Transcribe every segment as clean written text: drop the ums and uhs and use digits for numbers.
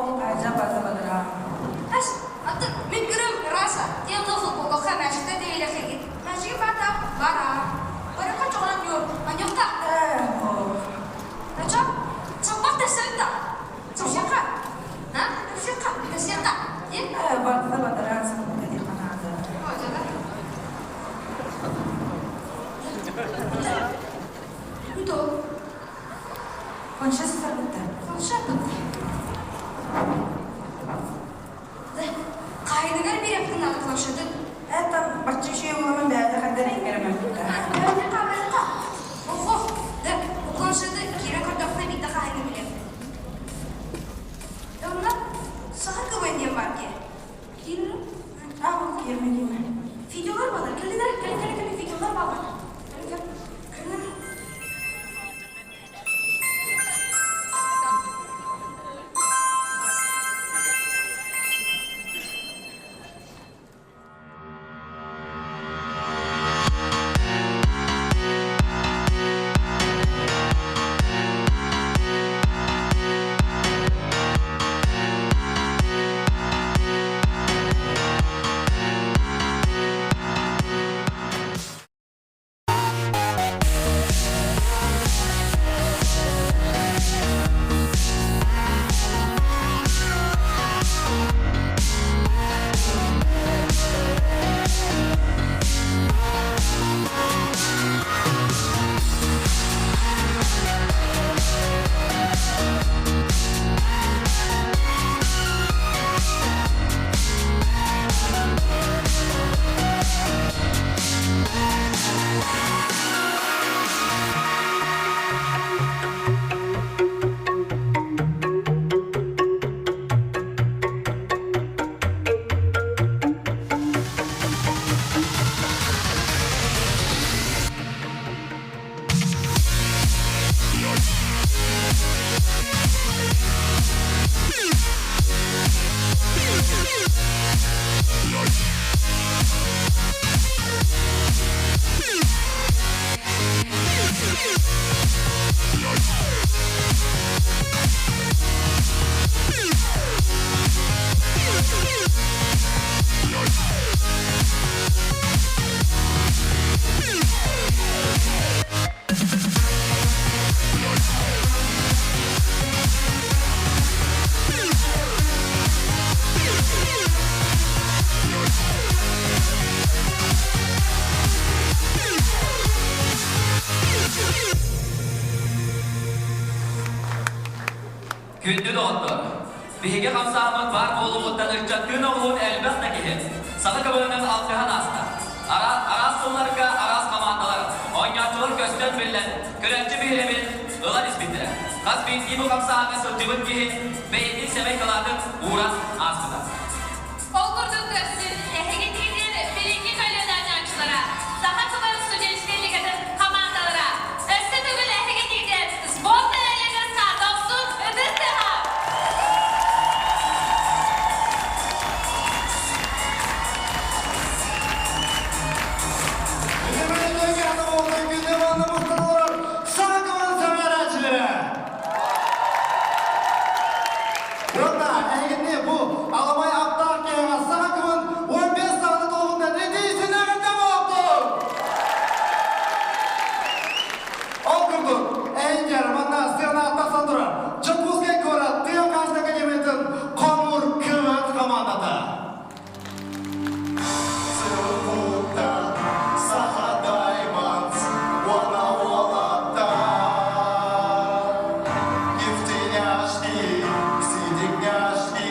Айда бата-бадара. Ас, аты мин көрөм раса, тем лоху коха мәжикте дейлехегит. Мәжиги бата бара. Барака чоҕонан юр, аньохта. Ээ, о. Ача, чаппах тасырта. Чаппаха. А? Тасырка, тасырта. Е? Ээ, бата-бадара сымыта диханаада. Ожада. Кто? Конша сытарбытта. Конша бытта. Кайныгар бирэптин ады планшеты. Это бачча үшей уламын бәді қандар енгеремеппитта. Бәліқа, бәліқа. Охо, да, планшеты кире көрдөкна битта кайны билем. Онна саха кыбын диэн бар ке. Кире? А, ол киерме дейме. Видеолар бар. Кэлинер, кэлин, кэлин, кэлин, видеолар бар. Кэлин, кэлин. Кэлин. Күндү доҕоттор, биһиги хамсааммыт баар буолуоҕуттан ыччаттыын оҕуһун элбэх да киһи саха көбөнөн алтыһан ааста. Араас сылларга араас хамаандалар, оонньооччулар көстөн биллэн, көрөөччү биһирэбин ылан испиттэрэ. Хас биирдии бу хамсааһыҥҥа сылдьыбыт киһи бэйэтин сэмэй кылаатын ууран ааспыта. Ол курдук көрсүн, эһиги тиийдин билиҥҥи көлүөнэ оонньооччулара, Саха тылын студенческай лигатын хамаандалара, өссө төгүл эһиги тиийдин сборная Лигасына дохсун ытыс тыаһа! Уонна эһигини бу аламай аптаах киһиэхэ саха кымын 15 саҕана толугунан итиисин эҕэрдэ буолтун! Ол курдук, эһигэр манна сыана тахсан турар Дьокуускай куорат тыа хаһаайыстыбатын академиятын хомуур кымыт командата. Саха Даймондс уонна уолаттар Нефтяшки, сидигняшки.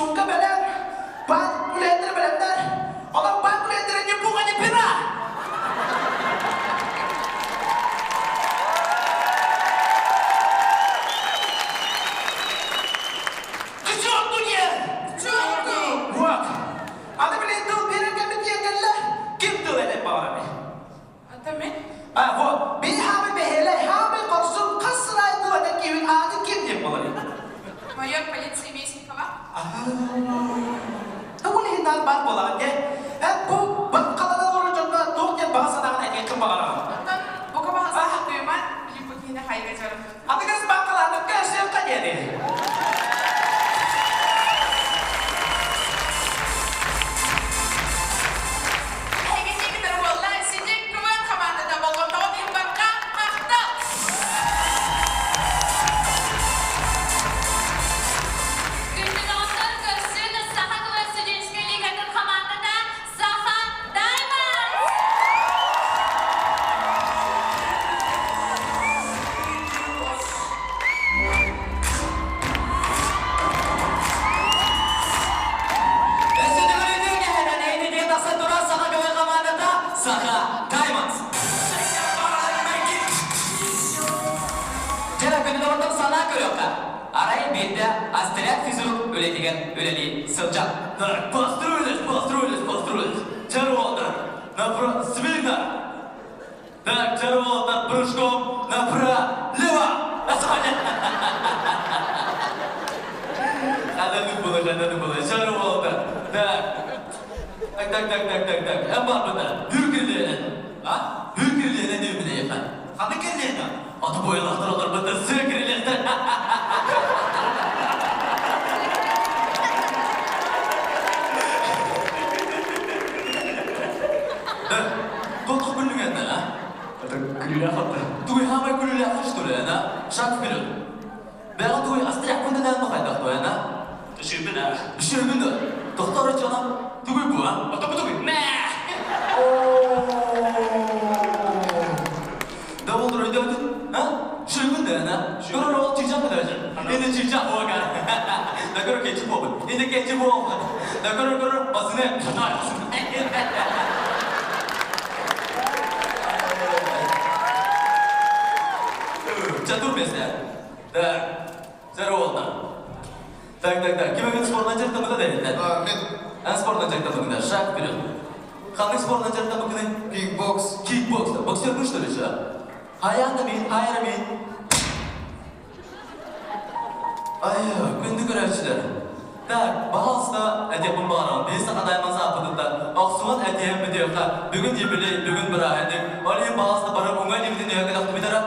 Сумка бэлэм, баан үлэһиттэрэ бэлэмнэр. Онон баан үлэһиттэрэ ни пуха ни пера. К черту не! К черту! Вот. Аны билин тыл биэрэр кэммит диэн кэллэ. Ким тыл этэн баҕарабый? Ата мен. А, вот. Били хаамай бэһиэлэй, хаамай хорсун, хас сыл аайы тыл этэн киһибит ааты ким диэн буоларый? Майор полиции Местникова. Тугун иһин наар баар буолаҕын дьэ. Эн бу баккалана олорор дьоҥҥо туох диэн баҕа санааҕын этиэххин баҕараҕын? Оттон бука баҕа санаатыйма, билиппутиһини хайга дьарым. Аныгыс баккалаатыкка өссүөххэ диэри. Эһиги тиикитэр буолла, сидик КВН хамаандата болҕомтоҕут иһин барҕа махтал! Күндү көрсүн Саха КВН студенческой лигатын хамаандата Саха Даймондс! Өссө төгүрүтүү кэһэнэн эйнитигэ тахсан турар Саха КВН хамаандата Саха Даймондс! Дьэ, күнү санаа көрүөххэ. Арай биирдэ Астрят физрук үлэтигэр үлэлии сылдьар. Так, построились, построились, построились. Чаруолдар, направо, смирно! Так, чаруолдар, прыжком направо-лево! Хананы было, хананы было. Чаруолдар, так. Так, так, так, так, так, так. Эн барбыта, хүркүллээн. А? Хүркүллээн диэбинэ яхан. Ханы кэллиэнэ? Аты бойлахтар олорбута сыакирилэхтэр. Тотох күлүгэннэ, а? Это күлүлээх атта. Туй хамай күлүлээх что ли, а? Шаг вперед. Бэҕэ туй астрях күндэнэн махайдах туй, а? Түшүбүн а. Түшүбүн да. Тохтор чана. Тугуй бу, а? Ото бу тугуй. Мэ. Да ол өйдөтүн, а? Шүгүн да, а? Көрөр ол чичак да Инде чичак буогар. Да көрөр кечи буобут. Инде кечи буобут. Да көрөр көрөр басыны ханай. Чатур бесте. Так. Здорово. Так, так, так. Ким эбит спортна жартамыда да эттен? Мен Эн спортна жартамыгына шаг вперед. Ханнык спортна жартамыгыны? кикбокс. Кикбокс. Боксер что ли, что? Хайаанда мин, хайра мин. Ай, күндү көрөөчүлөр. Так, пожалуйста, этиэхпин баҕарабын. Биһи саха дайман сааппытыттан охсуһан этиэм бүтүөххэ. Бүгүн юбилей, бүгүн бырааһынньык. Ол иһин пожалуйста, бары уҥа илиибитин үөһэ көтөхтүбүт эрэ.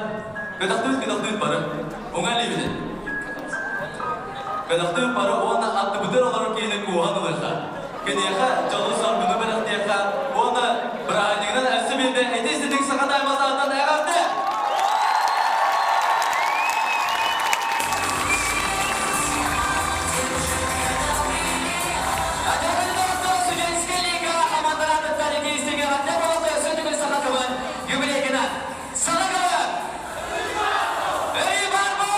Көтөхтүбүт, көтөхтүбүт бары. Уҥа илиибитин. Көтөхтүбүт бары уонна аттыбытыгар олорор киһини кууһан ылыахха. Киниэхэ дьолу-соргуну бэлэхтиэххэ уонна бырааһынньыгынан өссө биирдэ ити-иститик саха дайман саатан эҕэрдэ! Студенческая лига хамаандалаатыттар итиистиги хатта болото өссө төгүл саха тылын юбилейгынан Саха тылы! Эй, бар бу!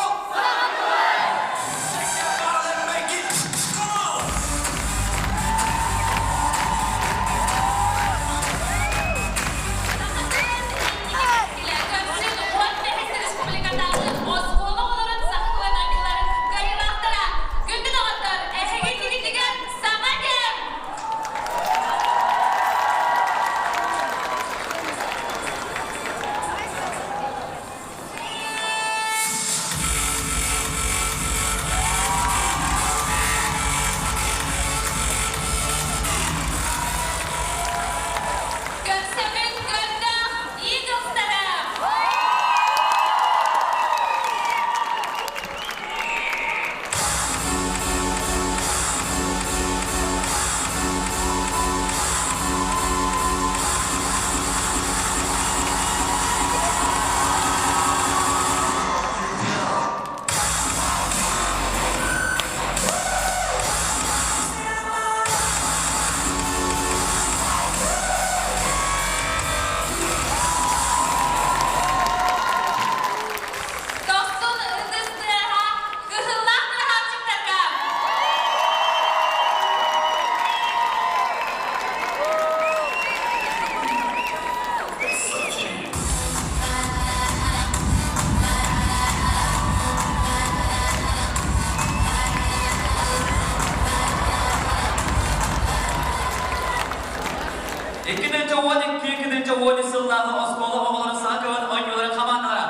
2013 сыллааҕы оскуола оҕолорун саҥа көбөн оонньууларын хамаандалара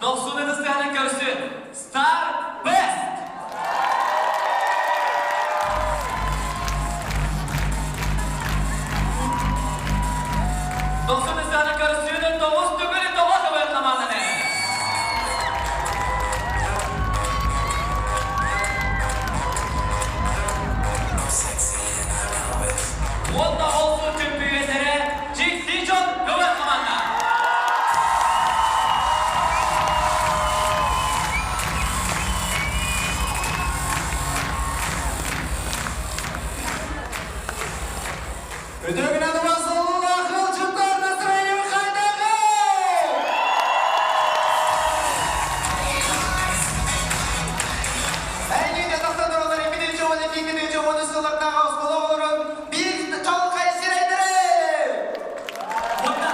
Дохсун ытыстыһанан көрсүн Star Best! Дохсун ытыстыһанан көрсүн тоҕус төгүл тоҕо көбөн хамаанданы! Уонна ол сыл чөмпүйүөннэрэ Дьикти дьон көмө хамаанда! Үтүө күнэн Расуллаах ыалдьыттар настроение хайдаҕый? Эйигин тахсан тураллар 2012 сыллардаах оскуола оҕолорун биир чаҕылхай сирэйдэрэ! Уонна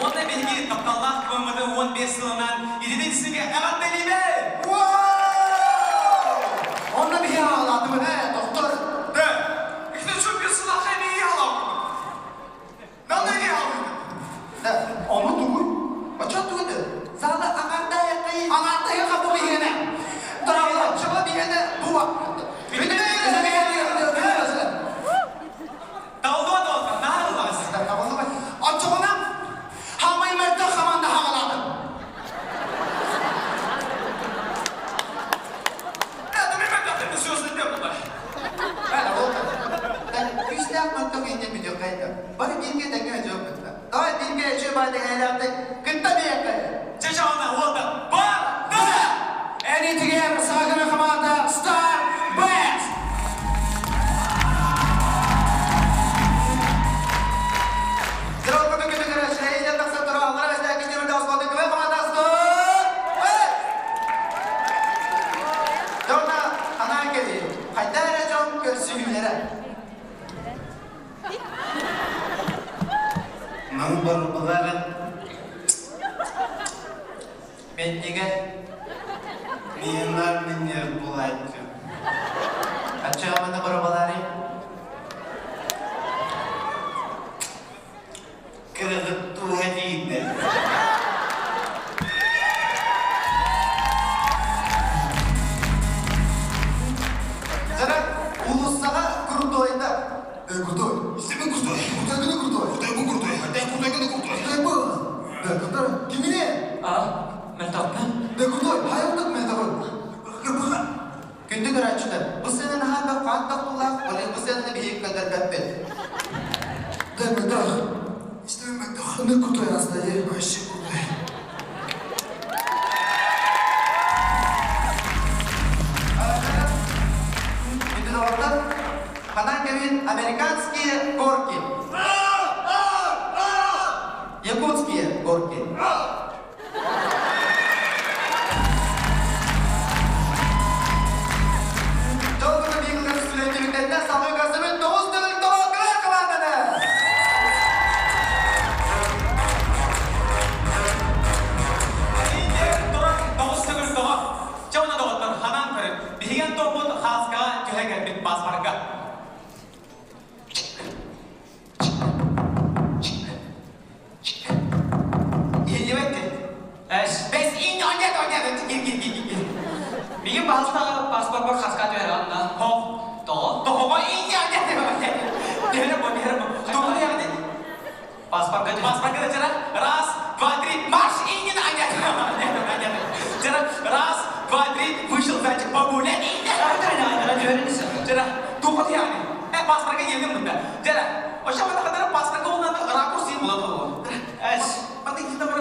уонна биһиги тапталлаах кыбаммыты 15 сылынан итини сигэ эҕэрдэлиибит! Онно биһи аҕалаатыбыт ээ, доктор. Да, ихне çok bir сылах эмиyi alalım. Нанegi alalım. Да, Ону тугуй? Очо тугуды? Залы аңардай Аҥааттайы хапы биһиэнэ. Дорогой, чего биһиэнэ буа. Талдуа долта, наар ылаҕас. Оччоҕуна хаамай мөлтөх хамаанда хаҕалаатын. Это мен мөлтөхтөрүн сөзүн деп булар. Күүстээх мөлтөх иннин бүтүөххэ Бары бииргэ тэҥҥэ өтүөх Давай бииргэ үчүгэй баайдык эйэлээхтик кытта биэххэ. Чачаҕына уолда бар да! Эн итигэр саҕа хамаанда Star Best! Здравствуйте, күнү көрөөчүлэр тахсан турар аллара бэстээки түмүлдэ оскуолатын көмө хамаандастыр. Дьонна анаан кэлии. Хайда эрэ дьон көрсүһүүлэрэ. Маны барылбалары Ментигэ миэннар миннер булааччы. Аччааманы барыбалары. Кырыгыт туһа дииннэр. Жара улуссаға крутойда. Крутой. Истемен крутой. Крутой гына крутой. Крутой бу крутой. Крутой крутой гына крутой. Крутой бу. Да, крутой. Кимине? А, мөлтөхпүн. Да, крутой. Хайылдык мөлтөхпүн. Күндү көрөөччүлэр, бу сценаны хаалбах хааттах тулаах, оле бу сценаны биһиги көрдөрбөппүт. Да, мөлтөх. Истемен мөлтөх. Ну, крутой аста, е. Вообще крутой. Күндү доҕоттор, ханан кэбин американские горки. Якутские горки. Жолбуну биглер сүлөйтүлүктенде салыы көрсөмүн тоғыз төгүл тоҕо команданы. Индер туран тоҕус төгүл тоҕо. Чауна доҕоттор ханан көрүп, биһиген топпут хааскаҕа түһэ кэлбит паспорга. Иһиллибэтти. Эш, Бэс ин онят онят кир кир кир кир. миигин баһылтаҕа паспорпар хаска түһэр анна. Хоқ. Тоҕо? Тоҕоҕо инне онят Түһэрэ бо, түһэрэ бо. Тоҕо яғни? Паспорга түһэр. Паспорга да жара. Раз, два, три, марш! Инне онят. Онят. Жара. Раз, два, три, вышел зайчик погулять. Инне. Жара. Тоҕо яғни? Э, паспорга келдим мында. Жара. Ошо мында кадar паспорга онан ракурс дейін болады ғой. Эш, Мында келді бір.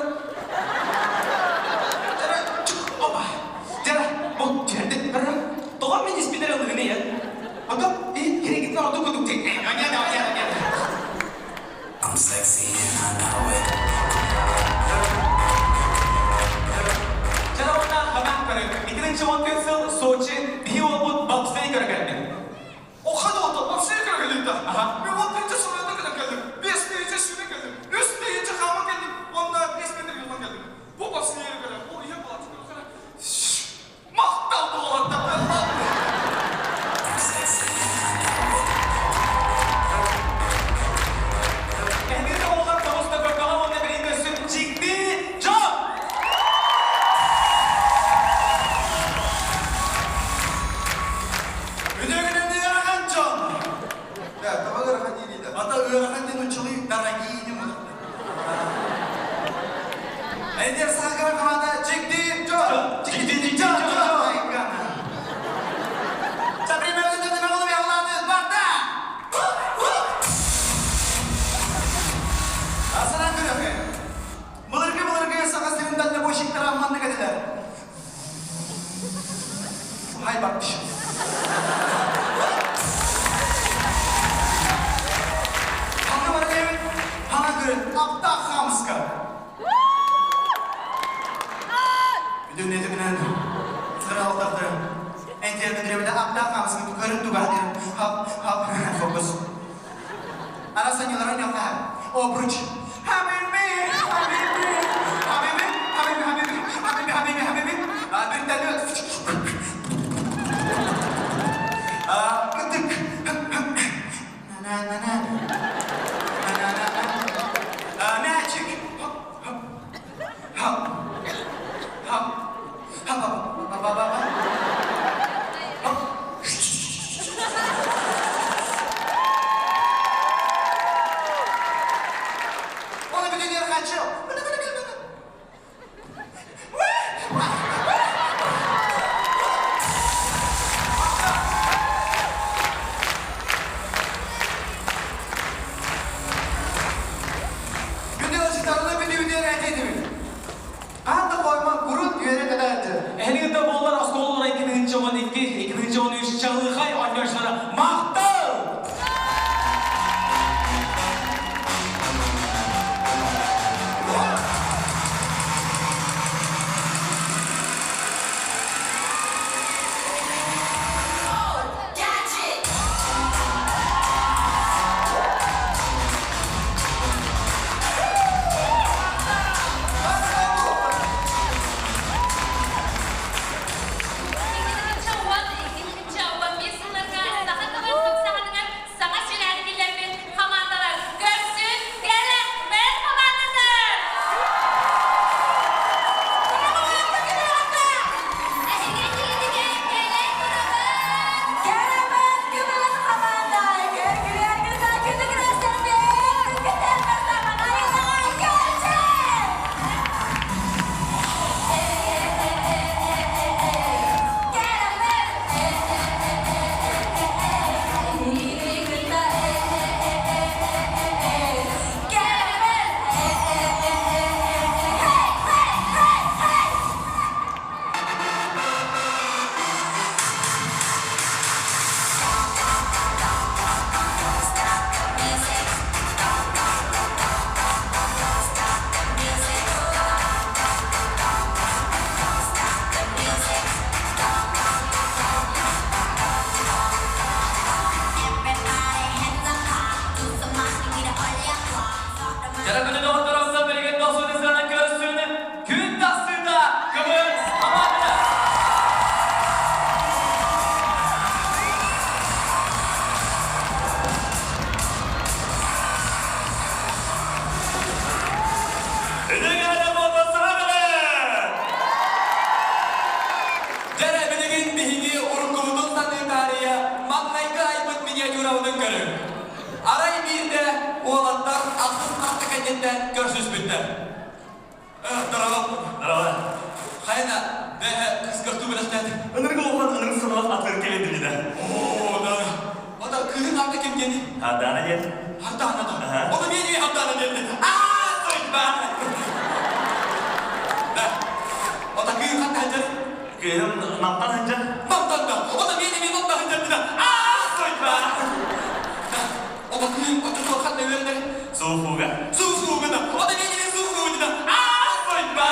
Жара, чук, опа. Жара, бұл жерде бір. тоҕо мин испинер ылыгыны я? Потом, и керегитин орду кудук тек. Онят, онят, онят. I'm sexy and I know it. Жара онна ханан көрүк. Итининчи он сыл Сочи биһи олбут бобслей көргөрбүт. Оха да oldu. Бобслей көргөлүктө. Аха. Мен он биринчи сылында кэлэн келдим. Бес биринчи сүүнэ келдим. Үс биринчи хаама келдим. Онна бес метр юлдан келдим. Бу бобслей көрө. Ол ийэ булат. Мактал болот. I'm sexy and I know it. Ыарахан диэн нууччалыы дорогие диэн буолар. Эдэр саха команда чикти чо чикти чо чо Асынан көрөкө. Былыргы-былыргы саха сирин дальнобойщиктара маннык этилэр. Хай баттыш. Ханна бар диэбит, хана көрөн, аптаах хаамыска. Бүтүн этиминэн сыралатарды. Энтиэрбит ребята аптаах хаамысканы көрөн тугаатыр. Хап, хап, фокус. Арасаньылара ньоха. Обруч. Хабиби, хабиби, хабиби, хабиби, хабиби, хабиби, хабиби, хабиби. Вертолет. Ытык. На-на-на-на. На-на-на-на. Мячик. Хоп, хоп. Хоп. Хоп. Хоп, хоп, хоп, хоп, хоп. Хоп. Оны бүтүнүөр хачы. Күндү ылчытарына бүтүбүтүөр этетибит. Хаан да хойман курут үөрэ кытааччы. Эһиги да буоллар оскуолалар 2012, 2013 чалыхай оонньоочулара махтал! Саха сирээри киллэрбит хамаандалар көрсүн кэлэ хамаандатар! Дьара күнү доҕотторумса билигин досуутун көрсүүнү күн тахсыыта көмөл хамаандата. Дьэрэ билигин биһиги уруккубутун саныы таарыйа маҥнайгы айбыт миниатюрабытын көрүҥ. Арай биирдэ уолаттар ахсыс хатта кэнниттэн көрсүспүттэр. Дорого. Дорого. Хайна, бэһэ кыскартуу бэлэхтээтик. Ынырык улахан ынырык саналах атыыр кэлин билинэ. Оо, да. Ота кыыһын аата ким диэни? Хардана диэн. Хардана да. Ота миэни Хардана диэн. Аа, сойба. Да. Ота кыыһын хатта ханчар? Кыыһым намтан ханчар. Намтан да. Ота миэни ми намтан ханчар дина. Аа, сойба. Да. Ота кыыһын оччотугар хатта үөрэнэр? Суфуга. Суфуга да. Ота миэни ми суфуга дина. Аа, сойба.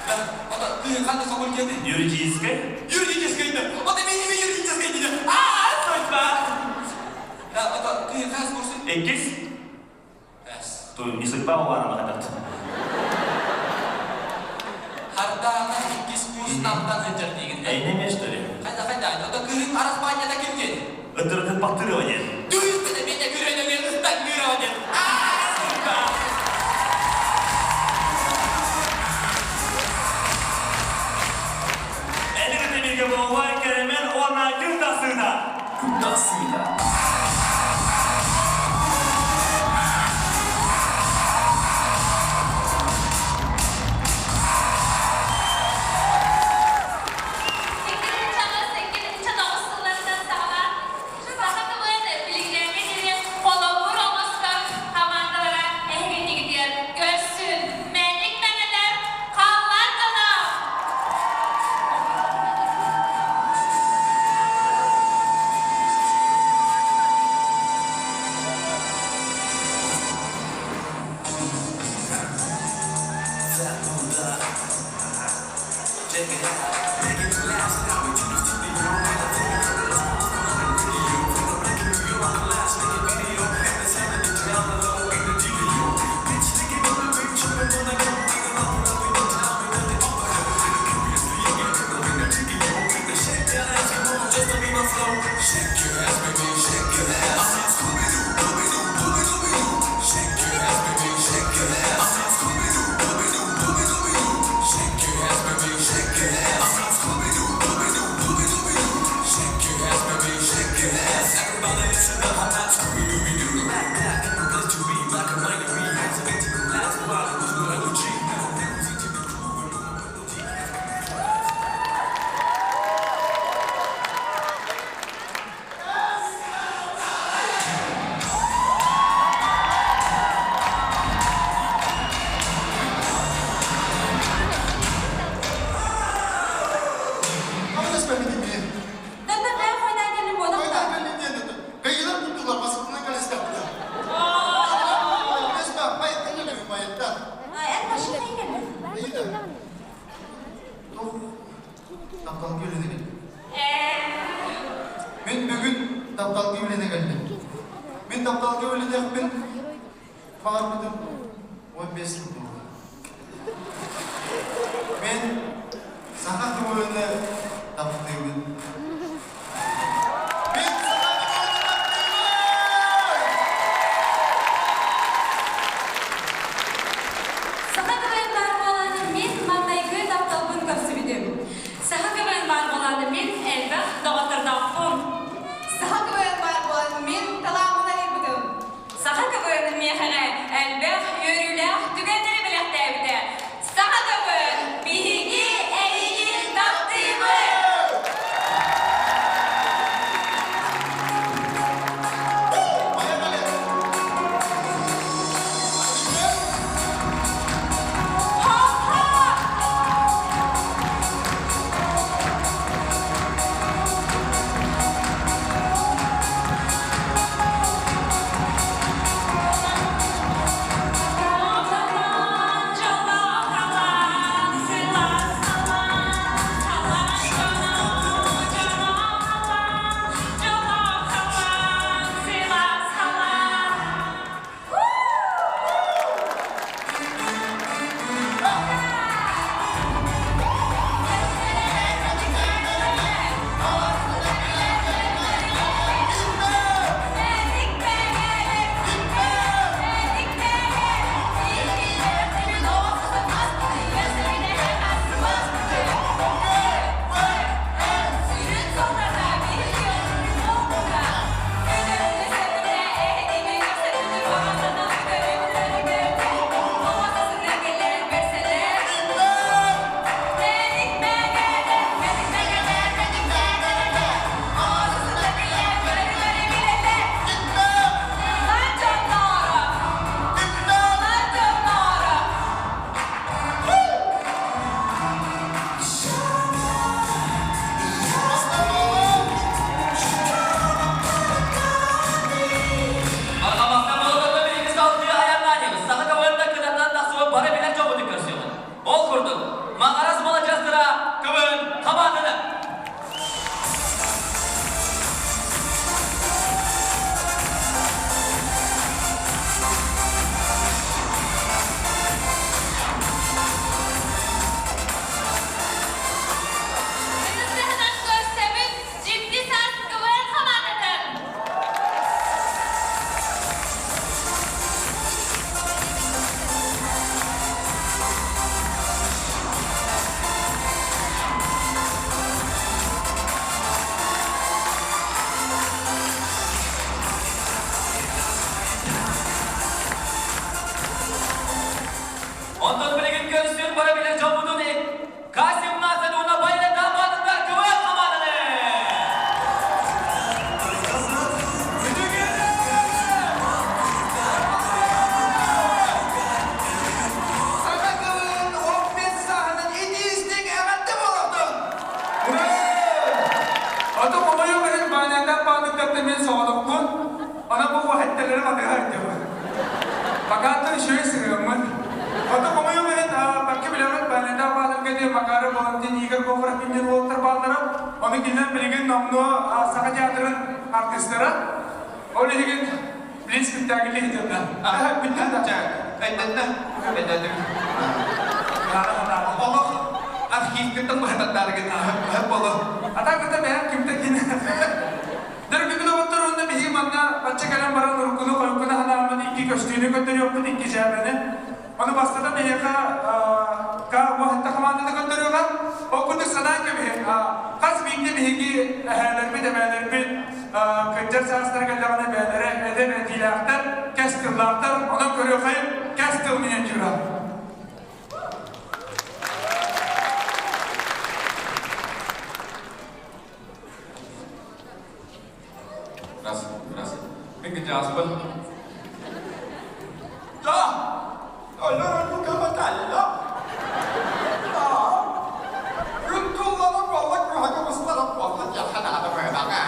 Да. Ота кыыһын ханна факультеты? Юридическай. Юридическай да. Ота миэни ми юридическай дина. Аа, сойба. Да, ота кыыһын хас курсы? Иккис. Эс. Ту не судьба уарама хатат. Хардаана иккис курс намтан сылдьар диигин. Эйне ме что ли? Хайда хайда, ота кыыһын араспаанньата ким диэн? Ытырытын баттырыа диэн. Түүстэнэ меня күрэнэ ыстан күрэ диэн. Аа, судьба. Элигин бииргэ буолуой кэрэмен уонна күн тахсыыта. Күн тахсыыта. тапталга үлэнэ кэллим. Мин тапталга үлэниэхпин баҕарбытым 15 сыл буолла. Мин саха кымыһыны таптыыбын. Мин саха кымыһыны таптыыбын! Саха КВН баар буолан мин маҥнайгы тапталбын көрсүбүтүм. Саха КВН баар буолан мин элбэх доҕоттордоохпун. Саха КВН баар буолан мин талааммын арыйбытым. Саха КВН миэхэҕэ элбэх үөрүүлээх түгэннэри бэлэхтээбитэ. Саха КВН биһиги эйигин таптыыбыт! Арҕамахта буоларга билиҥҥи салгыы айаннаанньыбыт саха КВН-та кытатан тахсыбыт бары билэр дьоммутун көрсүөҕүн. Ол курдук, Маҥарас маладьыастара КВН хамаанданы! Ытыстыһынан көрсөбүт Дьикти саас КВН хамаандатын! Онтон билигин көрсүн бара билэр дьоммутун К-17 уонна Байра Дамбатыттар КВН хамаанданы! Саха кылын 15 сааһынан итиистик эҕэрдэ буолуохтун! Ото хомойуох иһин Ваняннан баанныктарда мен соҕотохпун. Онон бу уһатталары батыһар диэбин. Пока-то үчүгэй сыһыаммын. Ото хомойуох иһин бакка билэҕит Ваняннан бааннарга диэн Макаров Валентин Игорь Говоров диэн уолаттар бааллара. Ону кинилэр билигин номнуо Саха театрын артыыстара. Ол иһигин билин спектакль иһитиннэ. Бүттэ да. Өйдөннө. Өйдөдүм. Олох архивкыттан быһататтаарыгын хөп болу. Ата кыта бэйэм кимтэ кини. Дөргүтүн оҕоттор уонна биһиги манна бачча кэлэн баран уруккуну хойуккуну ханааммын икки көстүүнү көрдөрүөхпүт икки дьээбэни. Ону бастатан эһиэхэ ка уоһатта хамаанданы көрдөрүөҕэ. Ол курдук санаан кэбиһин. Хас биирдии биһиги эһээлэрбит, эбээлэрбит кырдьар саастара кэллэҕинэ бэйэлэрэ эдэр этиилээхтэр, кэс тыллаахтар. Онон көрүөххэйин кэс тыл миниатюра. Раз, раз. Мин кытааспын. Да! Allora Luca Batalla. Да. Күн туллана буолла күһэгэ быстара буолла дьаханаада быһыдаҕа.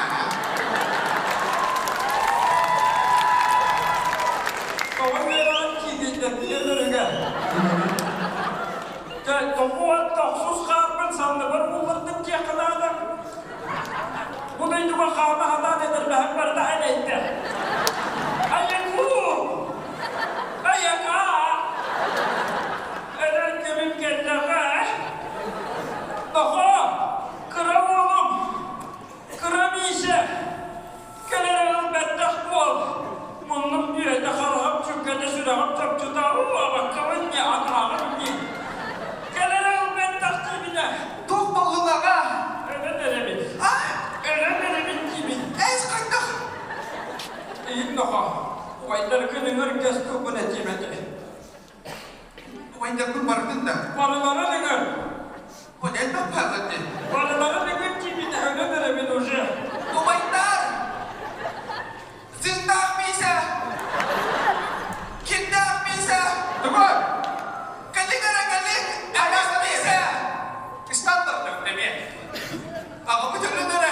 Тоҕо үөрэҕин киирдэтиэлэригэр. Тоҕо тохсус хаарбын санныбар буллардым диэххэ наада. Бу дойдуга хаама хатаан этэрбэһэ. Атаһым барыта элэйдэ. Айакуу! Айакаа! Өлөр күнүм кэллэҕэ. Нохоо, кыра уолум, кыра Миисэ, кэлэр ыал бэттэх буол. Муннум бүөтэ, хараҕым сүргэтэ, сүрэҕим чопчута, уобаккабын дии, атааҕым дии. Кэлэр ыал бэттэх диибинэ. Туох буоллуҥ аҕа? Өлөн эрэбин. Өлөн эрэбин диибин. Эс хайдах? Иһин нохоо, убайдаргын ыҥыр кэс тылбын этиим этэ. Убайдарбын барытын да? Барыларын ыҥыр. Вот элбэх бааллар дии. Барыларын ыҥыр диибин, өлөн эрэбин уже. Убайдар! Зындаах Миисэ! Кимдээх Миисэ? Тугуй? Кэлиҥ эрэ кэлиҥ! Элбэх Миисэ! Ыстаандартар эмиэ. Аҕабыт өлөн эрэ.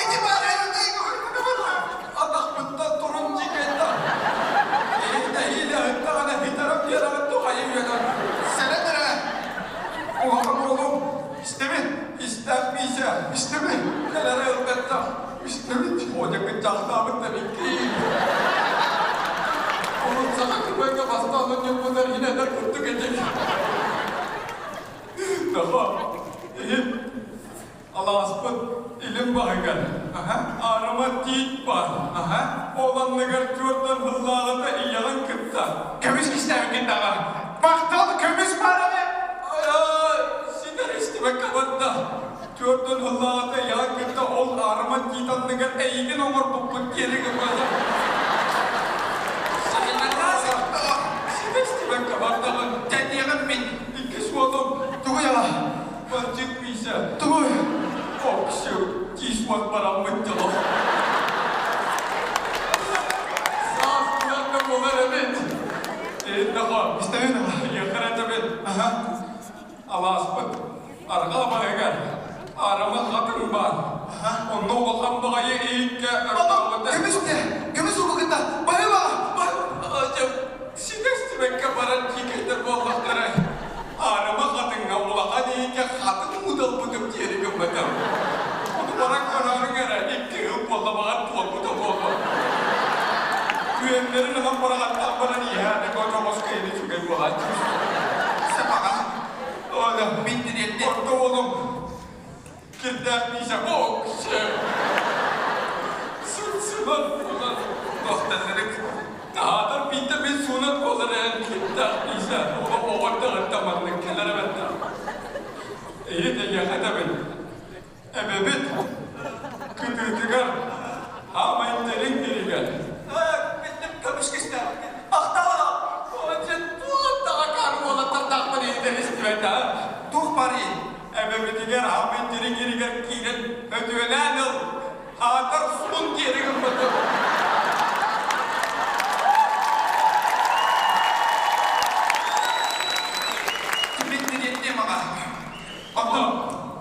Ити баар Атахпыттан турун дьикэйдэ. Эһиилэ ыттаҕына хитарам биэрэҕин тухайы үөтэн. Сэрэн эрэ. Улахан уолум Истэбин. Истээх Миисэ. Истэбин. Кэлэрэ ылбаттах. Истэбин. Оодьаккын чахтаабыт да биккиин. Урут саха күбэҥҥэ бастаан онньоппутар иһин курдук этик. Наха, иһин алааспыт илин баһыгар аарыма тиит баар. Ол анныгар түөртэн сыллааҕыта ийэҕин кытта. Көмүс кистээбиккин даҕа. Махтал көмүс баар эбит. Ситэр истибэккэ барда. Түөртэн сыллааҕыта ийэҕин кытта ол аарыма тиит анныгар эйигин оҥорбуппут диэри гыммата. Ситэ истибэккэ бардаҕын. Тэтиэҕим мин. Иккис уолум. Тугуй аҕа? Бандьыыт Миисэ. Тугуй? Оксю, тиис уот бараммыт дьоло. Саас куйарга буолар эбит. Эйдэҕэ. Истэбин аҕа. Эйиэхэ этэбин. Алааспыт арҕаа баһыгар аарыма хатыҥ баар. Онно улахан баҕайы иһиккэ ырдаабыта. Көмүс дэ, көмүс убугунна. Баһыыба! Сигэстибэккэ баран киикэйдэр буоллахтара. Аарыма хатыҥҥа улахан иһиккэ хатыҥ муталбытым диэри гымматым. Ону баран көрөөрүҥ эрэ, икки ыл буолла баҕар туолбута буолуо. Күөннэрин ылан быраҕаттаан баран иһээни көтөҕөс киһини үчүгэй буолааччы. Сапаҕа. Оля, Мин дириэтти. орто уолум кирдээх Миша боксе. Сыт-сыман буолан тохтанырык. Таһаатар биитэ мин суунан буолар ээн кирдээх Миша. Оҕо оҕордоҕор маннык кэлэр эбэтэ. Эйит эйиэхэ этэбин. Эбэбит кытыытыгар хаамай тэриҥ тиригэр. Биллим көмүс кистээбиккин. Махтал! Отчет туох даҕа уолаттардаахпын иһитэр истибэтэ. Туох барый? Эбэбитигэр хаамай тириҥ иригэр киирэн өтүөлээн ыл. Аатар сун диэри гыммытым. Мин дириэттиэм аҕа. Оттон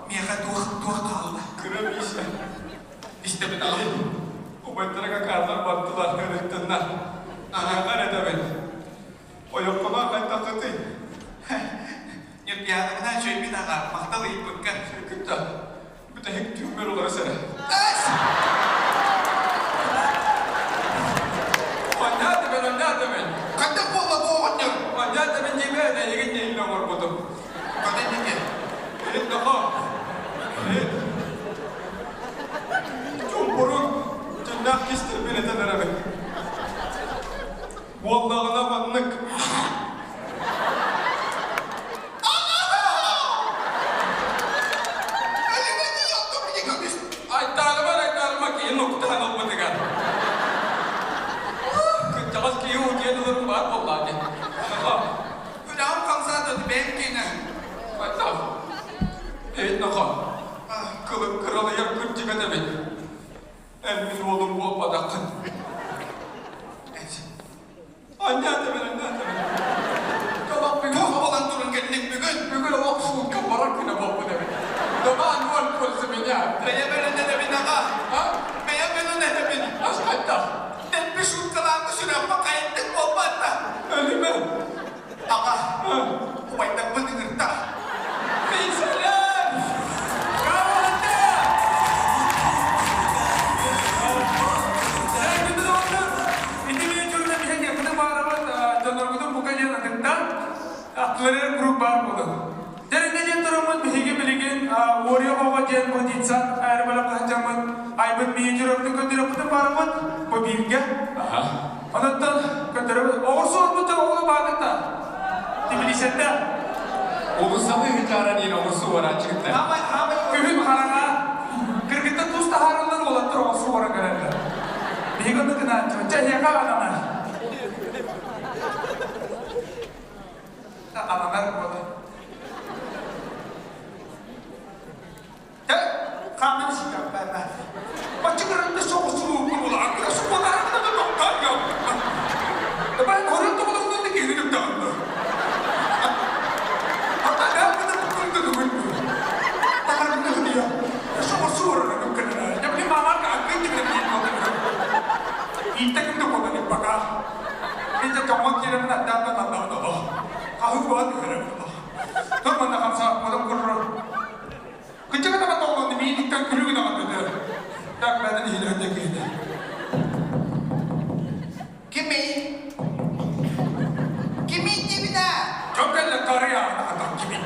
миэхэ туох туох хаалла? Кыра Миша. Истэбин аҕа. Убайдара какаалар бардылар, ырыттыннар. Аһаҕар этэбин. Ойоххуна хайдаххытый? Ньургуйаанабына үчүгэйбин аҕа, махтал ыйыппыкка. Кытта бүтэһик түүммэр уларыс эрэ. Эс! Онньаатыбын, онньаатыбын. Хайдах буолла бу оҕонньор? Онньаатыбын диэбэ, эйигин нэһиилэ оҥорбутум. Хата инники. Иһит нохо. Иһит. Чуумпурун, дьиннээх кистэлбин этэн эрэбин. Буоллаҕына маннык. Айтаарыма, айтаарыма киһи нуктаан ылбытыгар. Кырдьаҕас киһи утуйан ыларын баар буоллаа дии. Нохо. Үлэҕим хамсаата бэйэм киэнэ. Хайдах? Эйит нохо. Кылык кыралыйар кырдьык этэбин. Эн мин уолум буолбатаххын. Анньаатыбын, анньаатыбын. Толох бүгүн Туох буолан туран кэллиҥ бүгүн? Бүгүн олох суукка барар күнэ буолбут эбит. Давай ноль пользы меня. Бэйэм өлөн этэбин аҕа. А? Бэйэм өлөн этэбин. Ас хайдах? Дэлби шуткалааммы сүрэхпэ хайдык буолбатта. Өлүмэ. Аҕа, убайдарбын ыҥырта. Мин сэлэм! Кавалата! диэн бу детсад аэробөлөх хаһдьаммыт айбыт менеджерөбүтүн көрдөрөппүтүн бараммыт бу бииргэ. Онуттан көрдөрөбүт. Оҕурсу орбут оҕолу баакытта. Тибилисетте. Улусалы хычааран иин оҕурсу уорааччыгытта. Күһүн хараҥа кыргыттар тус таһаарыллар уолаттар оҕурсу уора көрөллөр. Биһиги онну гынааччы. Чэ, эһиэхэ ананар. Ананар буолар. Хааман ситэппэппэ. Баччыгырында соҕусуу булаакыра сукунаахына да тоқтаан Бай хорун тоҕолоҥнон да киһини түктэҕиннэ. Ата бэппитэ туккунда түгүн. Тахарында хыдыйа. Соҕусуу орона күккэнэ. Дьабли маамарга аккын тибиле биир буолан. Иитте ким да буолан иппака. Инте тоҥон киирэмин аттаан да таннаҕын олох. Хаһыы буолан түһэрэ олох. Тур манна хамса модон курру. Кыччыга таба тоҕолонну мииниттэн күлүгү даҕаны Так бәден иһилэһэн киһини. Кимий? Кимий дибинэ? Дьон кэллэ тарыйа атах кимий?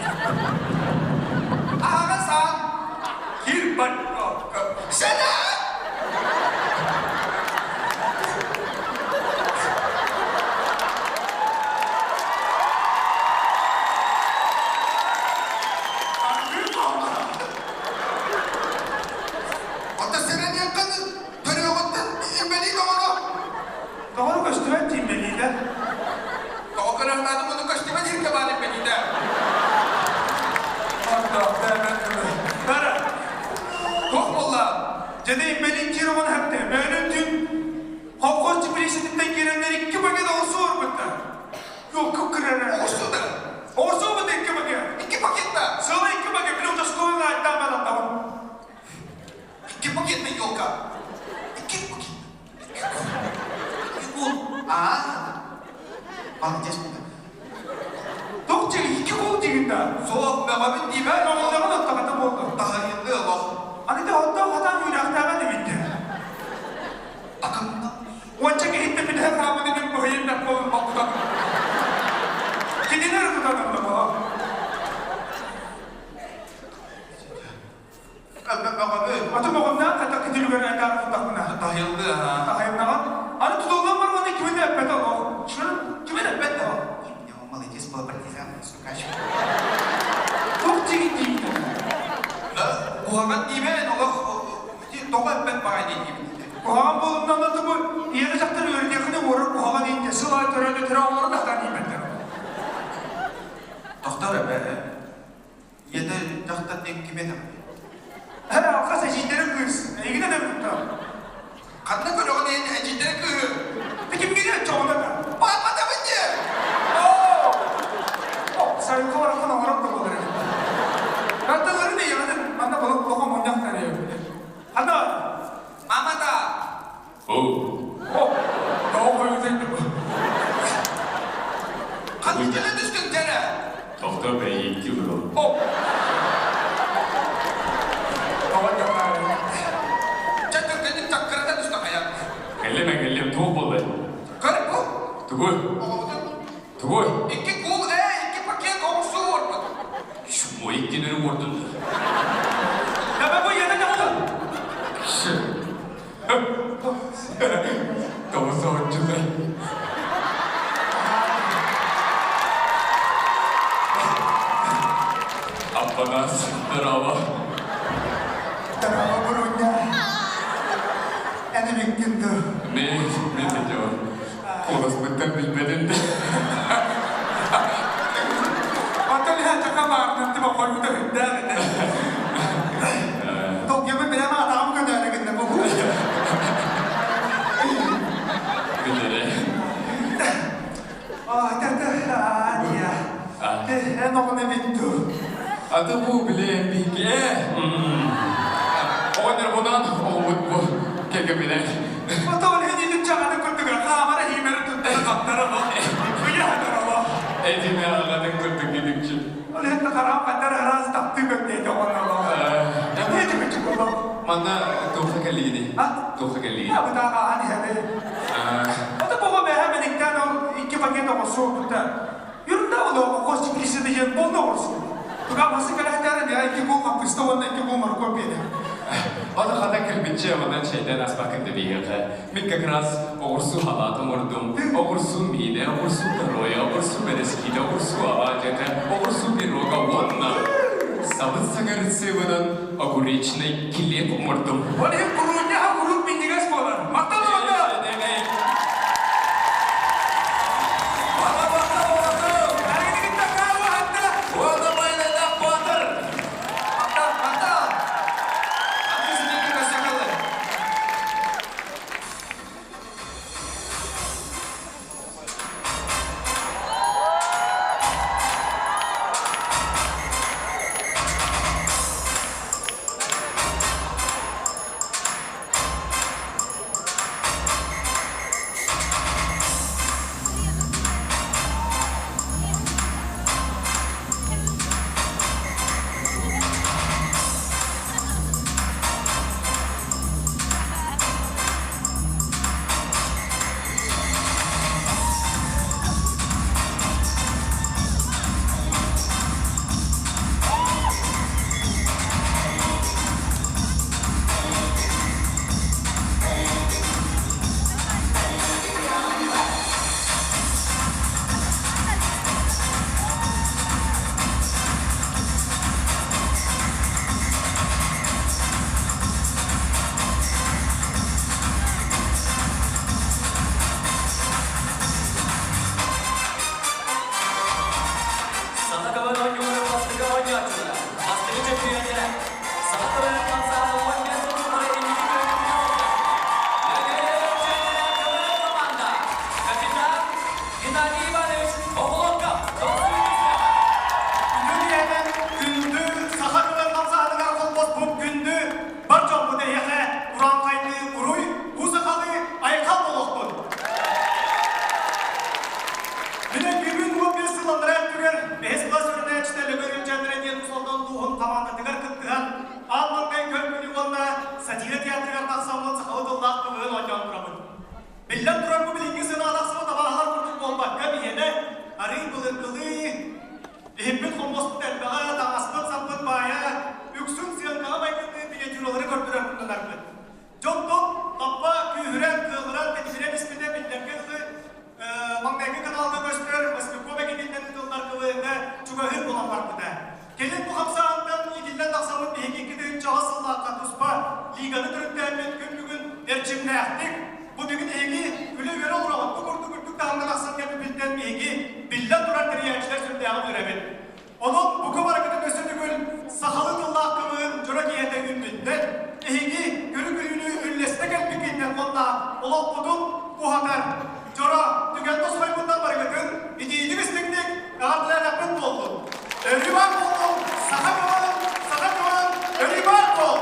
Аҕа саан. Кир бар. Сена! Ата сэрениэххин төрүөҕүттэн имбэлиит оҕону. Тоҕо көстүбэт имбэлиитэ? Тоҕо көрөһүнээтим ону көстүбэт иһиргэ баар имбэлиитэ. Бара. Туох буолла? Дьэдэ имбэлиит киир оҕону хэпте. Мөөнүн түн колхоз теплицетиттэн киирэннэр икки пакет оҕурсу орбуттар. Yok кырара. Оҕурсу да? Оҕурсу бу икки пакет. Икки пакет да? Сыла икки пакет. Били участковый айттан мен аттабын. Икки пакет да елка. Икки пакет. Икки кул. А? Молодец. Туох диги икки кул дигин да. Суох, мөҕөбүн диибэ. Ben оҕолорун оттоҕото болду. Таһайынды олох. Аны да оттон хатан үрэхтээҕэ дебитти. Акымна. Уонча киһиттэ билиһэ хаамыны мен быһыйын да болун боппутан. Кинилер тутаныр да боло. Мөҕөбүн. Аты моҕуннаах хата китилүгэр айтаар тутахпына. Таһайынды а. Таһайыннаҕын. Аны тутуллан барбаны кимин да эппэт олох. Кимин эппэт да. Молодец был партизан, сукач. Туох дигин диибин. Куһаҕан диибэн олох тоҕо эппэт баҕай диибин. Куһаҕан буолумнан да бу ийэни дьахтар үөрдиэхини уорар куһаҕан иинте сыл аайы төрөөдө төрө оҕолорун да хатан ииппэттэр. Тохтор эбэ. Ийэтэ дьахтар диэн ким этэ? Һэ, алхас эдьиийдэрэ кыыс. Эйигин да кытта. Ханна көрөҕүн эн эдьиийдэрэ кыыһы? Кимгини чоҕуна да. Папа дии! Оо! Сайылга бараххан оҥорон да буолар эбит. Карталарын эйэҕинэн манна балык улахан мунньах тэрийэбит. Ханна? Мамата! О! Тоҕо хойутуй Ханна кэлэн түстүҥ дьэрэ? Тохтоо бэйикки бро. О! Тоҕо дьахтар. Чэ түргэнник чаккырата түстэ хайа. Кэллим кэллим туох буолла? Көр бу. Тугуй? Оҕобутун Тугуй? Икки кул икки пакет оҕурсу уорбут. Шумой иккинери уордун. Да бу ийэтэ дьахтар. Тоҕо соһуччутай? Аппанас, здорово. Здорово, Буруня. Эни биккин ду. Мен, мен де жауап. Куоласпыттан билбедин де. Атын хачака баарнын тиба хойута хүндээх этэ. Токионы прямо атаҕым көтөөрө гынна бу. Билере. А, тата, а, эн оҕону эбит ду. Аты бу биле бике. Оҕонньор бунан оҕобут бу кэкэбинэ. Ото ол хени чаҕаны курдуга хаамара хиимэри туттара хаптара бу. Ыйаатара бу. Этиме ағатын курдук гидикчи. Ол хетте хараам хаттар араас таптыы көттейді оҕонноло. Эти күчүк боло. Манна туохха кэллигини? А? Туохха кэллигини? Я бутаага ани хәбе. Ото бого бэһэ мениктэн ол икки пакет оҕурсу бутта. Юрда ол оҕо кос чиплиси деген болно оҕурсу. Туга масы кэлэхтэрэ не икки гол капыста уонна икки гол морковь. Коппиэдэ. Аны хата кэлбиччэ онон чэйдэн аспаккын да биһиэхэ. Мин как раз оҕурсу халаат оҥордум. Оҕурсу миинэ, оҕурсу торуойа, оҕурсу бэрэскиитэ, оҕурсу алаадьыта, оҕурсу пирога уонна сабыс саҥа рецебынан огуречный килиэп оҥордум. Ол иһин куруунньаһа куруук минньигэс буолар. Махтал махтал! Саха кабан оонньууларын бастакы оонньооччулара, бастакы чөмпүйүөннэрэ, Саха кабанын хамсааһына 15 сыл тухары инники күөҥҥэ сылдьар. Лөкөйө кабан команда, капитан Геннадий Иванович Охлопков, Күндү күндү саха кабан хамсааһыныгар холбоспут күндү бар дьоммут эйиэхэ урааҥхайдыы уруй, уу сахалыы айхал буолуохтун! Мин өйдүүбүн 15 сыл анараа өттүгэр бэһис кылаас үөрэнээччитэ Лөгөй Өлдьөөндөрө диэн Уус Алдан улууһун хамаандатыгар кыттыһан аан маҥнай көр-күнү уонна сатира театрыгар тахсаммын сахалыы тыллаах кымыһын оонньоон турабын. Биллэн турар, бу билиҥҥи сыанаҕа тахсыбыт абааһылар курдук буолбакка, биһиэнэ арыый былыргылыы, иһиппит-хомуоспут элбэҕэ, таҥаспыт-саппыт баайа, үксүн сыаҥкаҕа майгынныыр миниатюралары көрдөрөр куттанарбыт. Дьонтон лаппа күүһүрэн, кыаҕыран, тэтимирэн испитэ биллэргэ дылы маҥнайгы каналга көстөр Москвиков экиниттэн ыытыллар КВН-ҥа чугаһыыр буолан барбыта. Кэлин бу хамсааһынтан иитиллэн тахсаммыт биһиги 2000 сыллаахха туспа лиганы төрүттээммит күн бүгүн эрчимнээхтик, бу бүгүн эһиги күлэ-үөрэ олороҕут, бу курдук үрдүк таһымҥа тахсан кэлбиппиттэн биһиги биллэн турар тэрийээччилэр сүрдээҕин үөрэбит. Онон бука барыгытын өссө төгүл сахалыы тыллаах кымыһын дьоро киһитэ үүммүттэр, эһиги көрү-көрүүнү үллэстэ кэлбиккитинэн уонна олохпутун уһатар дьоро түгэн тосхойбутунан барыгытын итиитик-истиҥник эҕэрдэлээтэхпит буоллун! Өрүү баар буоллун! Саха кымыһын, саха кымыһын өрүү баар буол!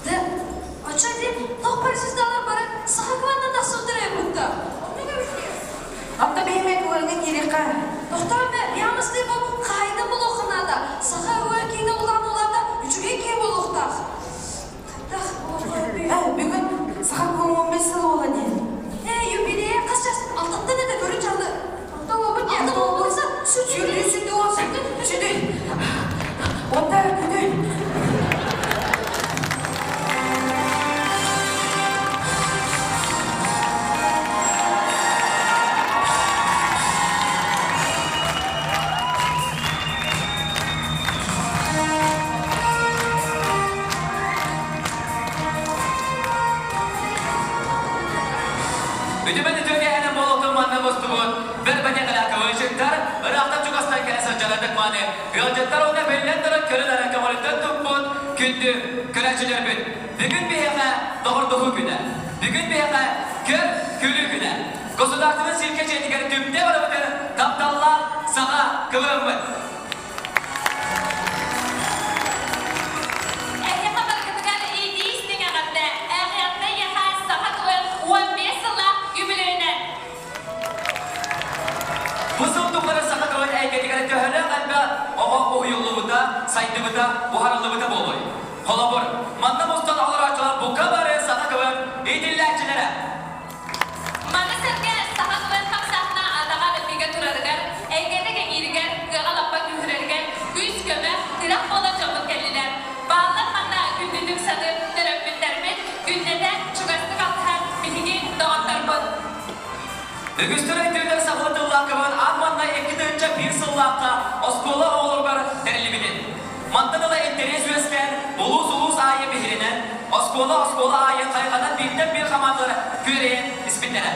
Да, оччо диэн туох паразитталар бары саха кылааннан тахсыбыттар эбит Апта бэйэмэ куһаҥҥа киириэххэ. Тохтоо эмэ, ямыстыы бу хаайда буолуохха наада. Саха уол киинэ улаан улаата үчүгэй киһи буолуохтаах. Хайдах буолуохха Э, бүгүн саха куһуҥ 15 сыл буола диэн. Э, юбилей хас час алтаттан этэ көрүн чалды. Алта буолбут Алта буолбутса Сүрдүү сүрдүү уол сүрдүү. Онта күнү. Үтүмэн үтүөгэһинэн буолуохтун манна мустубут бэр-бэтиэхэлээх квнщиктар ыраахтан чугастан кэлэ сылдьар ытык-мааны ыалдьыттар уонна биллэн турар көрүн-ара көҕүлүттэн туппут күндү көрөөччүлэрбит. Бүгүн биһиэхэ доҕордоһуу күнэ. Бүгүн биһиэхэ көр күлүү күнэ. Государственнай циркэ дьиэтигэр түмтэ барыбытын тапталлаах саха кылыаммыт. Эһиэхэ барыгытыгар илии истиҥ эҕэрдэ! Эҕэрдэ эйиэхэ саха тылын 15 сыллаах үбүлүөйүнэн! Бу сыл тухары саха тылын эйгэтигэр төһөлөөх элбэх оҕо уһуйуллубута, сайдыбыта, буһарыллыбыта буолуой? Холобур, манна мустан олорооччулар бука бары саха тылын иитиллээччилэрэ. Үгүстэр өйдүүлэр сахалыы тыллаах КВН аан маҥнай 2001 сыллаахха оскуола оҕолоругар тэриллибитин. Мантан ыла интэриэс үөскээн, улуус-улуус аайы биһиринэн, оскуола-оскуола аайы хайҕанан бииртэн биир хамаандалар күөрэйэн испиттэрэ.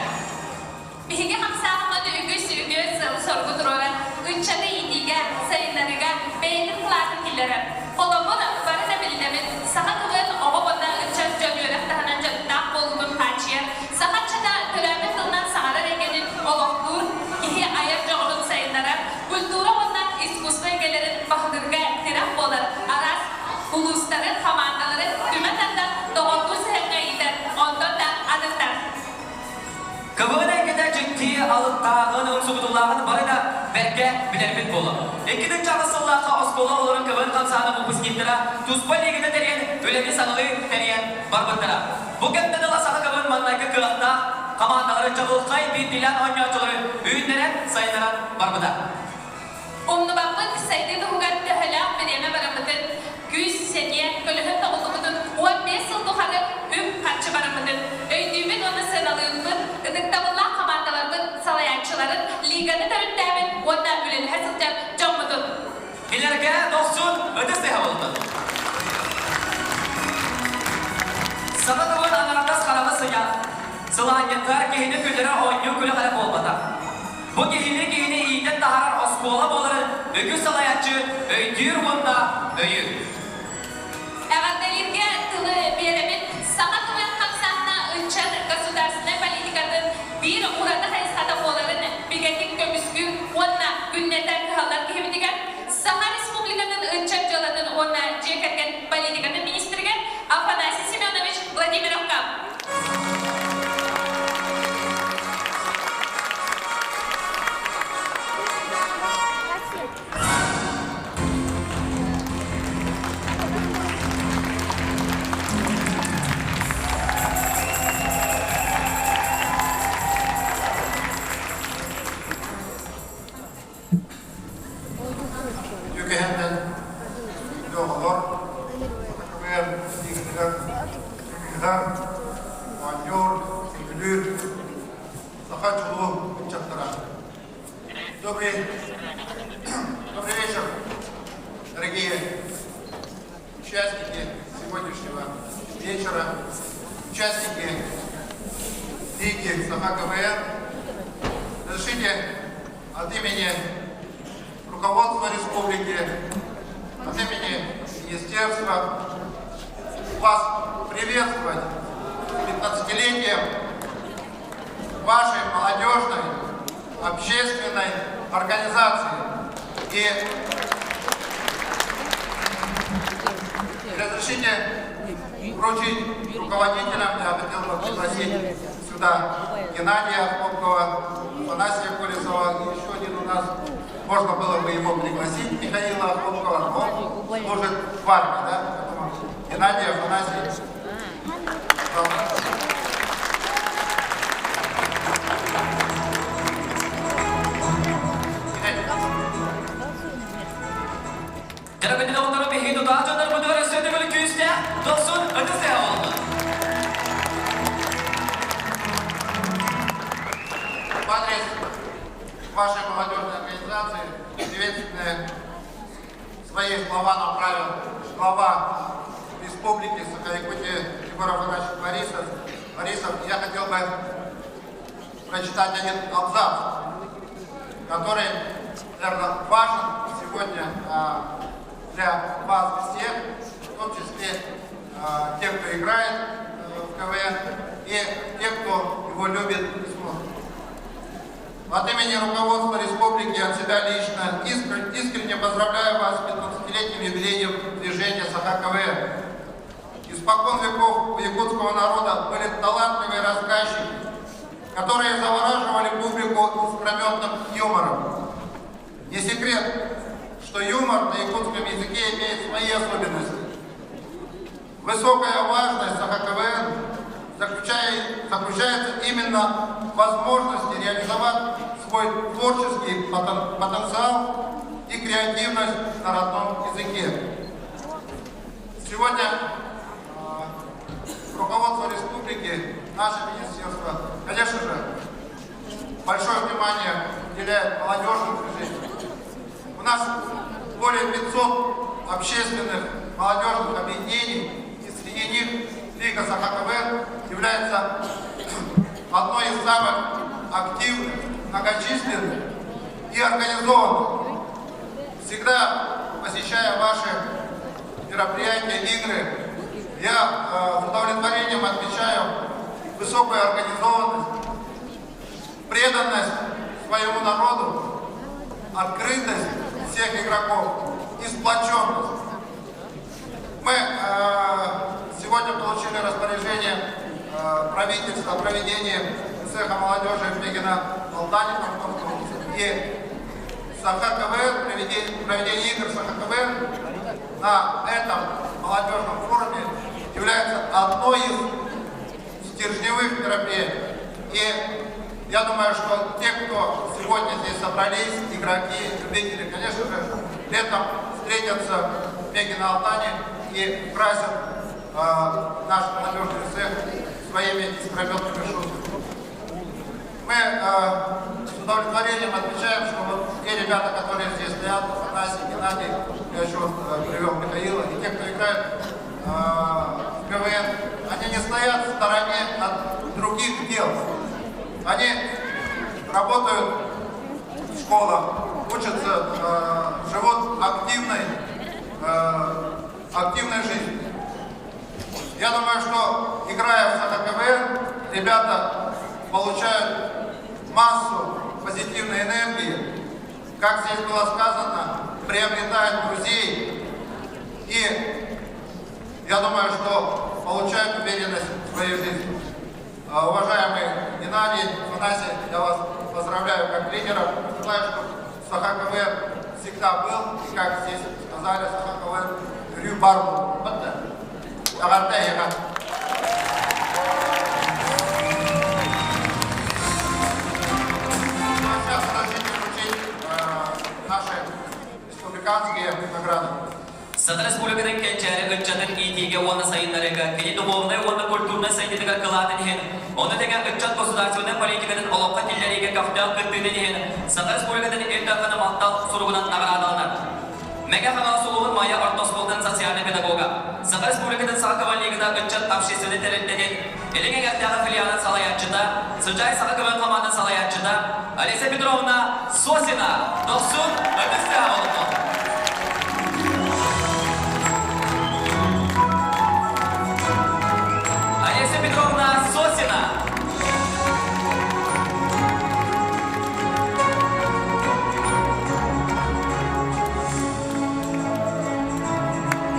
Биһиги хамсааһыммыт үгүс үтүө сыалы-соругу туруоран, ыччаты иитиигэ, сайыннарыыга бэйэтин кылаатын киллэрэр. Холобур, бары да билинэбит, саха тылын оҕо уонна ыччат дьон үөрэх таһынан дьарыктаах буолуутун хааччыйар, саха ыччата төрөөбүт тылынан саҥарар эйгэтин олохтуур, киһи айар дьоҕурун сайыннарар, культура уонна искусство эйгэлэрин баһылыырга тирэх буолар араас улуустары, хамаандалары түмэ тардан доҕордуу сыһыаҥҥа иитэр, онтон да атыттар. КВН эйгэтэ дьикти алыптааҕын, умсугутуулааҕын бары да бэркэ билэрбит буолуо. 2008 сыллаахха оскуола оҕолорун КВН хамсааһына выпускниктара туспа лиганы тэрийэн, үлэни саҥалыы тэрийэн барбыттара. Бу кэмтэн ыла саха КВН маҥнайгы кыахтаах хамаандалары чаҕылхай биирдиилээн оонньооччулары үүннэрэн, сайыннаран барбыта. Умнубаппыт сайдыы туһугар төһөлөөх бириэмэ бараммытын, күүс-сэниэ, көлөһүн тоҕуллубутун 15 сыл тухары үп-харчы бараммытын өйдүүбүт уонна сыаналыырбыт, ытыктабыллаах хамаандаларбыт салайааччыларын, лиганы төрүттээбит уонна үлэлэһэ сылдьар дьоммутун. Кинилэргэ дохсун ытыс тыаһа буоллун. Саха тылын аҥаардас хараҕы сыйа, сылаанньытар киһини күллэрэ оонньуу күрэх эрэ буолбатах. Бу киһини киһини иитэн таһаарар оскуола буоларын үгүс салайааччы өйдүүр уонна өйүүр. Эҕэрдэлииргэ тылы биэрэбит саха тылын хамсааһына ыччат государственнай политикатын биир ураты хайысхата буоларын бигэтик көмүскүүр уонна күннэтэ кыһаллар киһибитигэр Саха Республикатын ыччат дьыалатын уонна дьиэ кэргэн политикатын министригэр Афанасий Семенович Владимировка. Үкэһэннэн оҕолор КВН лигатыгар ыытар, оонньуур, сөбүлүүр саха чулуу ыччаттара. Добрый, добрый вечер, дорогие участники сегодняшнего вечера, участники Лиги Саха КВН. Разрешите от имени руководства республики, от имени министерства вас приветствовать с 15-летием вашей молодежной общественной организации. И разрешите вручить руководителям, я хотел бы пригласить сюда Геннадия Охлопкова, Афанасия Колесова и еще один у нас, можно было бы его пригласить, Михаила Охлопкова, но он служит в армии, да? Поэтому Геннадий Афанасий, пожалуйста. Дьарыгын оҕолору биһиги тутаах дьоннорбутугар өссө төгүл күүстээх, дохсун ытыс тыаһа буоллун. В адрес вашей молодежной организации приветственные свои слова направил глава Республики Саха-Якутия Егор Афанасьевич Борисов. Борисов, я хотел бы прочитать один абзац, который, наверное, важен сегодня для вас всех, в том числе тех, кто играет в КВН, и тех, кто его любит и смотрит. От имени руководства республики, от себя лично, искренне поздравляю вас с 15-летним юбилеем движения Саха КВН. Испокон веков у якутского народа были талантливые рассказчики, которые завораживали публику искрометным юмором. Не секрет, что юмор на якутском языке имеет свои особенности. Высокая важность Саха КВН заключается именно в возможности реализовать свой творческий потенциал и креативность на родном языке. Сегодня руководство республики, наше министерство, конечно же, большое внимание уделяет молодежному движению. У нас более 500 общественных молодежных объединений, и среди них Лига САХКВ является одной из самых активных, многочисленных и организованных. Всегда посещая ваши мероприятия, игры, я э, с удовлетворением отмечаю высокую организованность, преданность своему народу, открытость всех игроков и сплоченность. Мы э, сегодня получили распоряжение э, правительства о проведении цеха молодежи в Мегино Алдане и Саха КВН, проведение, проведение игр Саха КВН на этом молодежном форуме является одной из стержневых мероприятий. И я думаю, что те, кто сегодня здесь собрались, игроки, любители, конечно же, летом встретятся в Мегино-Алтане и украсят э, наш молодежный цех своими искрометными шутками. Мы э, с удовлетворением отмечаем, что вот те ребята, которые здесь стоят, Афанасий, Геннадий, я еще вот, э, привел Михаила, и те, кто играет э, в КВН, они не стоят в стороне от других дел. Они работают в школах, учатся, э, живут активной, э, активной жизнью. Я думаю, что играя в СХКВН, ребята получают массу позитивной энергии, как здесь было сказано, приобретают друзей и, я думаю, что получают уверенность в своей жизни. Уважаемый Геннадий, Афанасий, я вас поздравляю как лидеров. Желаю, чтобы Саха КВН всегда был, и как здесь сказали, Саха КВН Рю Барбу. Сейчас разрешите вручить наши республиканские награды. Саха Республикатын кэнчээри ыччатын иитиигэ уонна сайыннарыыга кини духовнай уонна культурнай сайдыытыгар кылаатын иһин, ону тэҥэ ыччат государственнай политикатын олоххо киллэриигэ көхтөөх кыттыытын иһин Саха Республикатын Ил Дархана махтал суругунан наҕараадаланар. Мэҥэ Хаҥалас улууһун Майа орто оскуолатын социальнай педагога, Саха Республикатын Саха Каваллигата ыччат общественнай тэрилтэтин Илин эҥэрдээҕи филиалын салайааччыта, Сыдьаай Саха КВН хамаандатын салайааччыта Олеся Петровна Сосина дохсун ытыс тыаһа олохтон. Олеся Петровна Сосина.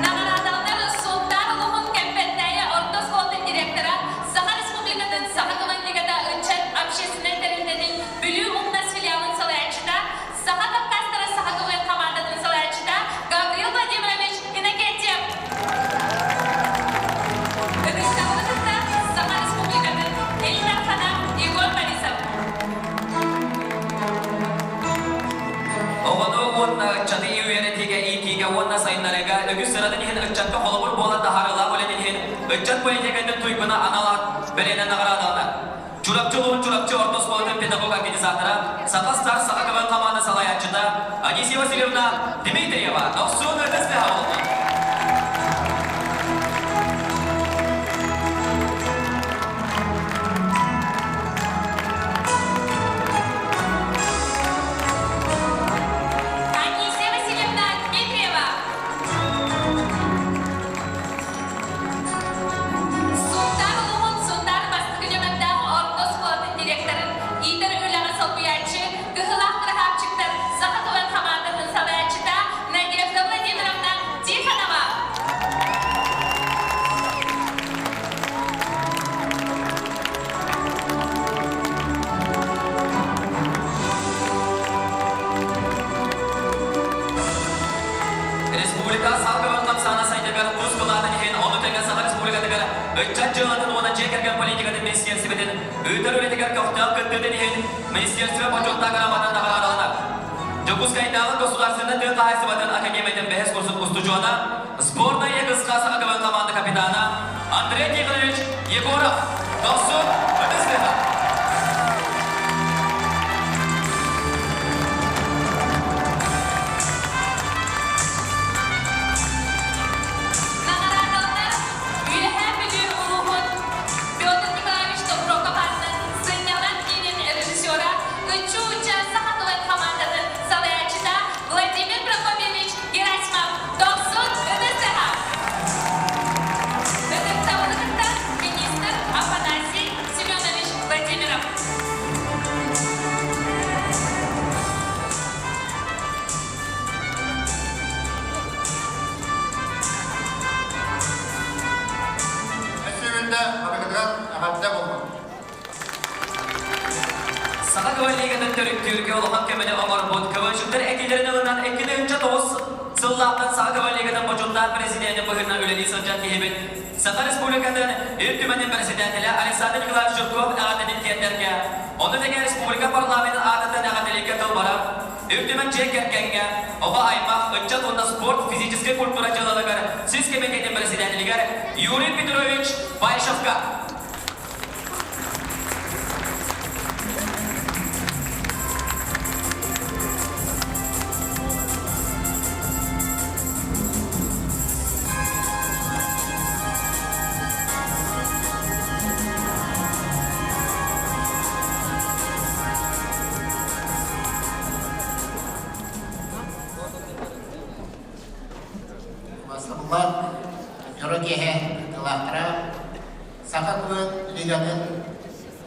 Наҕараадаланар Сунтаар улууһун Кэмпэнтээйи орто оскуолатын директора, Саха Республикатын Саха командигата ыччат общественнай тэрилтэтин Бүлүү умнас филиалын салайааччыта, Саха Кавказтара Саха КВН хамаандатын салайааччыта Гаврил Владимирович Иннокентьев. Ытыктабылы кытта Саха Республикатын Ил Дархана Егор Борисов. Оҕону уонна ыччаты үөрэтиигэ, иитиигэ уонна сайыннарыыга үгүс сыратын иһин ыччакка холобур буолар таһаарыылаах үлэтин иһин ыччат политикатын туйгуна анал аат бэлиэнэн наҕараадаланар. Чурапчы улууһун Чурапчы орто оскуолатын педагог-организатора, Саха Стар Саха КВН хамаанда салайааччыта Анисия Васильевна Дмитриева дохсун ытыс тыаһа буолла. Анисия Васильевна Дмитриева. Сунтаар улууһун Сунтаар бастакы ньымандаах орто оскуолатын директорын иитэр үлэҕэ солбуйааччы, кыһылаах кыраһаапчыктар Саха тылын хамаандатын салайааччыта Надежда Владимировна Тихонова. Республика салгыбын хамсаана сайдыгар тус кылаатын иһин, ону тэҥэ Саха Республикатыгар ыччат дьыалатын уонна дьиэ кэргэн политикатын министиэрстибэтин ыытар үлэтигэр көхтөөх кыттыытын иһин министерство бочуоттаах грамотанан наҕараадаланар. Дьокуускайдааҕы государственнай тыа хаһаайыстыбатын академиятын бэһис курсун устудьуона, сборная ЕГСК Саха КВН команда капитана Андрей Тихонович Егоров. Дохсун ытыс тыаһа. Саха КВН-лигатын төрүттүүргэ улахан көмөнү оҥорбут КВНщиктар этиилэрин ылынан 2009 сыллаахтан Саха КВН-лигатын бочуоттаах президенин быһыытынан үлэлии сылдьар киһибит Саха Республикатын Ил Түмэнин председателэ Александр Николаевич Жирков эҕэрдэтин тиэрдэргэ, ону тэҥэ республика парламенын аатыттан эҕэрдэлииргэ тыл барар, Ил Түмэн дьиэ кэргэҥҥэ, оҕо аймах, ыччат уонна спорт, физическэй культура дьыалаларыгар сис кэмитиэтин председателигэр Юрий Петрович Баишевка. Басыллар дьоро киэһэ кыттыылаахтара Саха тылын лигатын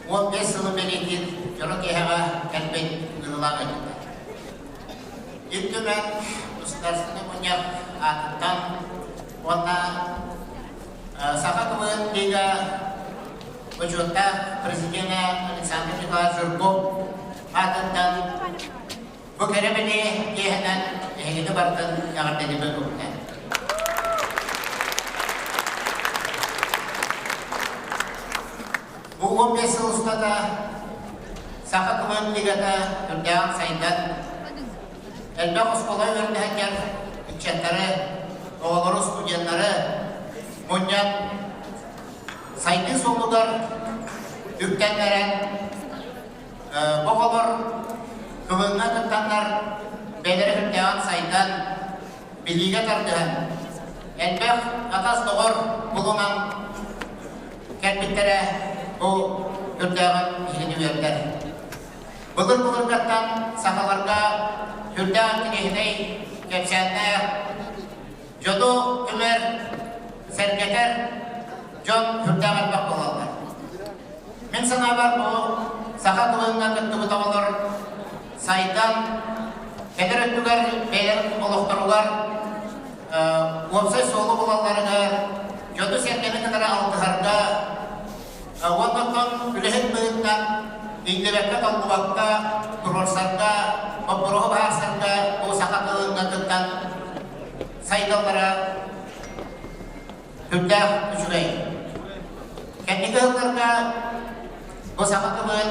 15 сылын бэлиэтиир дьоро киэһэҕэ кэлбит ыҥырыылаах этилэр. Ил Түмэн Государственнай мунньах аатыттан уонна Саха тылын лига бочуоттаах президенэ Александр Николаевич Жирков аатыттан бу кэрэ бэлиэ киэһэнэн эһигини барытын эҕэрдэлиибин көҥүллээн. Бу 15 сыл устата Саха тылын лигата үрдээҕин сайдан, элбэх оскуола үөрэнээччилэр ыччаттары, оҕолору, студеннары мунньан сайдыы суолугар үктэннэрэн Бу оҕолор кылыҥҥа кыттаннар бэйэлэрэ сүрдээҕин сайдан, билиигэ тардыһан, элбэх атас-доҕор булунан кэлбиттэрэ бу сүрдээҕин киһини үөрдэр. Былыр-былыргаттан сахаларга сүрдээх интириэһинэй кэпсээннээх, дьону түмэр, сэргэтэр дьон сүрдээх элбэх буолаллар. Мин санаабар бу саха тылынан кыттыбыт оҕолор сайдан, кэлэр өттүгэр бэйэлэрин олохторугар уопсай суолу булалларыгар, дьону-сэргэни кытары алтыһарга уонна оттон үлэһит быһыытынан иҥнибэккэ-толлубакка туруорсарга, боппуруоһу быһаарсарга бу саха тылынан кыттан сайдаллара Сүрдээх үчүгэй. Кэнники сылларга бу саха тылын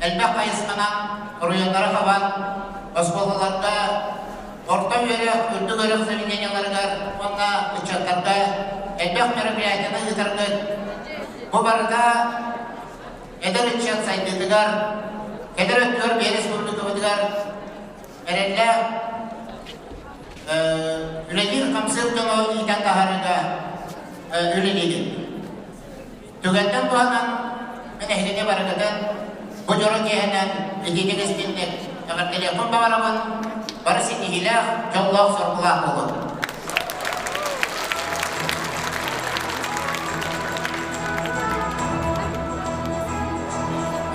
элбэх хайысханан оройуоннары хабан, оскуолаларга, орто үөрэх, үрдүк үөрэх заведениеларыгар уонна ыччаттарга элбэх мероприятиены ыытаргыт. Бу барыта эдэр ыччат сайдыытыгар, кэлэр өттүгэр биһиги республикабытыгар эрэллээх үлэлиир-хамсыыр дьону иитэн таһаарыыга үлэлиигин. Түгэнтэн туһанан мин эһигини барыгытын бу дьоро киэһэнэн итиитик истиҥник эҕэрдэлиэхпин баҕарабын, бары ситиһиилээх, дьоллоох-соргулаах буолун.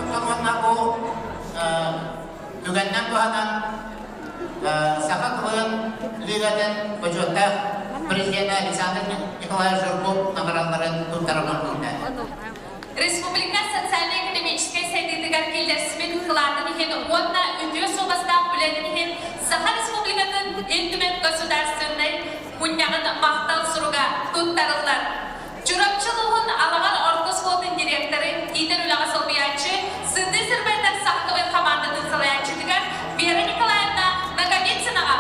Оттон уонна бу Түгэнинэн туһанан Саха тылын лигатын бочуоттаах президенэ Александр Николаевич Жирков наҕараадаларын туттаран оҥорбута. Республика социально-экономическай сайдыытыгар киллэрсибит кылаатын иһин уонна үтүө суобастаах үлэтин иһин Саха Республикатын Ил Түмэн Государственнай Мунньаҕын махтал суруга туттарыллар. Чурапчы улууһун Алаҕар орто оскуолатын директорын иитэр үлэҕэ солбуйааччы, Сытыы сырбайдар сахалыы хамаандатын салайааччытыгар Вера Николаевна Ноговицынаҕа.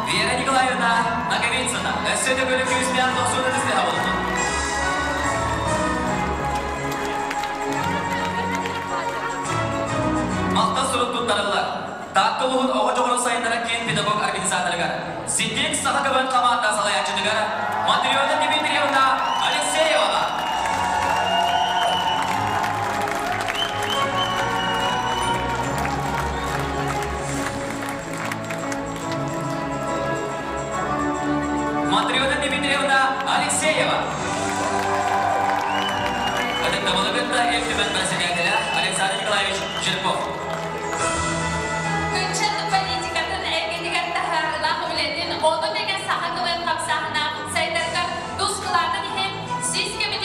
Вера Николаевна Ноговицына өссө төгүл күүстээх дохсун ытыстыһа буоллун. Махтал сурук туттарыллар. Таатта улууһун оҕо дьоҕурун сайыннарар киин педагог организаторыгар, Ситик Саха КВН хамаанда салайааччытыгар Матрена Дмитриевна Алексееваҕа. Матрена Дмитриевна Алексеева. Ытыктабылы кытта Ил Түмэн председателэ Александр Николаевич Жирков. Ыччат политикатын эйгэтигэр таһаарыылаах үлэтин, ону тэҥэ саха тылын хамсааһына сайдарга тус кылаатын иһин сис кэмитиэтин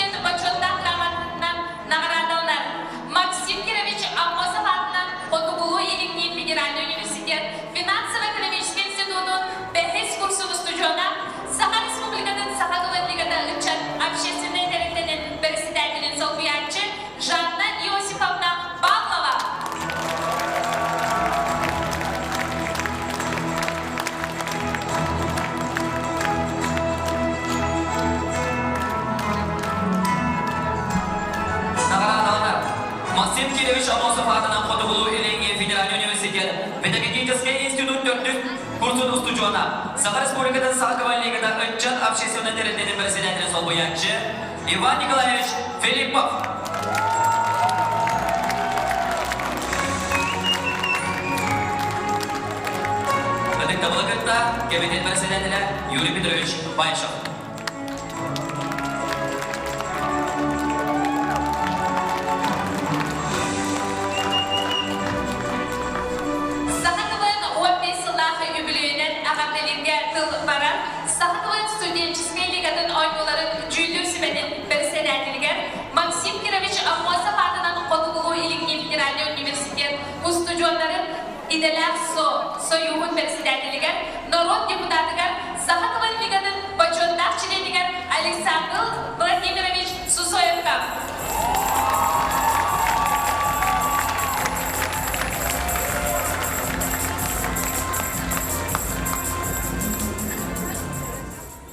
төрдүс курсун устудьуона, Саха Республикатын Саха Кавалерията ыччат общественнай тэрилтэтин председателин солбуйааччы Иван Николаевич Филиппов. Ытыктабылы кытта кабинет председателэ Юрий Петрович Баишев. Саха тылын 15 сыллаах үбүлүөйүнэн эҕэрдэлииргэ тыл барар Саха тылын студенческай лигатын оонньууларын дьүүллүүр сүбэтин бэрэссэдээтэлигэр Максим Кирович Аммосов аатынан Хотугулуу-Илиҥҥи федеральнай университет устудьуоннарын идэлээх сойууһун бэрэссэдээтэлигэр, норуот депутатыгар, Саха тылын лигатын бочуоттаах чилиэнигэр Александр Владимирович Сусоевка.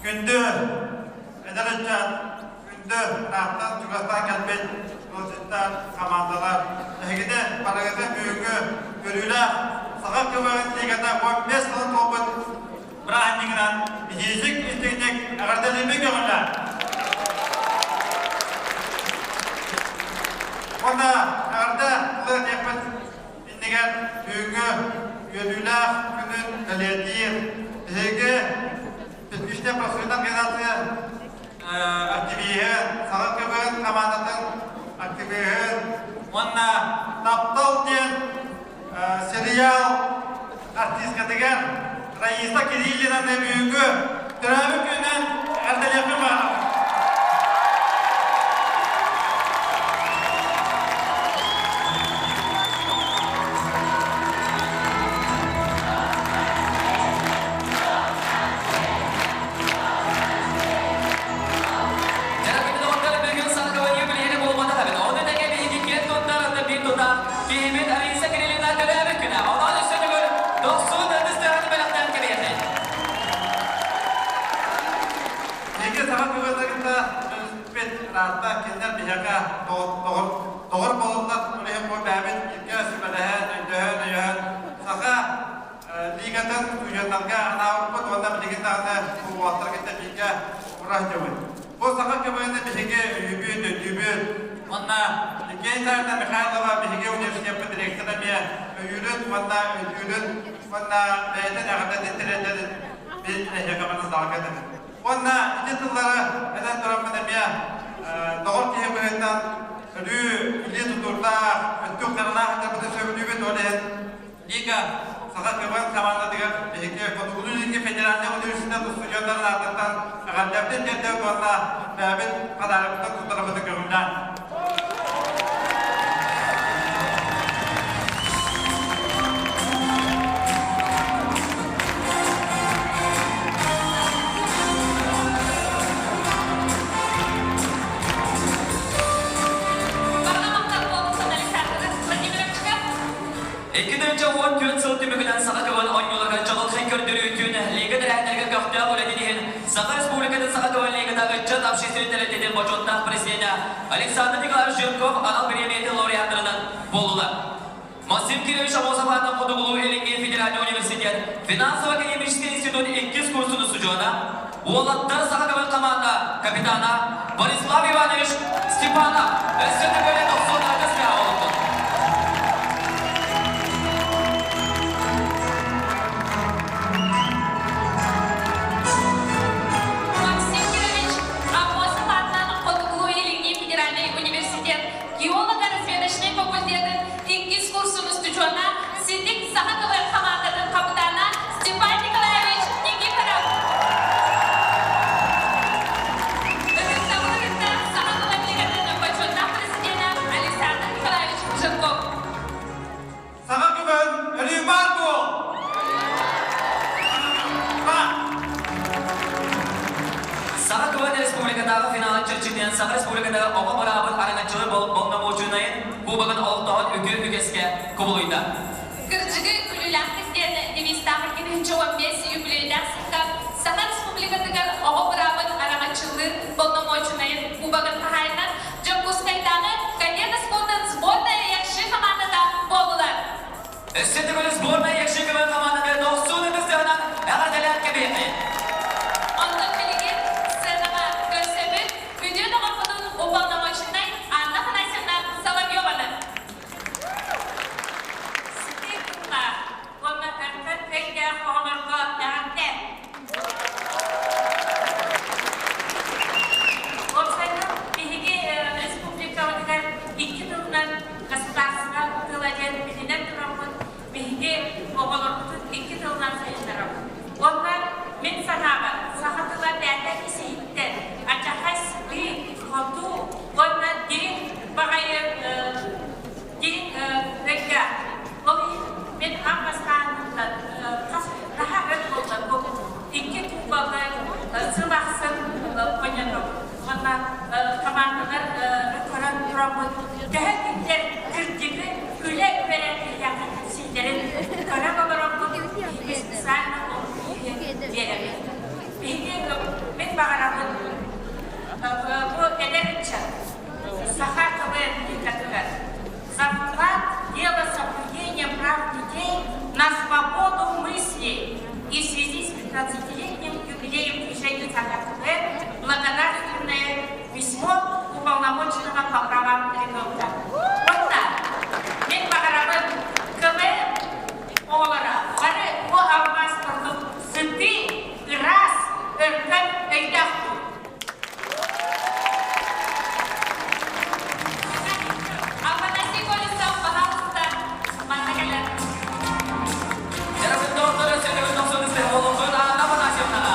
Күндү эдэр ыччат, күндү ыраахтан чугастан кэлбит ыалдьыттар, хамаандалар, эһигини барыгытын бүгүҥҥү көрүүлээх Саха КВН лигата 15 сылын туолбут бырааһынньыгынан итиитик истиҥник эҕэрдэлиибин көҕүлээн! Уонна эҕэрдэ тылы этиэхпит иннигэр бүгүҥҥү үөрүүлээх күнүн бэлиэтиир биһиги Техническэй профсоюзная организация активиһын, Саха КВН хамаандатын активиһын уонна Таптал диэн сериал артисткатыгар Раиса Кириллинаны бүгүҥҥү төрөөбүт күнүнэн эҕэрдэлиэхпин баҕарабын. Дьарыгын доҕоттор бүгүн саха билиһини буолбатах эбит. Ону тэҥэ биһиги киэн туттар биир тутаах киһибит Раиса Кириллина төрөөбүт күнэ. Онон өссө төгүл дохсун ытыс тыаһын бэлэхтээн кэбиһэҕин. Биһиги саха кыһыытыгыта бит ыраатта кинилэр биһиэхэ доҕор доҕор буолаллар үлэһит бу бэйэбит бииргэ сүбэлэһэн, өйдөһөн, өйөһөн саха лигатын студенттарга анаабыппыт уонна билигин даҕаны уолаттар кытта бииргэ уурах дьабыт. Бу саха КВН биһиги өйүүбүт, өйдүүбүт. Уонна Евгения Исаевна Михайлова биһиги университеппыт ректора эмиэ өйүүрүн уонна өйдүүрүн уонна бэйэтин эҕэрдэтин тириэрдэрин мин эһиэхэ манна залга этэбин. Уонна ити тыллары этэн тураммын эмиэ доҕор киһи быһыытынан өрүү илии тутуурдаах, өттүк харалаах этэрбитин сөбүлүүбүт, ол иһин Лига Саха КВН командатыгар биһиги Хотугулуу-Илиҥҥи федеральнай университет устудьуоннарын аатыттан эҕэрдэбитин тиэрдэбит уонна бэйэбит подарокпытын туттарабытын көҥүллээн. Барҕа махтал буолуохтун Александр Владимировичка. 2014 сыл түмүгүнэн Саха КВН оонньууларыгар чаҕылхай көрдөрүүтүн Лига тэрээһиннэригэр көхтөөх үлэтин иһин Саха Республикатын Саха КВН Лигата ыччат общественнай тэрилтэтин бочуоттаах президенэ Александр Николаевич Жирков анал бириэмийэтин лауреаттарынан буоллулар. Максим Кирович Амосов аатынан Хотугулуу-Илиҥҥи федеральнай университет финансово-экономическай институт иккис курсун устудьуона, уолаттар Саха КВН команда капитана Борислав Иванович Степанов өссө төгүлэ 96 сыаҕа олордун. Максим Кирович Аммосов аатынан Хотугулуу-Илиҥҥи федеральнай университет геолого-разведочнай факультетын иккис курсун устудьуона, Ситик саха КВН хамаандатын хапытаана Степан Николаевич Никифоров. Ытыктабылы кытта Саха тыла лигатын бочуоттаах президенэ Александр Николаевич Жирков. Саха күбэн өлүү баар буол! Саха КВН республикатааҕы финалын чэрчитинэн Саха Республикатааҕы оҕо быраабын араҥаччылар боломуочунайын Кубогын олохтооҕун үтүө үгэскэ кубулуйда. Кырдьыгы күлүүлээхтик диэн девизтаах 2015 үбүлүөйдээх сылга Саха Республикатыгар оҕо быраабын араҥаччылыыр боломуочунайын Кубогын хаһаайынан Дьокуускайдааҕы кадет оскуолатын сборная Якши хамаандата буоллулар. Өссө төгүл сборная Якши КВН хамаандата 90 Бу эдэр ыччат Саха КВН лигатыгар за вклад в дело соблюдения прав детей на свободу мысли и в связи с 15-летним юбилеем движения Саха КВН благодарственное письмо уполномоченного по правам ребенка. Онно мин баҕарабын КВН оҕолоро бары бу алмаас курдук сытыы, ыраас, өркөн өйдөөх буолуҥ. Афанасий Колесов, пожалуйста, манна кэлэр. Дьарыктоохторо сөтөгүн тохсун болуҥгун Анна Афанасьевнаҕа.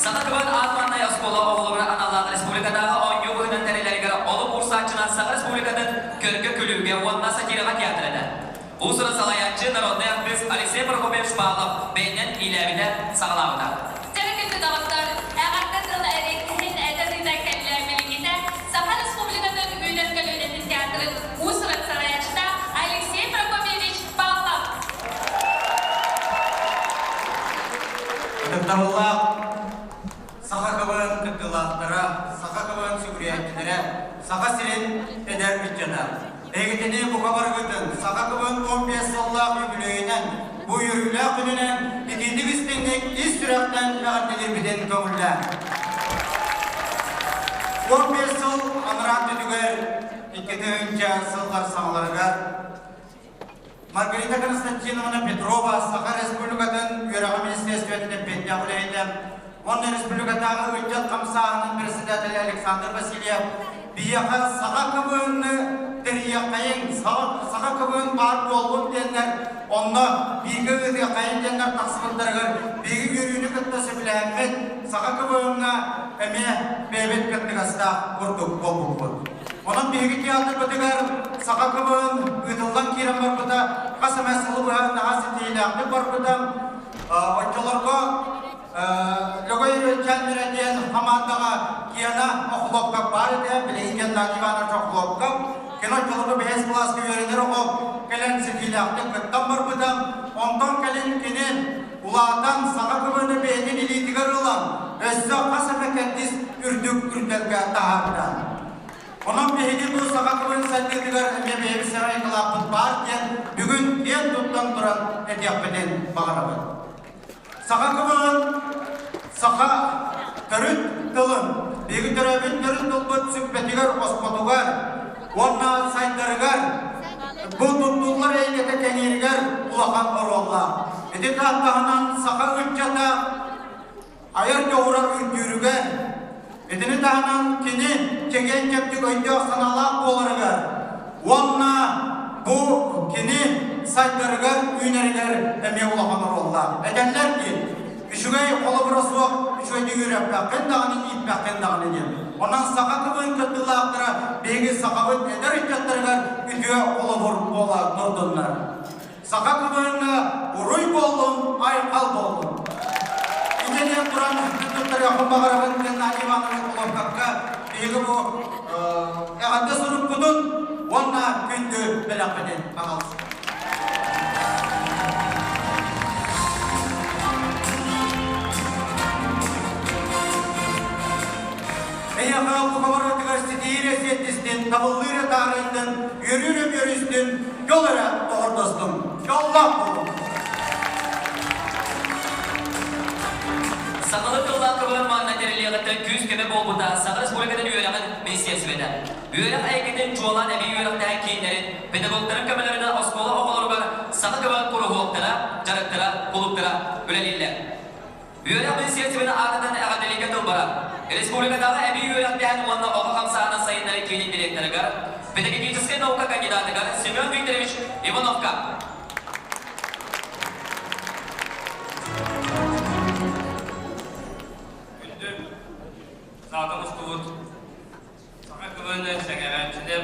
Саха тылын аат оскуола оҕолоругар аналлаах республикатааҕы оонньуу быһыынан тэриллэригэр олук уурсааччынан Саха Республикатын көргө-күлүүгэ уонна сатираҕа театр этэ. Уус-уран салайааччы народнай артыыс Алексей Прокопьевич Павлов бэйэтинэн иилээбитэ, саҕалаабыта. Дьэ күндү доҕоттор, эҕэрдэ тыл эриэккэһин этэ тыына кэллэ билиҥҥитэ Саха Республикатын үүнэр көлүөнэтин театрын уус-уран салайааччыта Алексей Прокопьевич Павлов. Ытыктабыллаах Саха КВН кыттыылаахтара, Саха КВН сүгүрүйээччилэрэ, Саха сирин эдэр ыччата. Эһигитини бука барыгытын Саха КВН 15 сыллаах үбүлүөйүнэн, бу үөрүүлээх күнүнэн итиитик истиҥник ис сүрэхтэн эҕэрдэлиирбитин көҥүллээн. 15 сыл анараа өттүгэр 2000 сыллар саҥаларыгар Маргарита Константиновна Петрова Саха Республикатын үөрэҕин министиэристибэтин эппиэттээх үлэһитэ уонна республикатааҕы ыччат хамсааһынын председателэ Александр Васильев биһиэхэ саха КВН-ны тэрийиэххэйиҥ, саха КВН баар буоллун диэннэр, онно бииргэ ыытыаххайыҥ диэннэр тахсыбыттарыгар биһиги үөрүүнү кытта сөбүлэһэммит, саха КВН-ҥа эмиэ бэйэбит кыттыгастаах курдук буолбуппут. Онон биһиги театрбытыгар саха КВН ыытыллан киирэн барбыта, хас эмэ сылы быһа наһаа ситиһиилээхтик барбыта. Оччолорго Лөгөй Ырыаччааннара диэн хамаандаҕа Киана Охлопков баар этэ, билигин Геннадий Иванович Охлопков. Кини оччолорго бэһис кылааска үөрэнэр оҕо кэлэн ситиһиилээхтик кыттан барбыта. Онтон кэлин кини улаатан саха КВН бэйэтин илиитигэр ылан, өссө хас эмэ кэрдиис үрдүк үрдэлгэ таһаарда. Онон биһиги бу саха тылын сайдыытыгар эмиэ бэйэбит сэрэй кылааппыт баар диэн бүгүн киэн туттан туран этиэхпитин баҕарабыт. Саха тылын, саха төрүт тылын, биһиги төрөөбүт төрүт тылбыт сүппэтигэр, оспотугар уонна сайдарыгар бу туттуллар эйгэтэ кэҥииригэр улахан оруоллаах. Ити таһынан саха ыччата айар дьоҕура үрдүүрүгэр, итини таһынан кини чэгиэн-чэбдик өйдөөх-санаалаах буоларыгар уонна бу кини сайдарыгар, үүнэригэр эмиэ улахан оруоллаах. Этэллэр дии, үчүгэй холобура суох үчүгэйдик үөрэппэххин даҕаны, ииппэххин даҕаны диэн. Онон саха тылын кыттыылаахтара биһиги сахабыт эдэр ыччаттарыгар үтүө холобур буола турдуннар. Саха кымыһыҥҥа уруй буоллун, айхал буоллун! Иннинэн туран туттарыахпын баҕарабын Геннадий Иванович Ловкакка биһиги бу эҕэрдэ сурукпутун уонна күндү бэлэхпитин аҕалсыбыт. Эйиэхэ бука барытыгар ситиһиирэ сиэттистин, табыллыыра таарыйдын, үөрүүрэ үөрүстүн, дьол эрэ доҕордостун. Дьоллоох буолуҥ! Сахалыы тыллаах көмө манна тэриллиэҕиттэн күүс-көмө буолбута Саха Республикатын үөрэҕин министиэрстибэтэ. Үөрэх эйгэтин чуолаан эбии үөрэхтээһин кииннэрин, педагогтарын көмөлөрүнэн оскуола оҕолоругар саха көмө куруһуоктара, дьарыктара, кулууптара үлэлииллэр. Үөрэх министиэристибэтин аатыттан эҕэрдэлииргэ тыл барар. Республикатааҕы эбии үөрэхтээһин уонна оҕо хамсааһынын сайыннарыы киинин директорыгар, педагогическай наука кандидатыгар Семен Викторович Ивановка. Күндү саатан устубут Саха КВН сэҥээрээччилэр,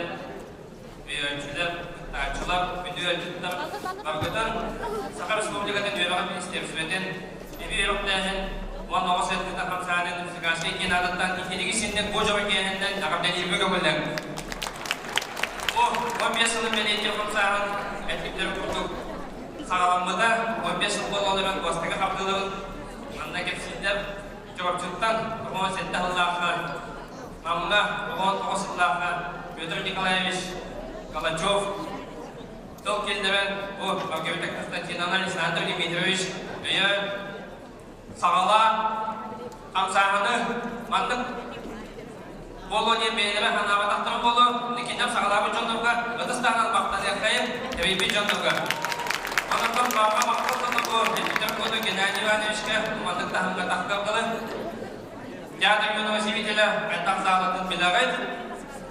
өйөөччүлэр, кыттааччылар, күндү ыалдьыттар баргытын Саха Республикатын үөрэҕин министиэристибэтин эбии үөрэхтээһин уонна оҕо сайдыытын хамсааһынын Республиканскай киин аатыттан иккилиги синник бу дьоро киэһэннэн эҕэрдэлииргэ көҥүллэҥ. Бу 15 сылын бэлиэтиир хамсааһын эппиттэрин курдук. саҕаламмыта 15 сыл буолан олорон бастакы хардыыларын манна кэпсииллэр. Чурапчыттан 97 сыллаахха Намҥа 99 сыллаахха Петр Николаевич Калачев тыл киллэрэн бу Маргарита Константиновна Александр Дмитриевич өйөөн саҕалаан хамсааһыны маннык буолуо диэн бэйэлэрэ санаабатахтара буолуо, кинилэр саҕалаабыт дьоннорго ытыс таһынан махтаныаххайын тэрийбит дьоннорго. Онон баҕа махтал тутугу Петр Куду Геннадий Ивановичка маннык таһымга тахтардылы. Театр юного зрителя хайдах саалатын билэҕит.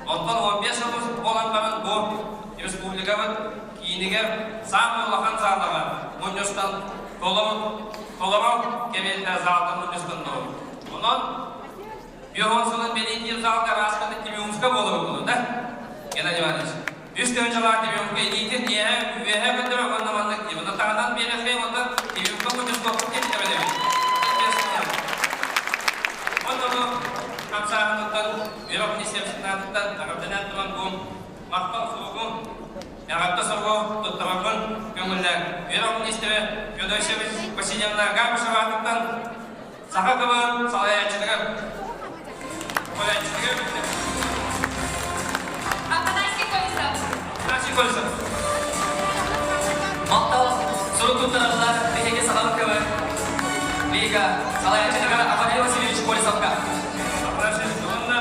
Оттон 15 сыл буолан баран бу республикабыт киинигэр саамай улахан саалаҕа мунньустан толору толору кэриэтэ заалга мунньустанныбыт. Онон Биоһон сылын бэлиэтиир залга ааспыт Тимиумска буолар да? Геннадий Иванович. Үс тыһыынчалаах Тимиумска илиитин үөһэ үөһэ көтөрө уонна маннык дии. Таһынан биэрэххэ онтон Тимиумска мунньустуохпут диэн эбэлэбит. Онно хамсааһыныттан үөрэх министерствотыттан эҕэрдэлээн туран бу махтал суругу эҕэрдэ суругу туттарарбын көҥүллээн үөрэх министрэ Федосия Васильевна Габышева аатыттан Саха тылын салайааччытыгар салайааччытыгар Афанасий Колесов. Афанасий Колесов. Махтал сурук туттараллар биһиги сахабыт көмө лига салайааччытыгар Афанасий Васильевич Колесовка. Афанасий уонна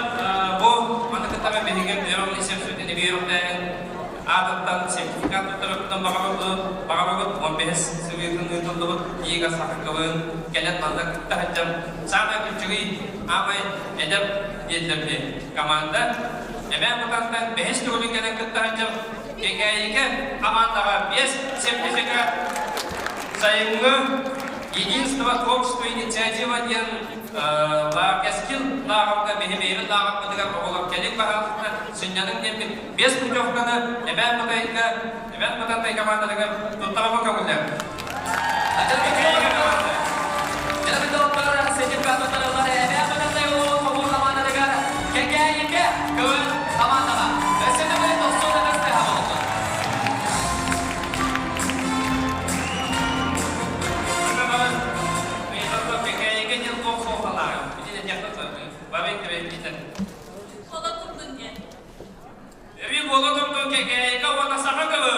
бу маны кытта биһиги Первый министерствотын биэриэхтээҕин аатыттан сертификат туттарыттан баҕарабыт, баҕарабыт 15 сырыытын ыытыллыбыт Лига Сахакылын кэлэн манна кытта сылдьар саамай үчүгэй, аамай эдэр диэллэрди команда Эбээн Бытантан бэһис төгүлүн кэлэн кытта сылдьар Кэкээйигэ командаҕа биэс сертификат сайыҥҥы Единство творчество инициатива диэн Кэскил лааҕырга биһи бэйэбит лааҕырбытыгар оҕолор кэлин баһаалыста сынньаныҥ диэммит биэс путевканы Эбээн Бытайга Эбээн Бытантай командатыгар туттарарга көҥүллэр. Эбээн Бытантай улууһун хомуур хамаандатыгар Кэкээйикэ көҥүл хамаандаҕа өссө төгүл тохсун ытыс тыаһа буоллун. Кэкээйигэ диэн туох суолталааҕый? Ити этиэххэ сөп. Бары кэбэйбитэ. Буола турдун диэн. Өрүү буола турдун Кэкээйигэ уонна саха тылы!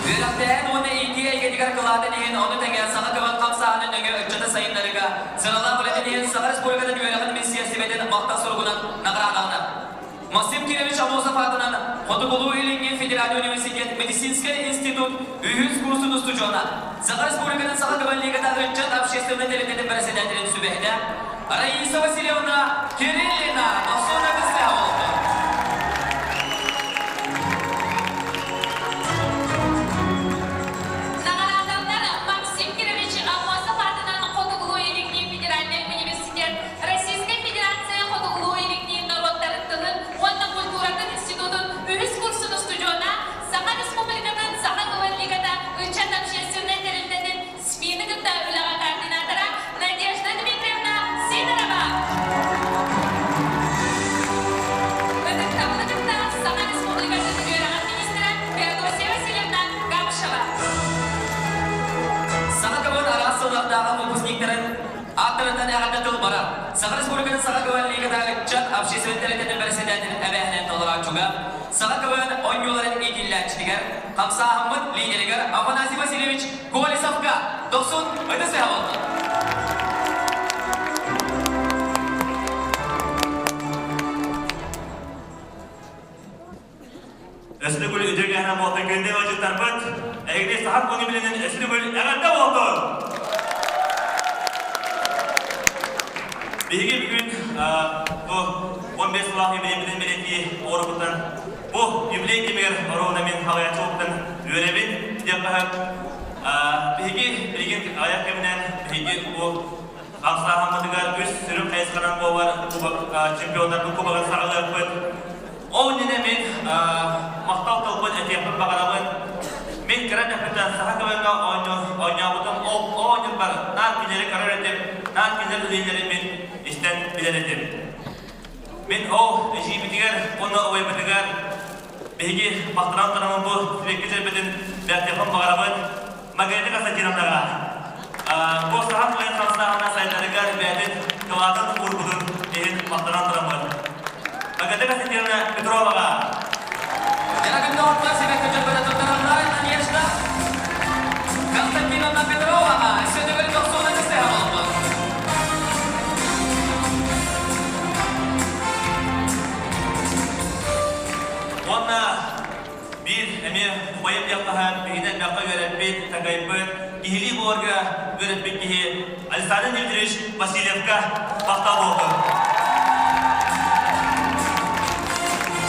Үөрэхтээһин уонна иитии эйгэтигэр кылаатын иһин, ону тэҥэ саха тылын хамсааһынын нөҥүө ыччаты сайыннарыыга сыралаах үлэтин иһин Саха Республикатын үөрэҕин министиэристибэтин махтал суругунан наҕараадаланар. Максим Кирович Аммосов аатынан Хотугулуу-Илиҥҥи федеральнай университет медицинскэй институт үһүс курсун устудьуона, Саха Республикатын Саха Кабаллигата ыччат общественнай тэрилтэтин бэрэссэдээтэлин сүбэһитэ Раиса Васильевна Кириллина Махсуна Кыстыһа буолла. Наҕараадалар Максим Кирович Аммосов аатынан Хотугулуу-Илиҥҥи федеральнай университет Российскай Федерация Хотугулуу-Илиҥҥи норуоттарын тылын уонна культуратын институтун үһүс курсун устудьуона, Саха Республикатын Саха тылын лигата ыччат общественнай тэрилтэтин СМИ-ны кытта үлэҕэ координатора Надежда Дмитриевна Сидорова. Ытыктабылы кытта Саха Республикатын үөрэҕин министрэ Феодосия Васильевна Габышева. Саха кыбын араас сыллардааҕы выпускниктарын Ааттарыттан эҕэрдэ тыл барар. Саха Республикатын Саха КВН лигата ыччат общественнай тэрилтэтин бэрэссэдээтэлин эбээһинэн толорооччуга, Саха КВН оонньууларын иитиллээччитигэр, хамсааһыммыт лидеригэр Афанасий Васильевич Колесовка дохсун ытыс тыаһа буолла. Өссө төгүл үтүө киэһэ буолтун күндү ыалдьыттарбыт, эһигини саха күнү билинэн өссө төгүл эҕэрдэ буолтун! Биһиги бүгүн бу 15 сыллаах юбилейбитин бэлиэтии оҕоробутун бу юбилей кэмигэр оруолуна мин халайааччы буолбутун үөрэбин диэххэ биһиги билигин аҕыйах кэминэн биһиги бу хамсааһыммытыгар үс сүрүн хайысханан буолар чемпионнарбыт кубогын саҕалыахпыт. Ол иннинэ мин махтал тылбын этиэхпин баҕарабын. Мин кыра дэхпиттэн саха КВН-га оонньообутум, ол оонньуурбар наар кинилэри көрөр этим, наар кинилэр үлэлэрин мин истэн билэр этим. Мин ол эдьиийбитигэр уонна убайбытыгар биһиги махтанан тураммын бу сибэкки дьөрбөтүн бэлэхтиэхпин баҕарабын. Маргарита Константиновнаҕа бу саха тылын хамсааһына сайдарыгар бэйэтин кылаатын уурбутун иһин махтанан тураммын. Маргарита Константиновна Петроваҕа Дорогой сибэкки дьөрбөтө туттараллар Надежда Константиновна Петроваҕа өссө төхсуона кыстыһа буолбут. Уонна биир эмиэ убайым диэххэ биһигини элбэххэ үөрэппит, такайбыт, киһилии буоларга үөрэппит киһи Александр Дмитриевич Васильевка махтал буоллун.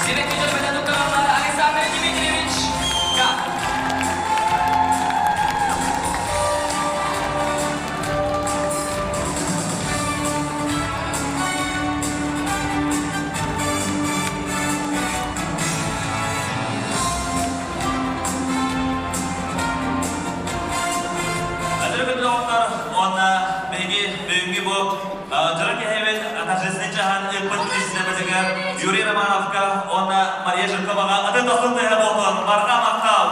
Сибэкки дьөрбөтө туттараллар Александр Дмитриевич Өтөрү доҕоттор уонна биһиги бүгүҥҥү бу дьоро киһибит торжественный чаһын ыыппыт президентэбитигэр Юрий Романовка уонна Мария Жирковаҕа ытык дохсун тыаһа буоллун! Барҕа махтал!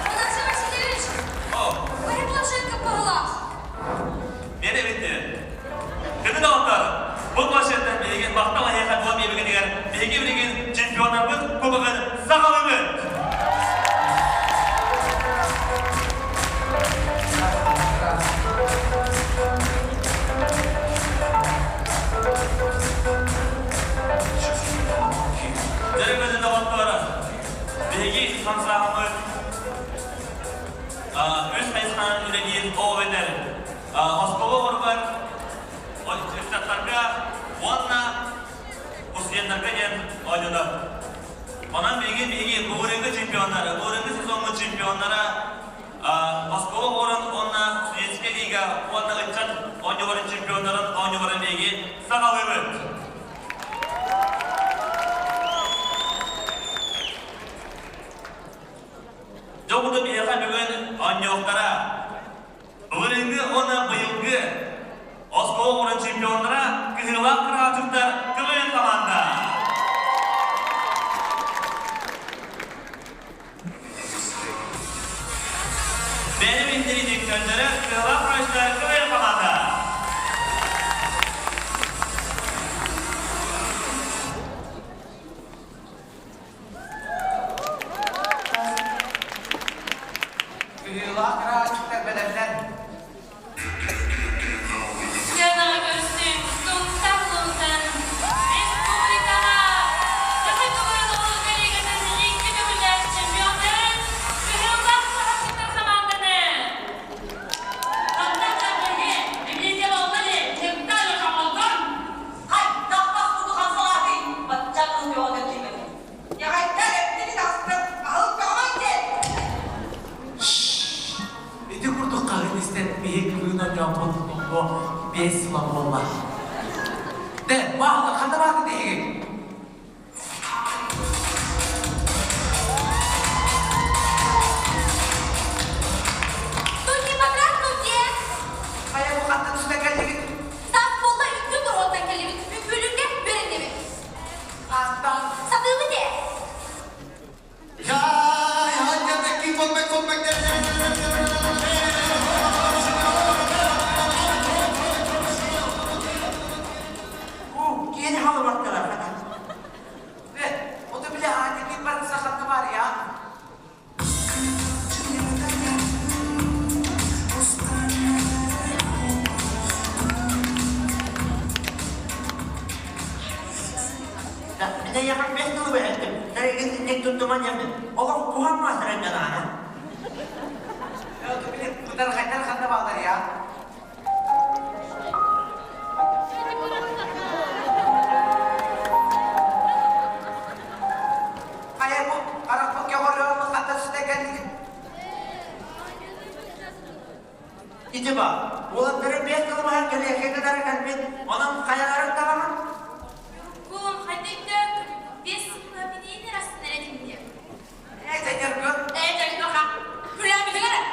Афанасий Васильевич, бары планшетка паһылаах. Мен эбитти. Кыты доҕоттор, бу планшеттан билигин махтал эһиэхэ буолан биэбигитигэр биһиги билигин чемпионнарбыт кубогын саҕалыыбыт! Дөрү доҕоттор, биһиги хамсааһыммыт үс хайысханан үлэлиир ол эбэтэр оскуола оҕоругар ыччаттарга уонна студеннарга диэн оонньонор. Онон билигин биһиги былырыыҥҥы чемпионнара, былырыыҥҥы сезоҥҥут чемпионнара оскуола оҕолорун уонна студенческай лига уонна ыччат оонньууларын чемпионнарын оонньууларын биһиги саҕалыыбыт. Дьолбутун биһиэхэ бүгүн оонньуохтара. Былырыыҥҥы уонна быйылгы оскуола оҕолорун чемпионнара Кыһыылаах Кыраачыктар КВН команда. Бэйэм иннинин көннөрө Кыһыылаах Кыраачыктар КВН команда. Кыһыылаах кырааччыктар бэлэмнэр. Сыанаҕа көрсүҥ, Сунтар улууһун республикаҕа Саха көҥүл оҕолорго лигатын икки төгүллээх чемпионнарын Кыһыллаах Кырааччыктар хамаанданы! Ити курдук хаһын истэн биһи кыбыын оонньооппут номнуо 5 сыла буолла. Дэ, баалар ханна бааты диһигин? Тут не потрапил где? Хайа бу хантан түстэн кэллигит? Саас буолла үҥкүү боруоттан кэллибит. Үҥкүүлүүргэ үөрэннибит. Антон. Сатыыбыт ээ. Киэни халыбартылар хата. Бе, ото биле аанньык барыса хатта бар я. Мин эйиэхэ бэс тылы бэһэттим. Тэригин инник туттуман диэммин. Олох куһаҥ маастарын дьанаана. Бытархайдар ханна бааллар я? Хайа бу харахпын көҕөрүөҕүм ханна сүтэ кэллигин? Ити ба, уолаттары бэс тылы баһан кэлиэххэ кытары кэлбит, онон хайаларын табаҕын? Кун, хайдыйдык, без сыппапинин ырастын этим диэн. Это нергын. Это ха. Күләмилигер.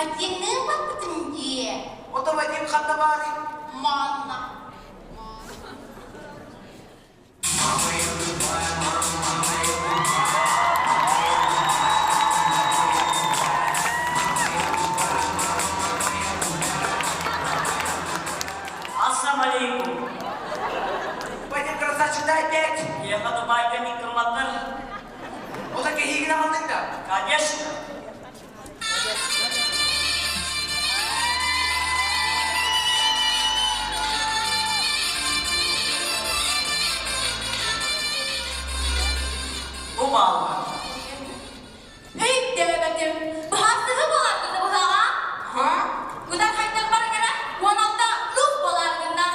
Вадимныын барбытым дии. Ото Вадим ханна баарый? Манна. Ассам алейкум. Вадим красавчик, дай пять. Ехать Дубайга не кымматтар. Ота кэһиигин аҕаллыҥ да? Конечно. Бу бааллар. Өйдөөбөтүм. Быһаастыһы буоларгын быһаҕа. Ха? Кудан хайдах барыгара 16 плюс буоларгынна.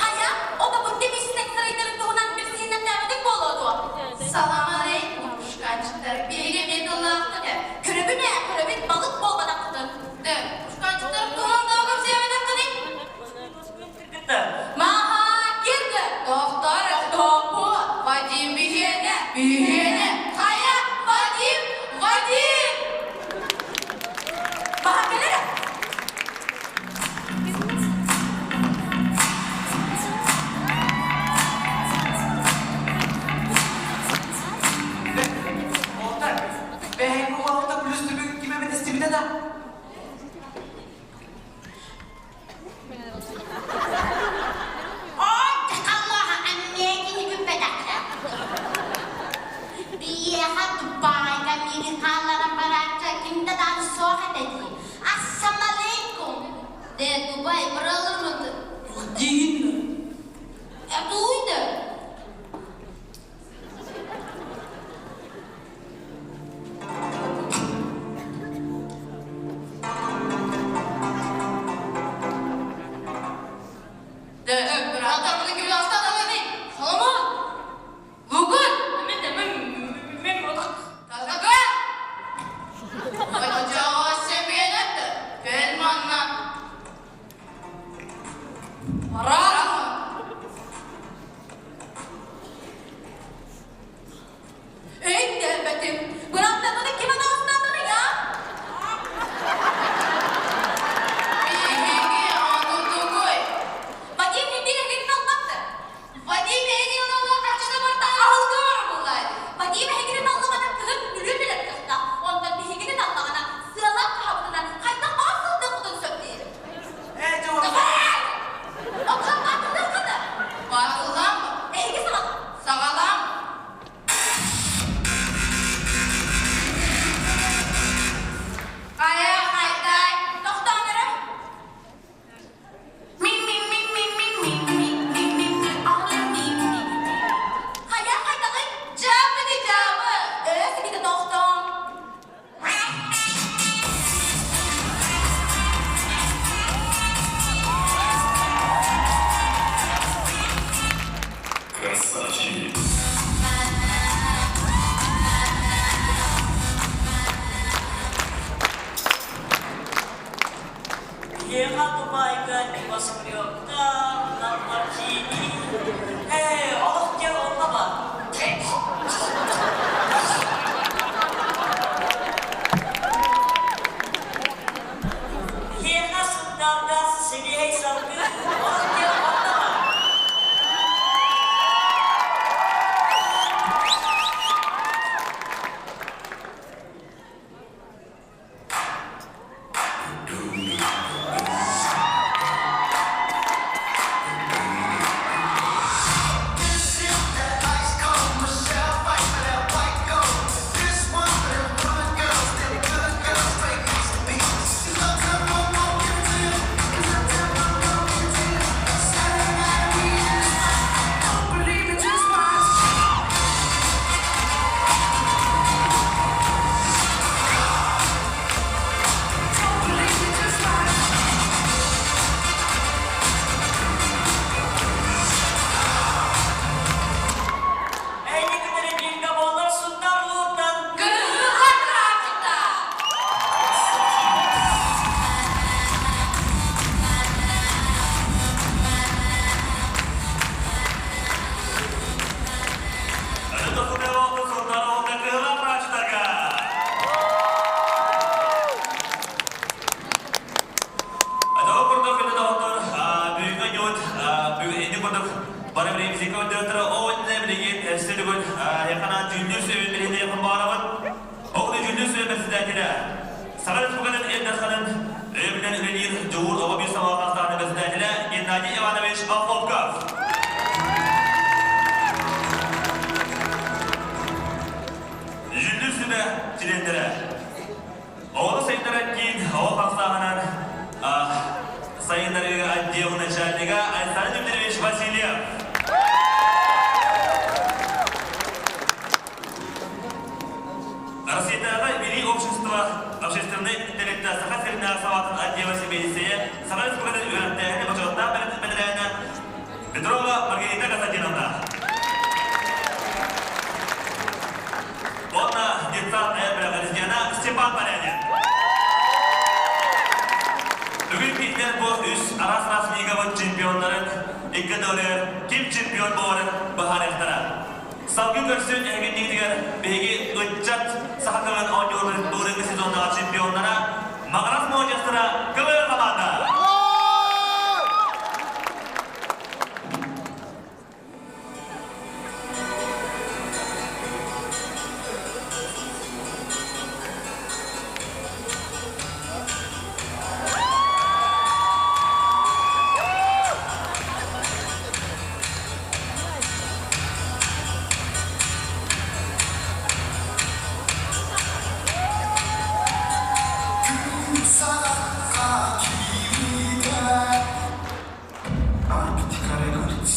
Хайа, отобут демисинен сырайдарын туһунан билсиһиннэрдээбитик буолуо дуо? Салам алейкум, пушканчиктар. Биһиги эмиэ тыллаахпыт ээ. Көрөбүн ээ, көрөбүн, балык буолбатаххытын. Дэ, пушканчиктарым туһунан тоҕо кэпсээбэтэххиний? Маха, кирді! Тохтор, тохтоппу! Вадим биһиэнэ, биһиэнэ! Хайа, Вадим, Вадим! Маха кэлэрэ! Уолтар, бэһэҥ уолта плюс түбүк ким эбит истибитэ да? Аллаһа эмиэ күппэтэхтэр. Биһиэхэ Дубайга миигин хаалларан барааччы ким да даҕаны суох этэ дии. Ассамалейкум. Де, Дубай быралырмыты. Диин. Э, туйды. Де, бырааттарбыны ким астадылыный? Соломон! Лугун! Мен мен мен отақ. Тазага! Очоҕо семиэнэтте, кэл манна. Барар. билигин физика отделтара оҕотне билигин өссө бүгүн якана дьүүллүүр сүбэ билигин баарабыт. Оҕону дьүүллүүр сүбэ председателэ Саха Республикатын Ил Дарханын өйөбүлүнэн үлэлиир Дьулуур оҕо биир салаа хамсааһынын председателэ Геннадий Иванович Охлопков. Дьүүллүүр сүбэ чилиэннэрэ Оҕону сайыннарар киин оҕо хамсааһынын сайыннарыыга отдел начальнига Александр Дмитриевич Васильев. Россиятааҕы Билии общество общественнай тэрилтэ Саха сиринээҕи салаатын отдела сэбиэдиссэйэ Саха Республикатын үөрэхтээһини бочуоттаах бэтэрээнэ Петрова Маргарита Константиновна. Уонна детсад президена Степан Полянин. Бүгүн кинилэр бу үс араас-араас лигабыт чемпионнарын икки ардыларыгар ким чемпион буоларын быһаарыахтара. Салгыы көрсүөн эһигиннигитигэр биһиги ыччат саха кылын оонньууларын былырыыҥҥы сезоннаах чемпионнара Маҕарас модьастара КВН хамаанда! Арктика Records.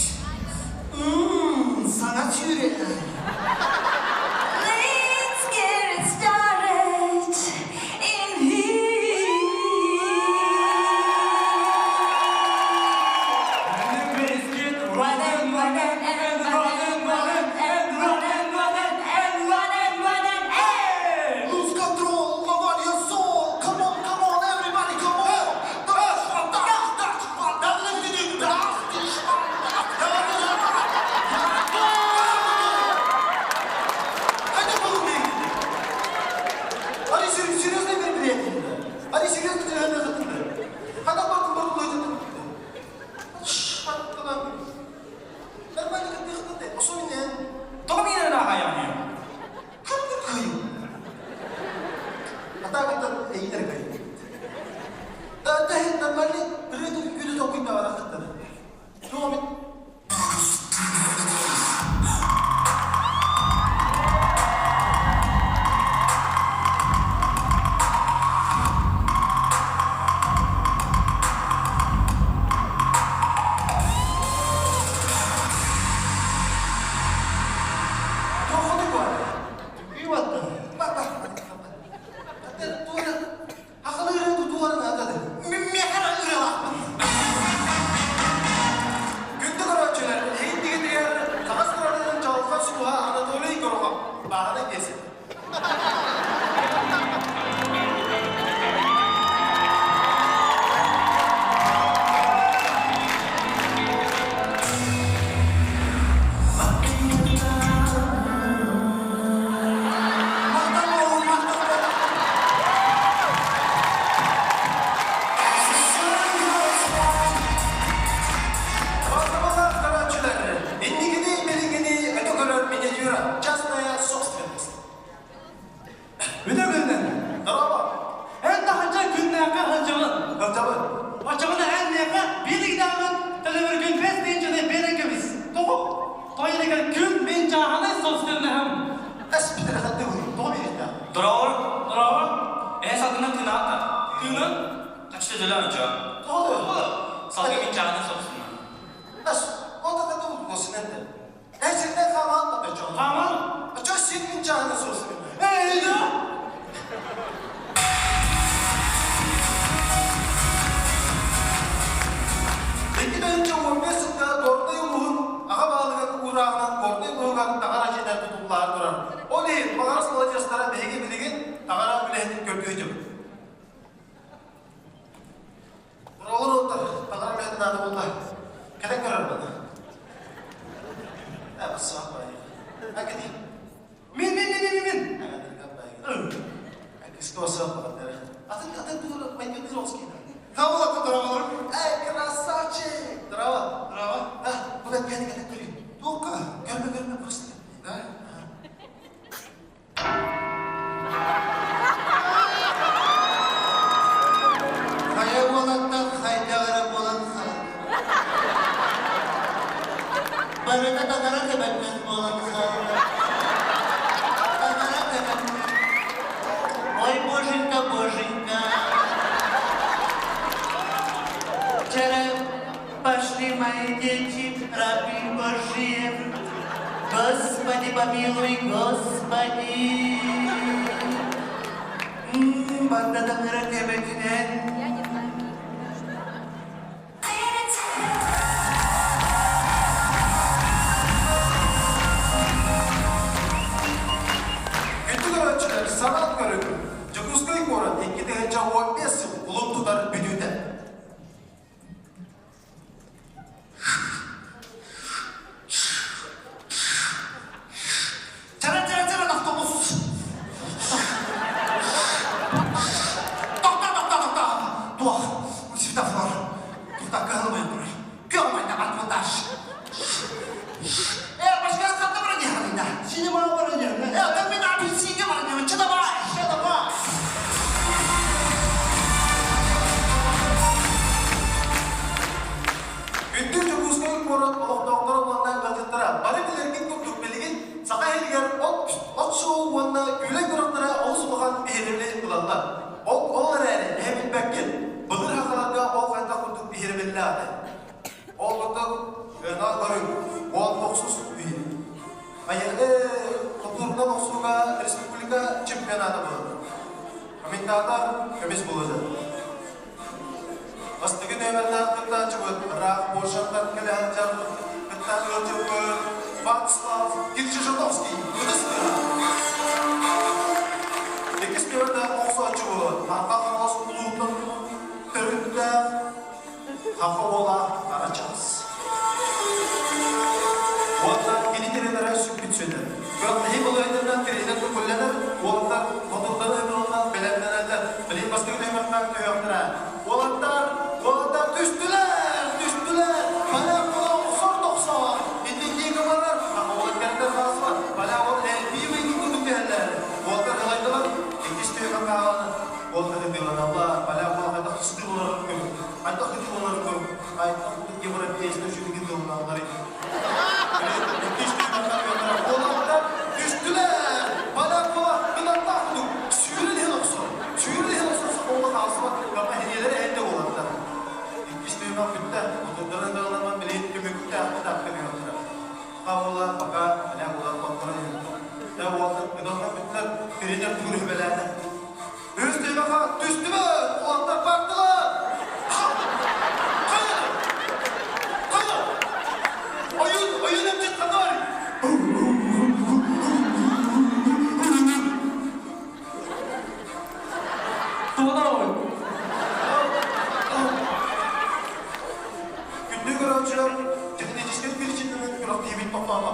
Саҥа сүүрэн. Let's get it started in here. Running, running, and running, running, and running, running, and running, running, and Lose control of your soul. Come on, come on, everybody, come on. Dash, dash, dash, dash, Hadi oğlum Hadi серьезно мероприятие. Hadi серьезно Hadi бардым бардым Нормально кытты Особенно. Тоҕо миинэн аахайаҕын Ким кыйым? Атаагыттан эйинер кыйым. Да, да, нормально. Ырыты күнү токуйда барахтар. Туомит. Күндү көрөөччүлэр, эһиги дигитигэр хаҕыс туранынан чаҕылхан сулуһа Анатолий Горохов бааһынай пьеса. Бастабалар көрөөччүлэр, инникини билиҥҥини өтө көрөр миниатюра, частная собственность. Бүтэ күннэн. Здорово. Эн тахынча күннээххэ сылдьабын. Сылдьабын. Оччоҕуна эн миэхэ бииригдээҕин төлөбүргүн бэс тыһыынчаны биэрэн кэбис. Тоҕо? Тоҕо күн мин чааһынай собственноһым. Эс бүтэрэ хаттыбын. Тоҕо биэриэхтээх? Здорово. Здорово. Эһэ салгынан тыынаата. Тыынын? Хаччы төлөөн очо. Тоҕо? Салгын мин чааһынай собственноһым. Эс, ота хаттыбын госиненте. Эсирден хамаан да Хамаан? Очо син мин чааһынай собственноһым. Эй, да? Икки тыһыынча 15 сылга Горнай улууһун аҕа баһылыгын уурааҕынан Горнай улууһугар таҥара дьиэтэ тутуллаары турар. Ол иһин Маҕарас маладьыастара биһиги билигин таҥара үлэһитин көрдүү сылдьабыт. Уралар уоттар таҥара үлэһитин наада буолла. Кэлэн көрөр бана. Э, бассаах баайы. Акини. Мин, мин, мин, мин, мин. Атын атын тур майгын Зоски. Здорово, Эй, красавчик! Здорово. Здорово. А, куда пьяный кэлэн көрүн. Таҥара көмөтүнэн буолан хаалла. Таҥара көмөтүнэн. Ой, боженька, боженька. Вчера пошли мои дети, рабы Божьи. Господи, помилуй, Господи. Манна таҥара көмөтүнэн. Күндү көрөөччүлэр, санаан көрүҥ, Дьокуускай куорат 2015 сыл кулун тутар бүтүүтэ. Чара чара чара автобус. Тохто тохто тохто. Туох светофор. Тута кыһылмай турар. Кыһылмай атваташ. Э, башка ханна баран яхалыйда? Синема баран яхалыйда. Э, там мен апельсинге баран яхалыйда. Че давай, че давай. Күндү Дьокуускай куорат олохтоохторо уонна ыалдьыттара бары билэргит курдук билигин Саха иһигэр от, от шоу уонна күүлэй куораттара олус улахан биһирэбили ылаллар. Ол, ол эрээри эһэ билбэккин, былыр сахаларга ол хайдах курдук биһирэбиллээх этэй. Ол курдук ыанал көрүҥ, уон охсус үйэ. Айылы хотуурунан охсууга республика чемпионата буолар. Комментатор көмүс булута. Бастакы нүөмэрдээх кыттааччыбыт ыраах Польшаттан кэлэ сылдьар кытта ыалдьыппыт Вацлав Кирчижановский ытыс тыаһа. Иккис нүөмэрдээх охсооччубут Марха Хаҥалас улууһуттан төрүттээх Хаха уола Арачаас. Уонна кини тренерэ сүппүт сүтэр. Күрэхтэһии балаһыанньатынан тренер көҥүллэнэр, уолаттар хотурдары ыҥырыллан бэлэмнэнэллэр. Билигин бастакы түһүмэххэ түһүөхтэрэ. Уолаттар, уолаттар түстүлэр, түстүлэр. Поляк уола охсор тохсор. Итиннигэ барар. Хаха уола кэрдэр хаалсыбат. Поляк уол элбии быйгы курдук түһэллэр. Уолаттар ылайдылар. Иккис түһүмэх хаалан уолаттар ытыыланаллар. Поляк уола хайдах сытыы буоларын көрүҥ. Хайдах ытыы буоларын көрүҥ. Хайдах европейскай үчүгэй тыллааллар Уолаттар түстүлэр! Бала буола кынаттаах курдук сүүрэн иһэн охсор. Сүүрэн иһэн охсор сокуонна хаалсыбат гама эһиэлэрэ эһэнде уолаттар. Иккис түһүмэх бүттэ. Отурдарын даҕаларынан билигин түмүктээх этапка түһүөхтэрэ. Пока буола, пока аля буола хотторон иһэн. Дэ уолаттар кыдаллар бүттэр, тренер тугу үһүбэлээтэ. Үс түһүмэххэ түстүбүт! Уолаттар бардылар! Хайа! Хайа! Ойун, ойун эмчит ханна барый? Тугунан Күндү көрөөччүлэр, техническэй причинанан күрэхтэһиибит тохтоото.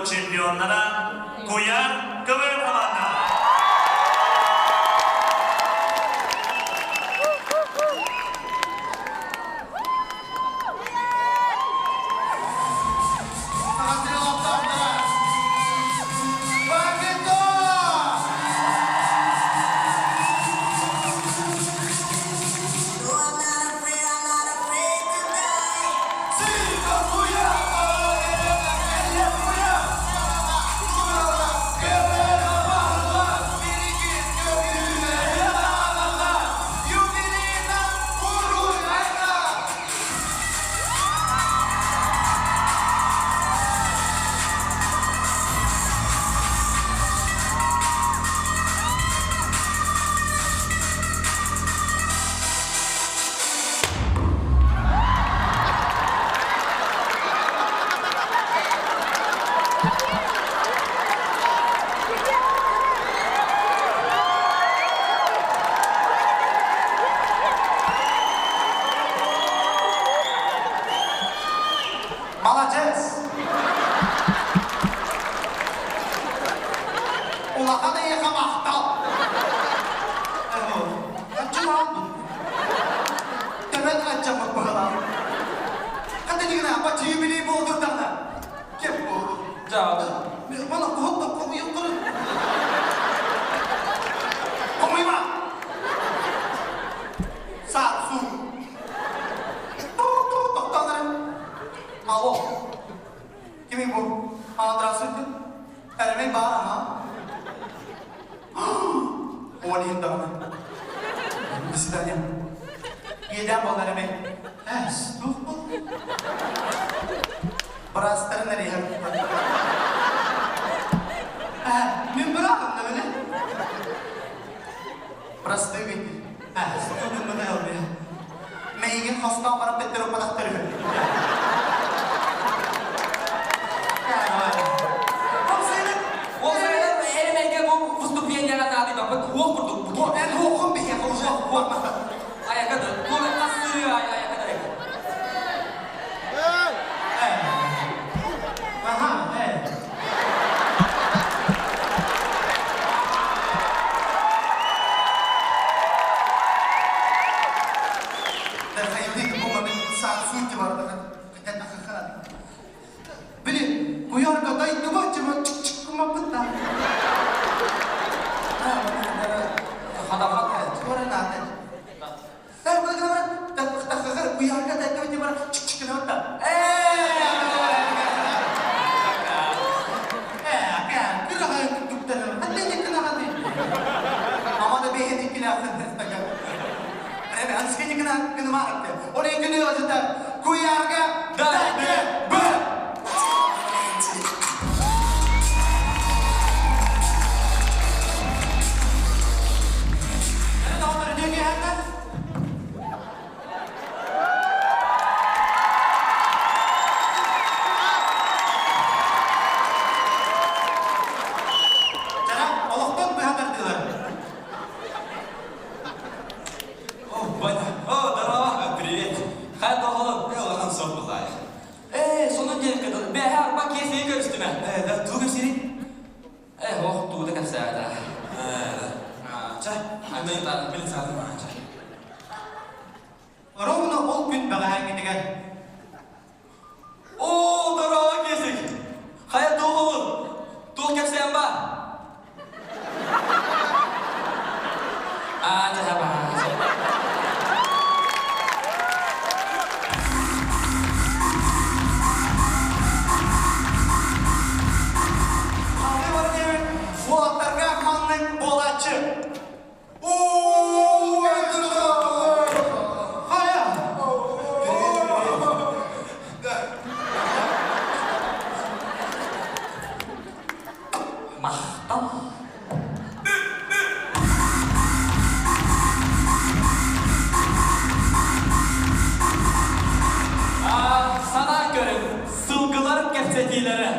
чемпионнара Куйаар КВН хамаанда. Молодец! Улахан эйиэхэ махтал! Аччалаабын. Төбөн аччаммыт быһылаах. Хата дигина, бачыйы билии буолдурдаҕына. Кеп буолу. Жаады. Мана куһут хомуйан турun. Хомуйма! Саат суу. Тоқтаңырын. Алло. Кимий бу? А, здравствуйте. Эрэмэй баар, аха. Ол иһин даҕаны. До свидания. Иэдээн буолла эрэмэй. Эс, туох бу? Быраастарын эриһэр. Э, мин быраатым да били. Простые ведь. Э, суқын Мейигин хостоон баран төттөрү укпатахтар үһү. Ол сайын эрэмэйгэ бу выступлениеҕа наадыйбаппыт уох курдук. Эн уоххун биһиэхэ уже уох Аякады. Туох хас сырыы аякады. Аха, э. Били, куйаарга дайдыба чыма чык-чык-кымаппытта. Куйаарга дайдыба чыма чык-чык-кымаппытта. Куйаарга дайдыба! Олохтон быһа тардылар. О, Ваня, о, здорово, привет. Хай доҕолор, э, улахан сор буллай. Э, сонун диэн кытыл. Бэһэ арба киэсиги көрүстүмэ. Э, да, тугу кэпсири? Э, ох, тугу да кэпсээбэтэ. Э, да. Ча, мен билин саатым, ча. Ровно ол күн бэҕэһээҥҥитигэр О, здорово, киэсик. Хайа доҕолор, туох кэпсээн ба? А, ча, ба. Халы бар диэбит уолаттарга маннык буолааччы. Оо, Хайа! Махтал. А, санаан көрүҥ, сылгылар кэпсэтиилэрэ.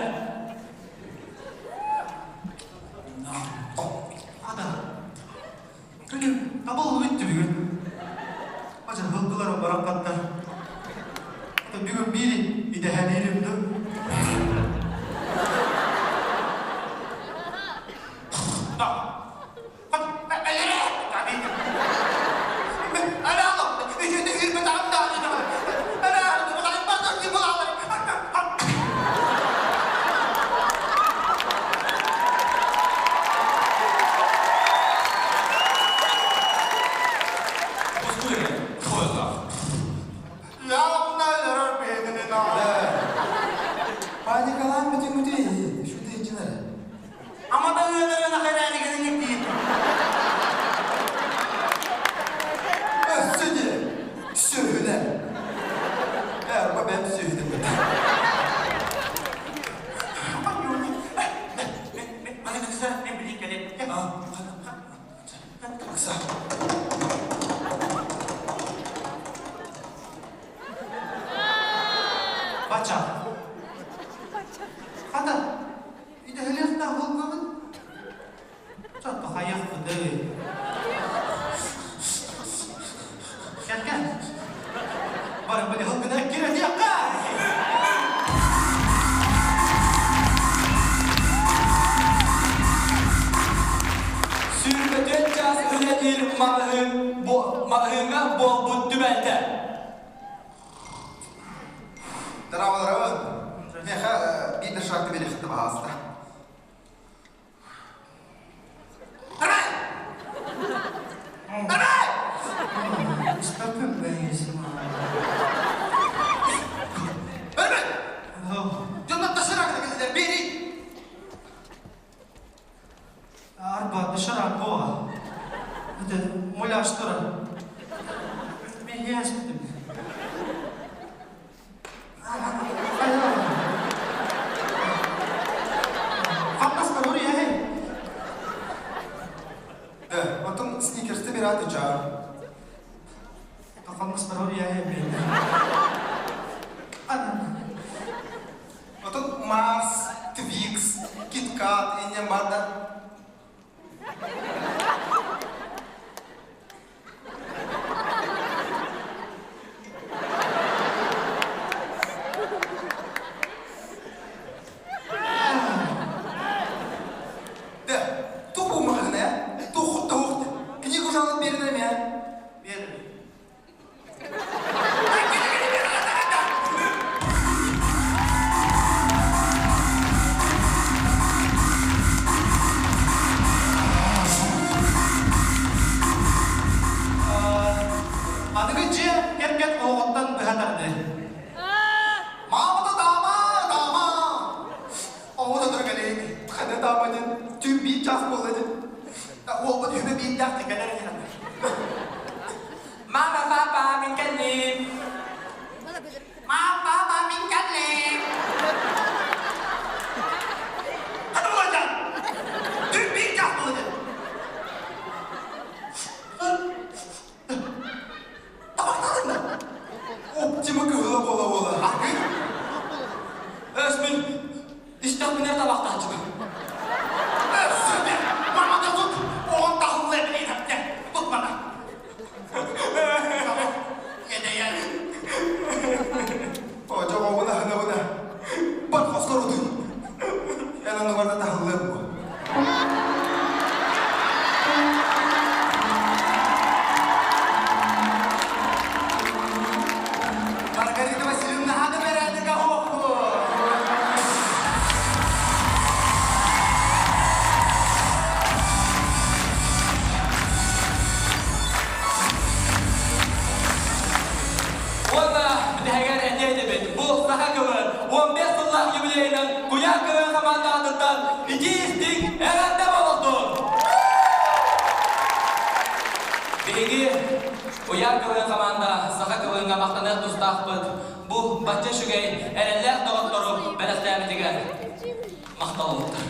Ада. Күнүм табыллыбыт бүгүн. Бача һылгыларым бараккаттар. Бүгүн биири идэһэлиирим ду. Паникалаан бүтүҥҥүтүй, шутейчилэр. Ама да ыаларын ахайраанигынан ирдиир. Өссө диэ, сүөһүлэр. Ээ, бу бэйэм сүөһүтүм бит. Бача. Хата, идэһэлиэхтээх буолбабын. Чотто хайахпыты. Кэргэн. Баран били хылгына кирэтиэххэ! Сүүрбэтиэт чаас үлэлиир маҕаһыын маҕаһыыҥҥа буолбут түбэлтэ. Здорово, Меха биир да шаг биэриэхтэ баҕаста. Арба, дышара гоа. Это муляж тура. Мен яспытым. Оттон сникерсты бераты чаар. Оттон Марс, Твикс, Киткат, иннем бар да. Да, тух умахына, тух тух. Книгу жалып бердім, я. Бердім. Аныгы дьиэ кэргэн олоҕуттан быһа тардыы. Маама да дама, дама. Оҕо да кэлейик. Хана дама ден, түн биир час буолла ден. Уолбут үһүбэ биирдээх кэлэр диэн. Мама, папа, мин кэллим. Мама, папа, мин кэллим. Хата буолан! Түн биир час буолла ден. Оптима кыһыла буола буола. Өс мин истэхпинэ табахтааччыбын. Мама да тут, оҕон таһылла эбин эпте. Тут мана. Эдэйэн. О, жоҕоҕуна ханабына. Бар хосторутуй. Эн оннугарда таһыллыам бу. Маргарита Васильевна ханы бэрээдик ахуоху. Уонна бүтэһигэр этиэ этибит. Бу саха кылын 15 сыллаах юбилейынан Куйаар кылын хамаандаатыттан итии-истиҥ эҕэрдэ буолуохтун! Биһиги Куйаар кылын хамаанда саха кылыҥҥа махтаныах тустаахпыт. Бу бачча үчүгэй, эрэллээх доҕоттору бэлэхтээбитигэр махтал уоттар.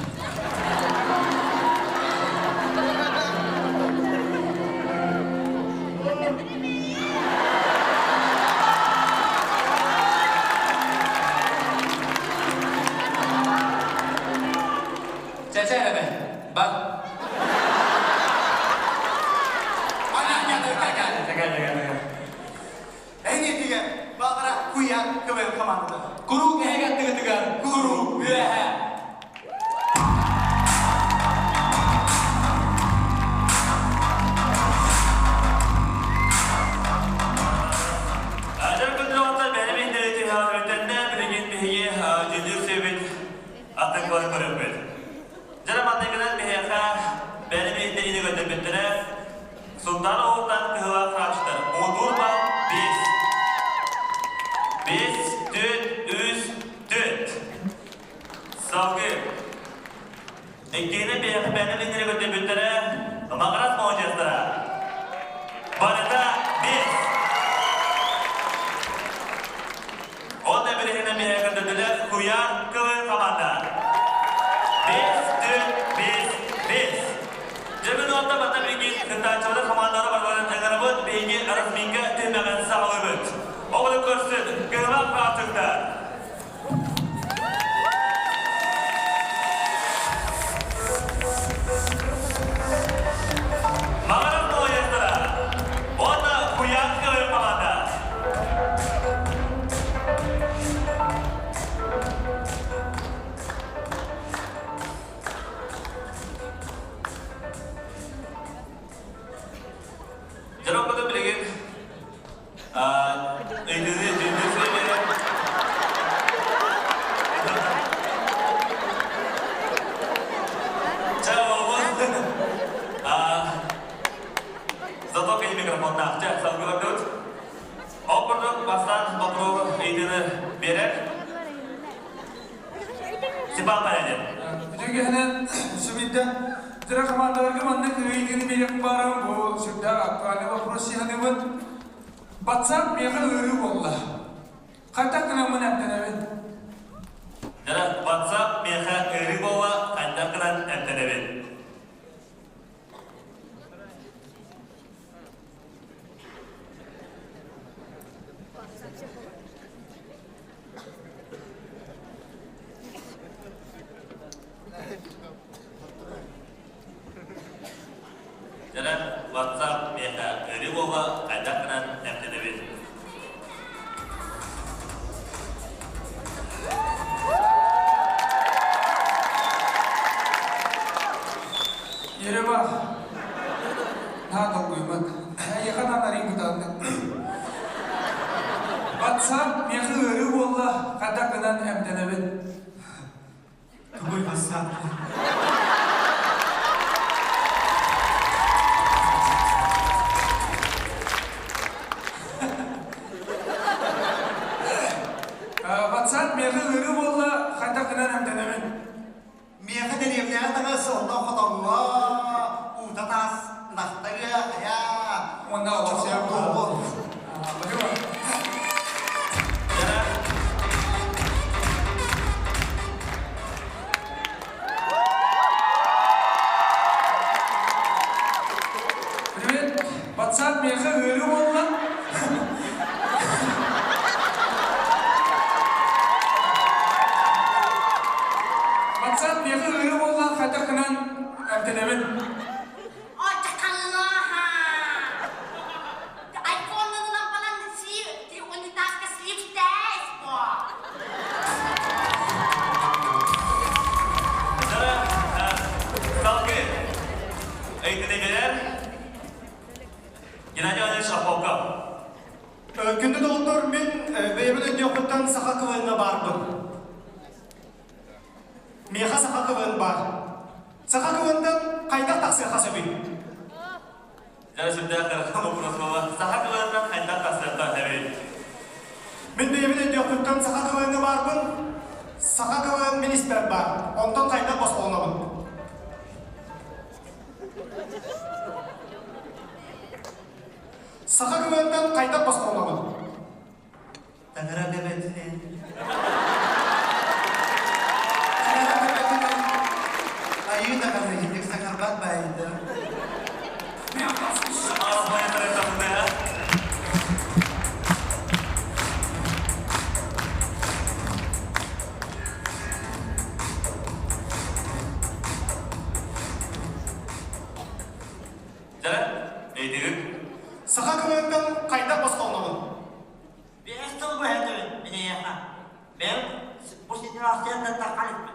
Чэ-чэ эбэ, бар. Эҥиэтигэр баҕара куйаар КВН командата. Куруук эһиги аттыгытыгар, куруук үөһэ. Адыр күндү бэйэм интэриэти хаалбытэннэ билигин биһиги дьүллүүр сүбүт атын кылар көрөбүт. Дьэ манныгынан биһиэхэ бэйэм интэриэти көрдөрбүттэрэ Султан оҕуттан кыһыла хаачтар. Муҥутуур бал 5. 5, 4, Иккиһинэн биһиэхэ бэйэни билиннэри көрдөрбүттэрэ Маҕарас молодежтара. Барыта 5. Ол эбириһинэн биһиэхэ көрдөрдүлэр Куйаар КВН команда. 5, 4, 5, 5. Дьэ бүгүн уонна манна билигин кыттааччылар хамаандалара барыларын ыҥырабыт, биһиги разминка түһүмэҕин саҕалыыбыт. Оҕону көрсүн, кыһылаах хаартыктар. Маҕарас поездара уонна Куйаар КВН команда. Дьоро билигин ыйдыны дьүндү сөйлere Зато кини микрофоннаах. Чэ, салгылардыбыт. Ол курдук бастаан боппуруоһу ыйытыыны биэрэр. Степан Полянин. Үтүгэнэн сүбүдэ Тира командаларга маннык ыйытыыны биэриэхпин баарым бу сүрдээх актуальный вопрос сыһаныбын. Батсаап миэхэ ыарыы буолла. Хайдах гынаммын эмтэнэбин? Дьэ, WhatsApp миэхэ ыарыы буолла, хайдах гынан эмтэнэбин? Дьэ, WhatsApp миэхэ ыарыы буолла, хайдах гынан эмтэнэбин? Ерема, наһаа долгуйбат. Эйиэхэ наанарыйын кытааннык. WhatsApp миэхэ ыарыы буолла, хайдах гынан эмтэнэбин? Тугуй WhatsApp? WhatsApp миэхэ ыарыы буолла, хайдах гынан эмтэнэбин? Миэхэ дэриэбинэҕэ таҥас онно хотоҥҥо уута таас ынахтарыа хайа Уонна олох Привет, WhatsApp миэхэ ыарыы буолла. WhatsApp миэхэ ыарыы буолла, хайдах гынан эмтэнэбин? Айфоннанан балан унитазка сливтээс бо. Салгыы ыйытыгар Геннадий Иванович Шапоков. Күндү доҕоттор, мин бэйэбин өйдүөхпүттэн саха КВН-ҥа баарбын. Миэхэ саха КВН баар. Саха КВН-тан хайдах тахсыахха сөбүй? Дьэ, сүрдээх ыарахан вопрос буолла. Саха КВН-тан хайдах тахсыахха сөбүй? Мин бэйэбин өйдүөхпүттэн саха КВН-ҥа баарбын. Саха КВН мин испэр баар. Онтон хайдах босхолонобун? Саха КВН-тан хайдах босхолонобун? Таҥара көмөтүнэн. Таҥара көмөтүнэн айыы даҕаны итик саҥарбат баайда. Дьэ, ыйытыгыт? Саха КВН-тан хайдах босхолонобун? Биэс тыл быһатыбын мин эйиэхэ. Бэйэм бу ситуацияттан таххалыппын.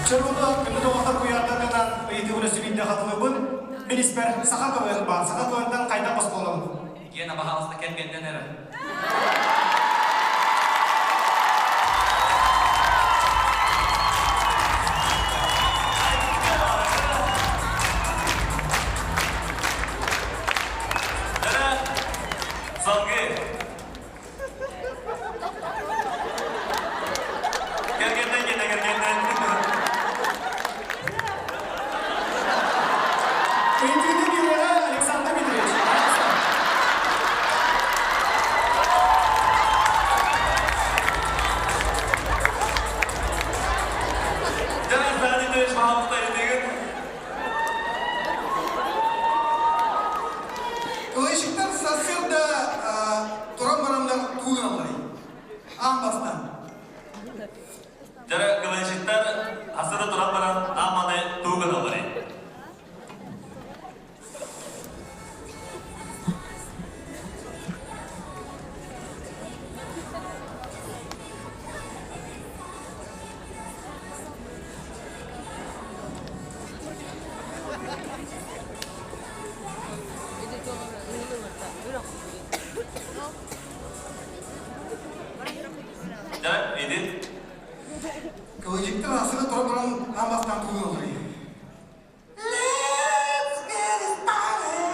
Чорбото күндү доҕоттор куйаардаргынан ыйытыы үлэси биирдэ хатылыбын. Мин испэр саха КВН баар. Саха КВН-тан хайдах босхолонобун? Гена, пожалуйста, кэргэннэн эрэ. Салгыы. Ыйытыыны биэриэҕэ Александр Дмитриевич. Дьэ, Александр Дмитриевич, пожалуйста, ыйытыыгын. Кылайшиктар сарсыарда туран бараннар тугу гыналларый? Аан бастаан. Дьэ, кылайшиктар асыда туран баран аан маны тугу гыналларый? Дьэ, иди. Кылайшиктар асыда туран баран аан бастаан тугу гыналларый? Let's get started!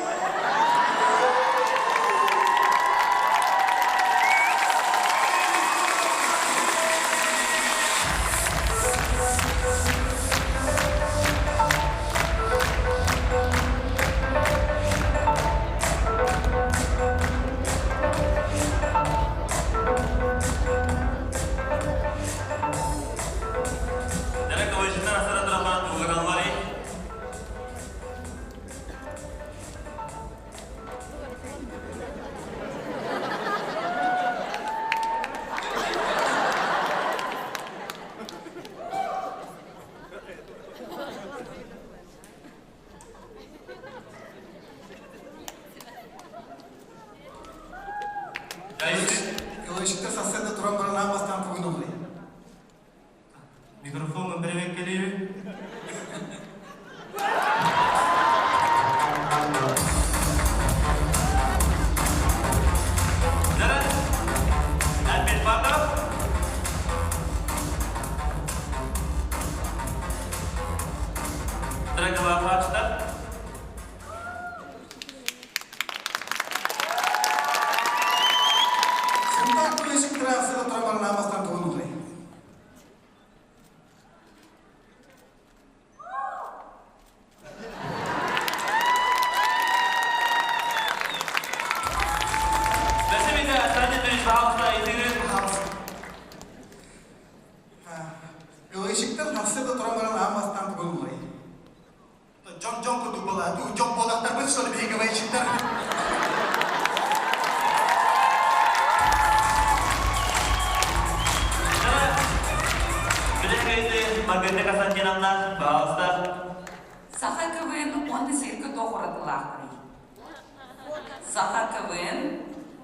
Дьэ, кылайшиктар асыда туран баран тугу гыналларый? Кылайшиктар сарсыарда туран баран аан бастаан тугу гыналларый? Микрофон бэрэбиэркэлиибин. Дьэ, Альберт Павлов. Дорогой Сунтаар кылайшиктара сарсыарда туран баран аан бастаан тугу гыналларый? Спасибо, Александр Дмитриевич, пожалуйста, ыйытыыгын. Кылайшиктар сарсыарда туран баран аан бастаан тугу гыналларый? Дьон-дьон курдук буолаа. Дьон буолахтарбыт что ли, биһиги кылайшиктар? Билэхейти Маргарита Константиновна, пожалуйста. Саха КВН уонна сиргэ туох уратылаахтарый? Саха КВН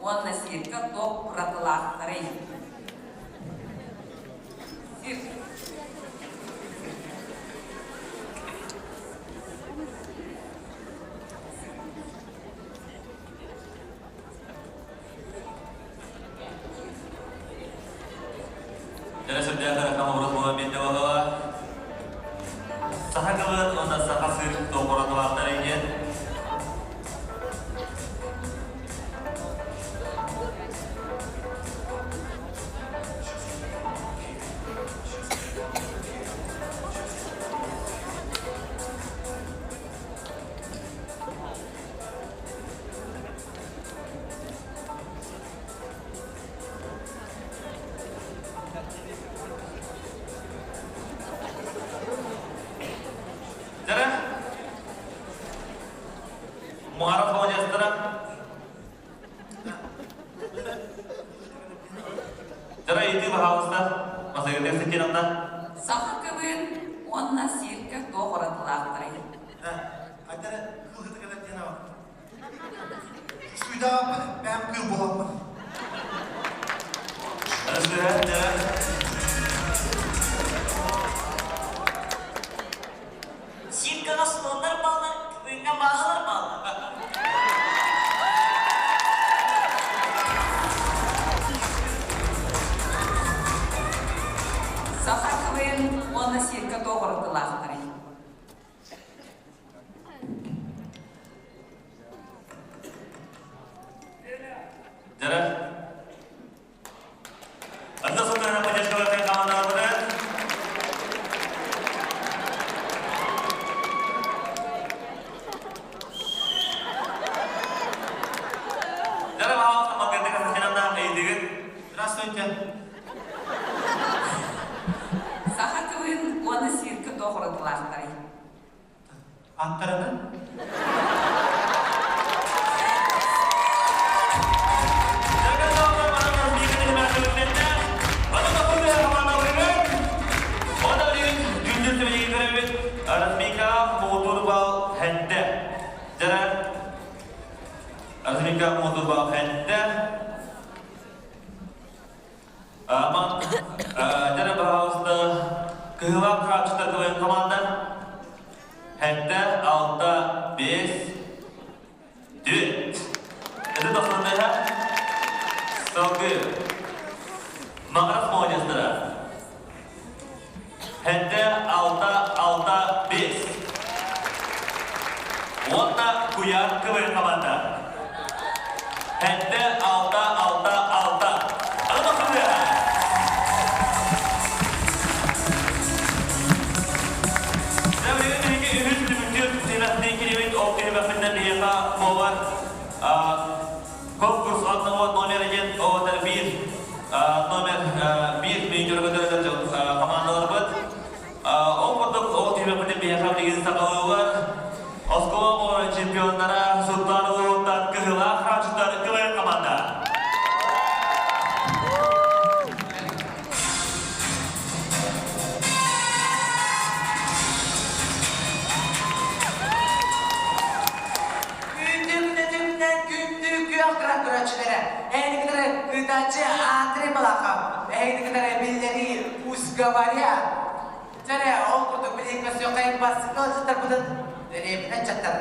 уонна сиргэ туох уратылаахтарый? Сир. Дьэ, сүрдээх ыарахан образ буолан биэрдэ буоллаҕа. Саха кылын уонна саха сыр туох уратылаахтарый диэн. Дьэ, Муҥарах холодецтара. Дьэ, ыйытыы, пожалуйста. Масагытык Сатиновна. Саха КВН уонна сиргэ туох уратылаахтарый? Хайдара кыл хытыгынан диэн аҕа. Суйдаҕаппын, бэйэм кыыл буолаппын. Сиркаҕа слоннар бааллар, күҥҥэ бааһалар бааллар. Саха КВН уонна сиргэ туох уратылаахтарый? Дьэ, Анда сылтарына Здравствуйте. Саха тылын уонна сиргэ туох уратылаахтарый? Аттарынан? Размика Муутур бал хэтте. Аман дьэрэ баһаалыста кыһылаах хааччыта кылайын команда хэтте алта бес дүт. Это тохсандыха салгы Мағарас молодецтара. Хэтте алта алта бес. Уонна куйаар кылайын команда. Хэтте алта алта алта. Аны тохсандыха. Үһүс түмүктүр түмэхтэн кирибит ол түмэхпиннен биһиэхэ повар конкурс одного номер один оҕотор биир номер биир мейджорга командаларбыт. Ол курдук ол түмэхпиннен биһиэхэ билигин сакалыылар оскуола оҕолорун чемпионнара Султан улууһуттан Кыһылаах хааччыттар КВН команда. Күндү-күнүтүмнэн күндү күөх грант көрөөччүлэрэ, эһигини кытары ыытааччы Андрей Малахов, эһигини кытары биллэрии Пусть говорят. Дьэ, ол курдук билигин көрсүөххэйин бастакы ыалдьыттарбытын дэриэбинэ ыччаттар.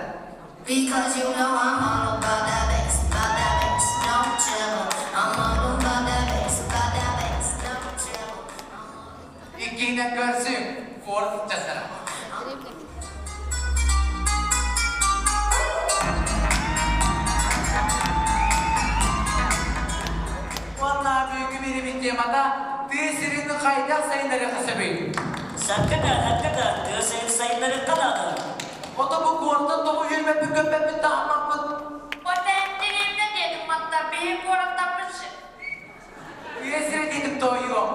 Because you know I'm all about that bass, about that bass, no trouble. I'm all about that bass, about that bass, no trouble. Иккиһинэн көрсүҥ, куорат ыччаттара. Уонна бүгүҥҥү биэриибит темата тыа сирин хайдах сайыннарыахха сөбүй? Сакката, сакката, тыа сирин сайыннарыахха наада. Ото бу куораттан тоҕо үөрбэппит көппөппүт таһыммаппыт? Потентеримне дедим матта биһи куораттаппыт Тыа сирэ диэтим тоойуом.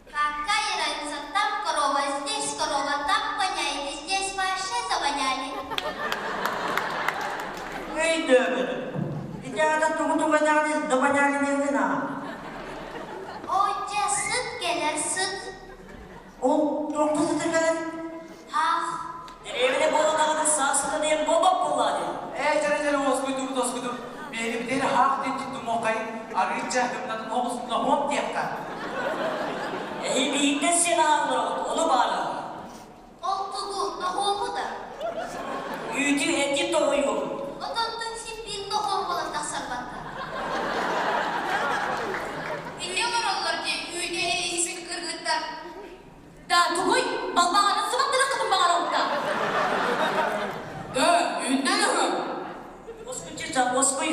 Какая разница, там корова, здесь корова, там воняет, и здесь вообще завоняли. Өйдөөбүтүм. Ити аата тугу туганяҕын добаняҕын диэҥҥин аа. Ой, дьэ, сыт кэлэр, сыт. Ол туохха сытар кэлэр? Ах. Дэриэбинэ буолан даҕаны саас сыта диэн буолбат буоллаа дии. Ээ, чэрэ чэрэ уоскуйдубут уоскуйдум. Биэрибитин хаах диэн туттумуоххайын, арыычча ымнатын оҕус ноһуом диэххэ. Эһи биһиктэн сиэн аһааллар ону баара. Ол тугу, ноһуому да? Үүтү эти тоһуйуом. Отонтон син биир ноһуом буолан тахсарбатта. Илли олороллор дии үүтү эһиисин кыргыттар. Да тугуй, балбаҕаны сыбаттыраххытын баҕарабыта. Да, үүннэн ыһы. Уоскуй, уоскуй.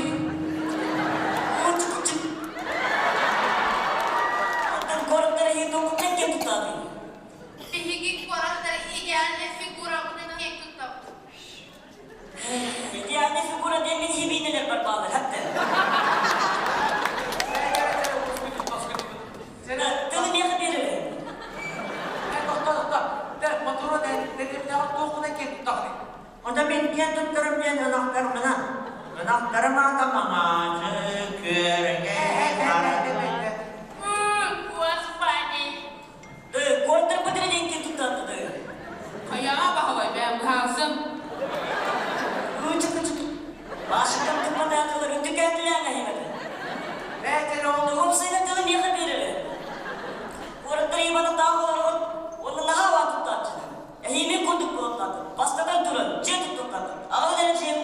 Уочукучук. Оттон куораттар эһи туоххуттан киэн туттаатый? Биһиги куораттар идеальная фигурабытын киэн туттабыт. Идеальная фигура диэн мин хибиинэлэр барбаалар, хатта. Тылы миэхэ биэрэр. Тохто, тохто. Мотура дэриэбинэҕэ туоххунан киэн туттаҕыный? Ота мин киэн туттарым диэн ынахтарбынан. Ынахтарым аата Маҥаачы, Күөрэгэй, Хара. Господи! Куораттарбыт эрэ диэн киэн туттаатты. Хайаҕа баһылай бэйэм быһаарсым. Ычык-ычык. Башыкам туппатаатылар үтүкээтилээн аһыйбаты. Бээтэр ол Уопсайынан тылы миэхэ биэрэрэ. Куораттар Иваны таах олороҕут, уонна наһаа баа туттааччыны. Эһиимин курдук буолаттаатым. Бастатан туран, дьиэ туттуттаатым. Аҕалан эрэ дьиэм.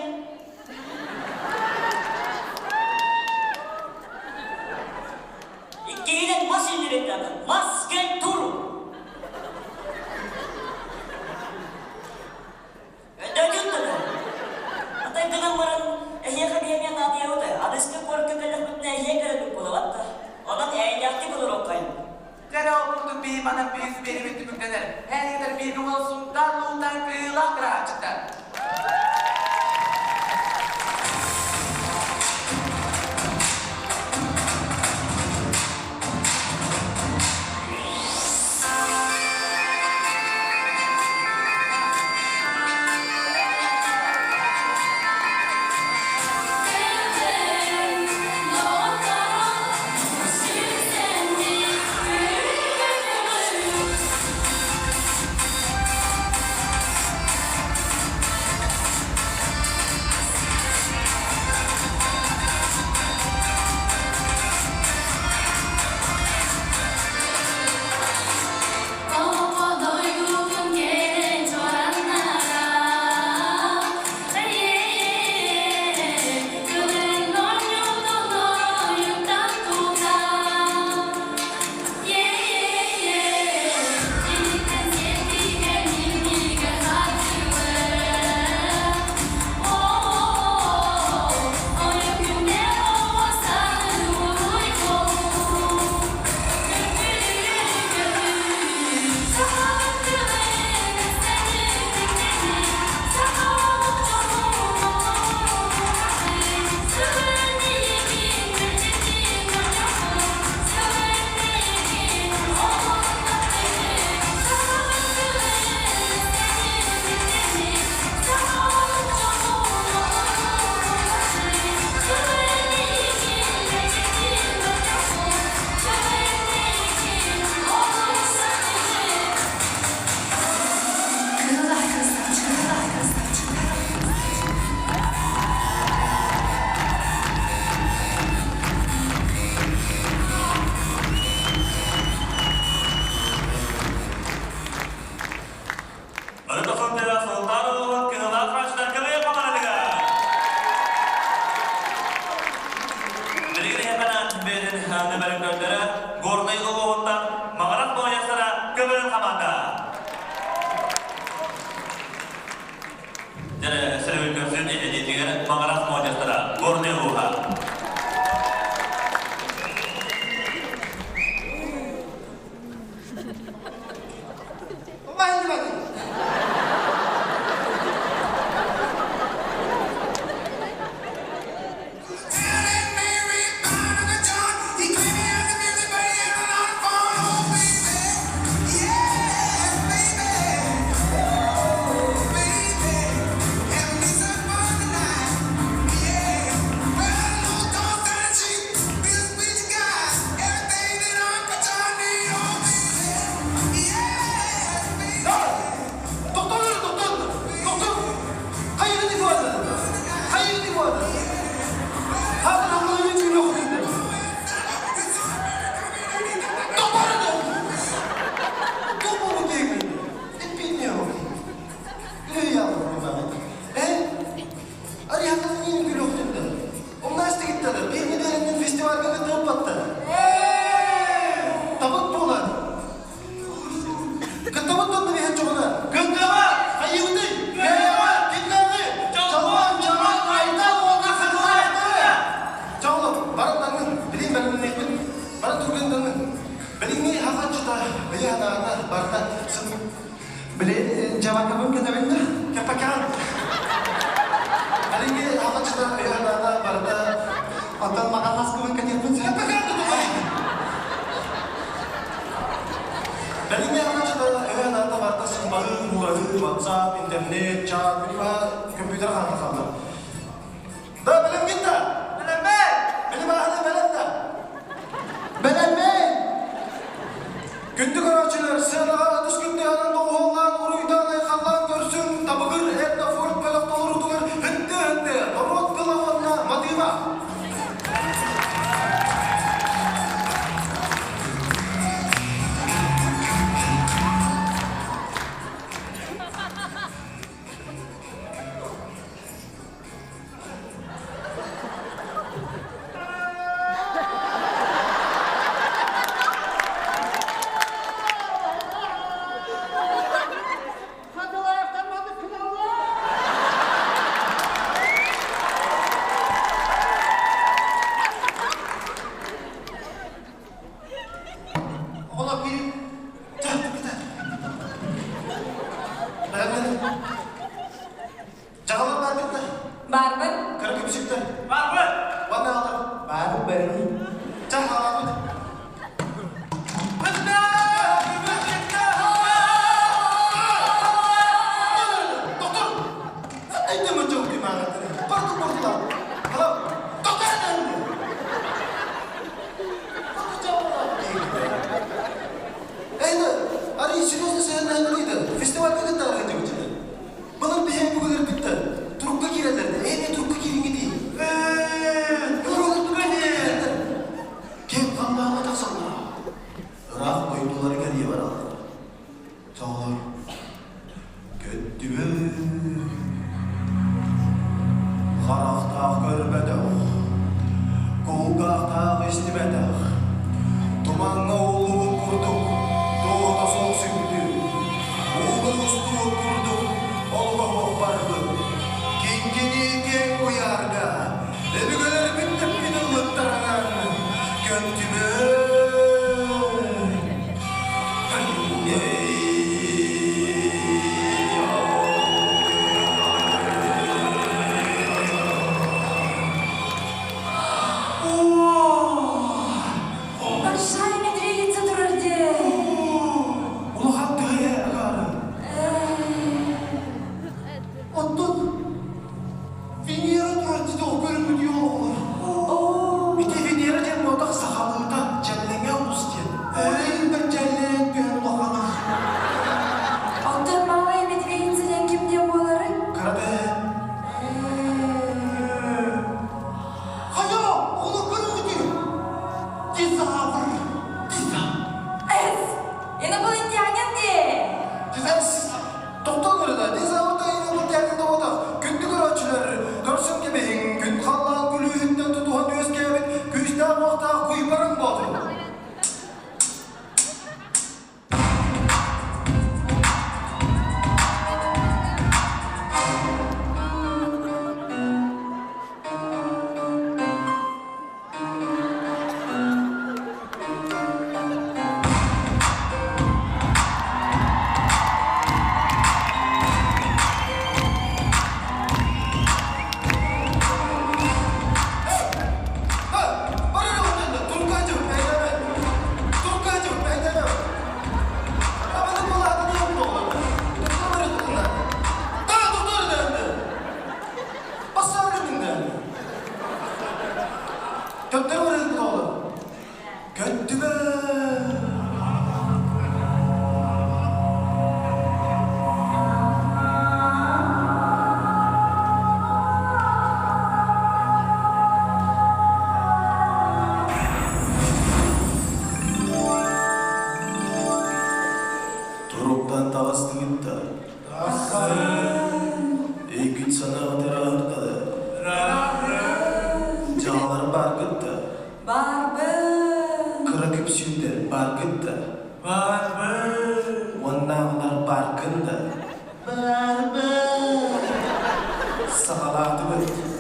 Дьэ, көрсүн этэтиитигэр Маҥырас муодьастара, Горнай улууһа. Били Жабакабын кэтэбин да? Кэппэкэҕин. Алиги хахачыта өйө-санаата барыта Оттон маҕалласкыбын кэтиэхпин сөп. Кэппэкэҕин тутума. Билиҥҥи хахачыта өйө-санаата барыта сымбаһыы, мураһыы, WhatsApp, интернет, чат, билима компьютер хаата хаалла. Да, билимгин да? Билэммэ! Билим аһаны бэлэм да? Бэлэммэ! Күндү көрөөччүлэр, сыанаҕа ытыс күндүһэнэн доҕуһуоллаан, уруйдаан-айхаллаан көрсүҥ, табыгыр этнофольк бөлөх толоруутугар һыттыы-һыттыы, норуот тыла уонна матыыба! Оҕолор киирин. Дьаһалар бааргыт да? Баарбын. Кыра күпсүктэр. Баарбын. Уонна аҕалар. Баарбын бэрин. Ча хаалаабыт. Доктор! Айдама жок Бардык бардылар. Доктор! Эйне, ари серьезно сыһыаннаһыннарыйда. Фестивальга кыттаарга дьыбычыны. Былыр биһиги бүгүлэрбиттэн турукка киирэллэр Эйне турукка киириҥи дии. Турукка киирэллэр. Ким халлааҥҥа тахсаллар. Ыраах дойдулары кэрийэ бараллар. Тоҕолор көттүбүт. Харахтаах көрбөтөх, кулгаахтаах истибэтэх, тумаҥҥа ууллубут курдук туоһута суох сүппүт, ууга устубут курдук олоҕо барбыт, киҥкинии киэҥ куйаарга өбүгэлэрбит тэппит ыллыктарынан көттүбүт. Большая медведица турар дии. Улахан тыһы агаары. Оттон Венера турар дии көрүммүт оҕолор. Ити Венера диэн буотах сахалыыта дьэллэҥэ олус диэн. Ол иһин дьэллээн түһэн улахана. Оттон малая медведица диэн ким диэн буоларый? Кыра Хайа, оҕолор көрүҥүтүй? Дизавр. Дизавр. Эс, инопланетянин дии. Дизавр. Тохтон эрэ да, дизавр да инопланетянин да буотах. Күндү көрөөччүлэр, көрсөн кэбиһиҥ, күн. саҕалаатыбыт.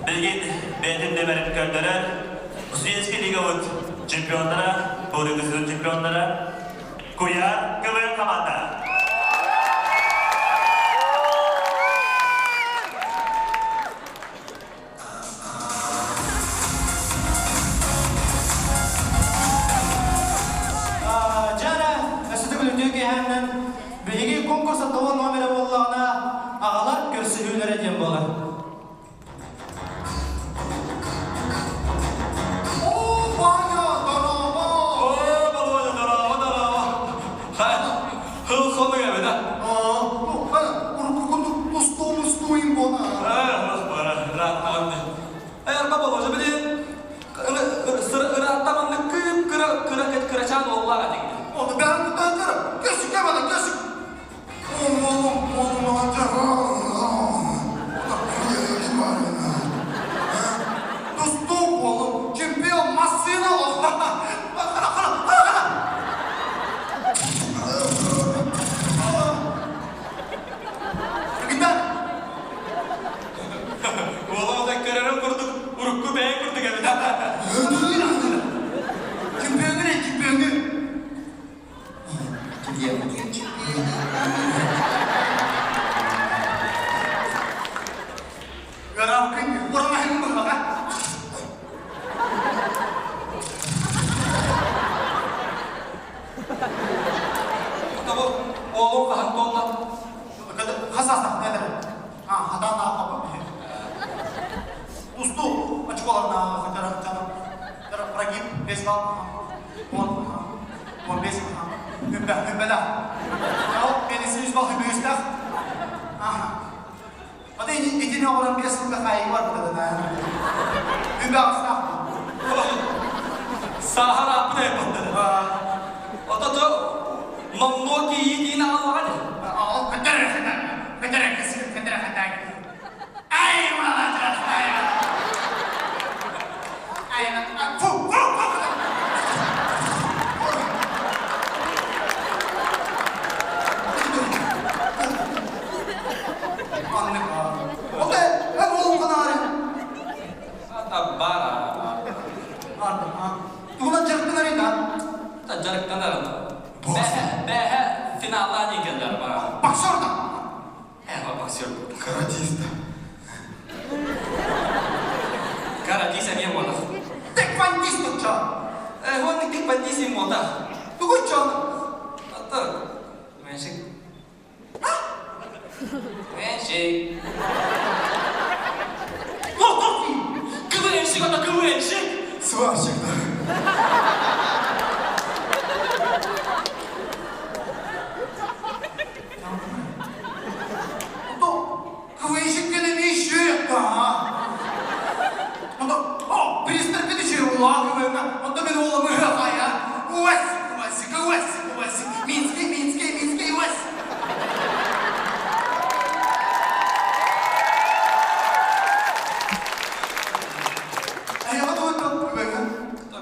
Билигин бэйэтин нөмерин көрдөрөр Студенческий лигабыт чемпионнара, Боригызын чемпионнара Куйаар КВН команда. Дьара, өссө төгүл үтүө киэһээннэн биһиги конкурс оттоҕо номера буоллаҕына аҕалар көрсүһүүлэрэ диэн буолар. Кырачаан уоллаах этиҥ. Ону бэҕэн кутаатар, көсүкэ бала көсүк. Тустуук уолум, чемпион массыына Уола көрөрүм курдук, урукку бэйэҥ курдук эбит. Чемпионы, чемпионы. Уолуҥ хаһан туолла? Хас Тустуу очколарына прогиб 5 балл, 10, 15, үмбэ, үмбэлэх. Ол менеси 100 балл үмбүстэх. Ата итини оҕорон 5 сылга хаайыы бар бытадана. Үмбэ астаах. Саахар ааппыт айбаттар. Ото то номнуо кийиитиин аҕаллаҕа Ол көтөр көтөр көтөр Ай, молодец, ай. Ай, фу, фу, фу. Оте, эн уолун ханаары. Бара. Тугунан дьарыктанар да? Дьарыктанар. Бэһэ, бэһэ финаллаан иҥкэллэр бара. Боксер да? Э, боксер. Каратист. Каратист эмиэ буолар. Тэквондист оччо. Э, уонна тэквондист им буолта. Тугу оччо? Ата, Меншик. Меншик. Тоқ-тоқ. КВНщик, это КВНщик! Сварщик, да. КВНщик кene не еще да. О, пристрапит еще ула КВН. Он там и ула мы хая. Уасик, уасик, уасик, уасик. Минский, Минский, Минский, уасик. А я вот вот КВН.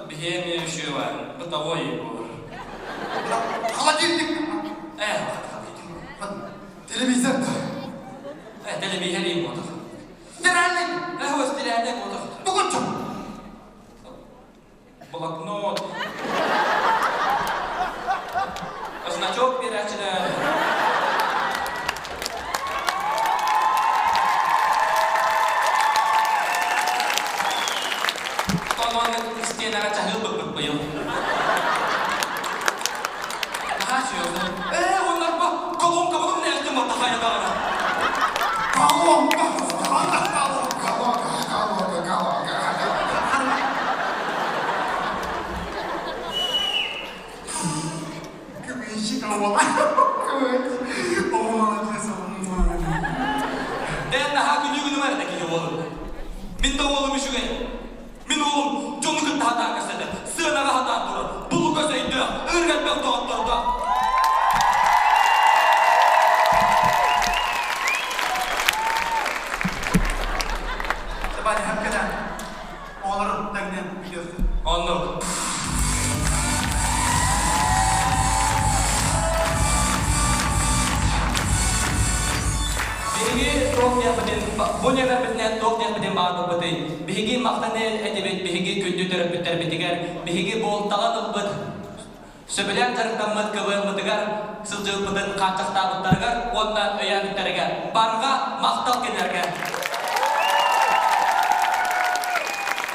Биһиэми үшүвэн, бытовой бур. Холодильник. Телевизор. Телевизор им ботах. Стиральник. Вот стиральник ботах. Тугунчу. Блокнот. Значок берәчилер. Тонон стенаға чахыл бык быйыл. Оннар ба, колонка бұның нәлтін бата хайадағына. Колонка, колонка, колонка, колонка, колонка. КВНщик, КВНщик. О, молодец. Эн наха күнүгүнү бар да киһи уолун. Мин да уолум үчүгэй. Мин уолум дьону кытта хатаан кэсэтэ, сыанаҕа хатаан турар, булуга өйдөөх, ыыргальбэх доҕоттордоох. Табани хапкана. Оҕолорун таҥнан бүтүөхтүн. Оннук. Биһиги туох диэхпитин, бу нөмэрбитинэн туох диэхпитин баҕарбыппытый? Биһиги махтаны этибит, биһиги күндү төрөппүттэрбитигэр, биһиги буолтаҕа ылбыт, сөбүлээн дьарыктаммыт КВН-мытыгар сылдьыбыппытын хааччахтаабыттарыгар уонна өйөөбүттэригэр барҕа махтал кинилэргэ.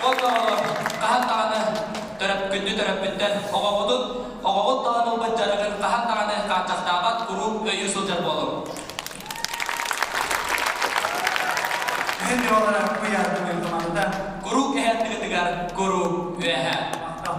Уонна оҕолор, хаһан даҕаны төрөп, күндү төрөппүттэр оҕоҕутун, оҕоҕут талан ылбыт дьарыгын хаһан даҕаны хааччахтаабат куруук өйүү сылдьар буолуҥ. Күһүн дьуолара куйаардын командата. Куруук эһэттигитигэр куруук үөһэ. Махтал.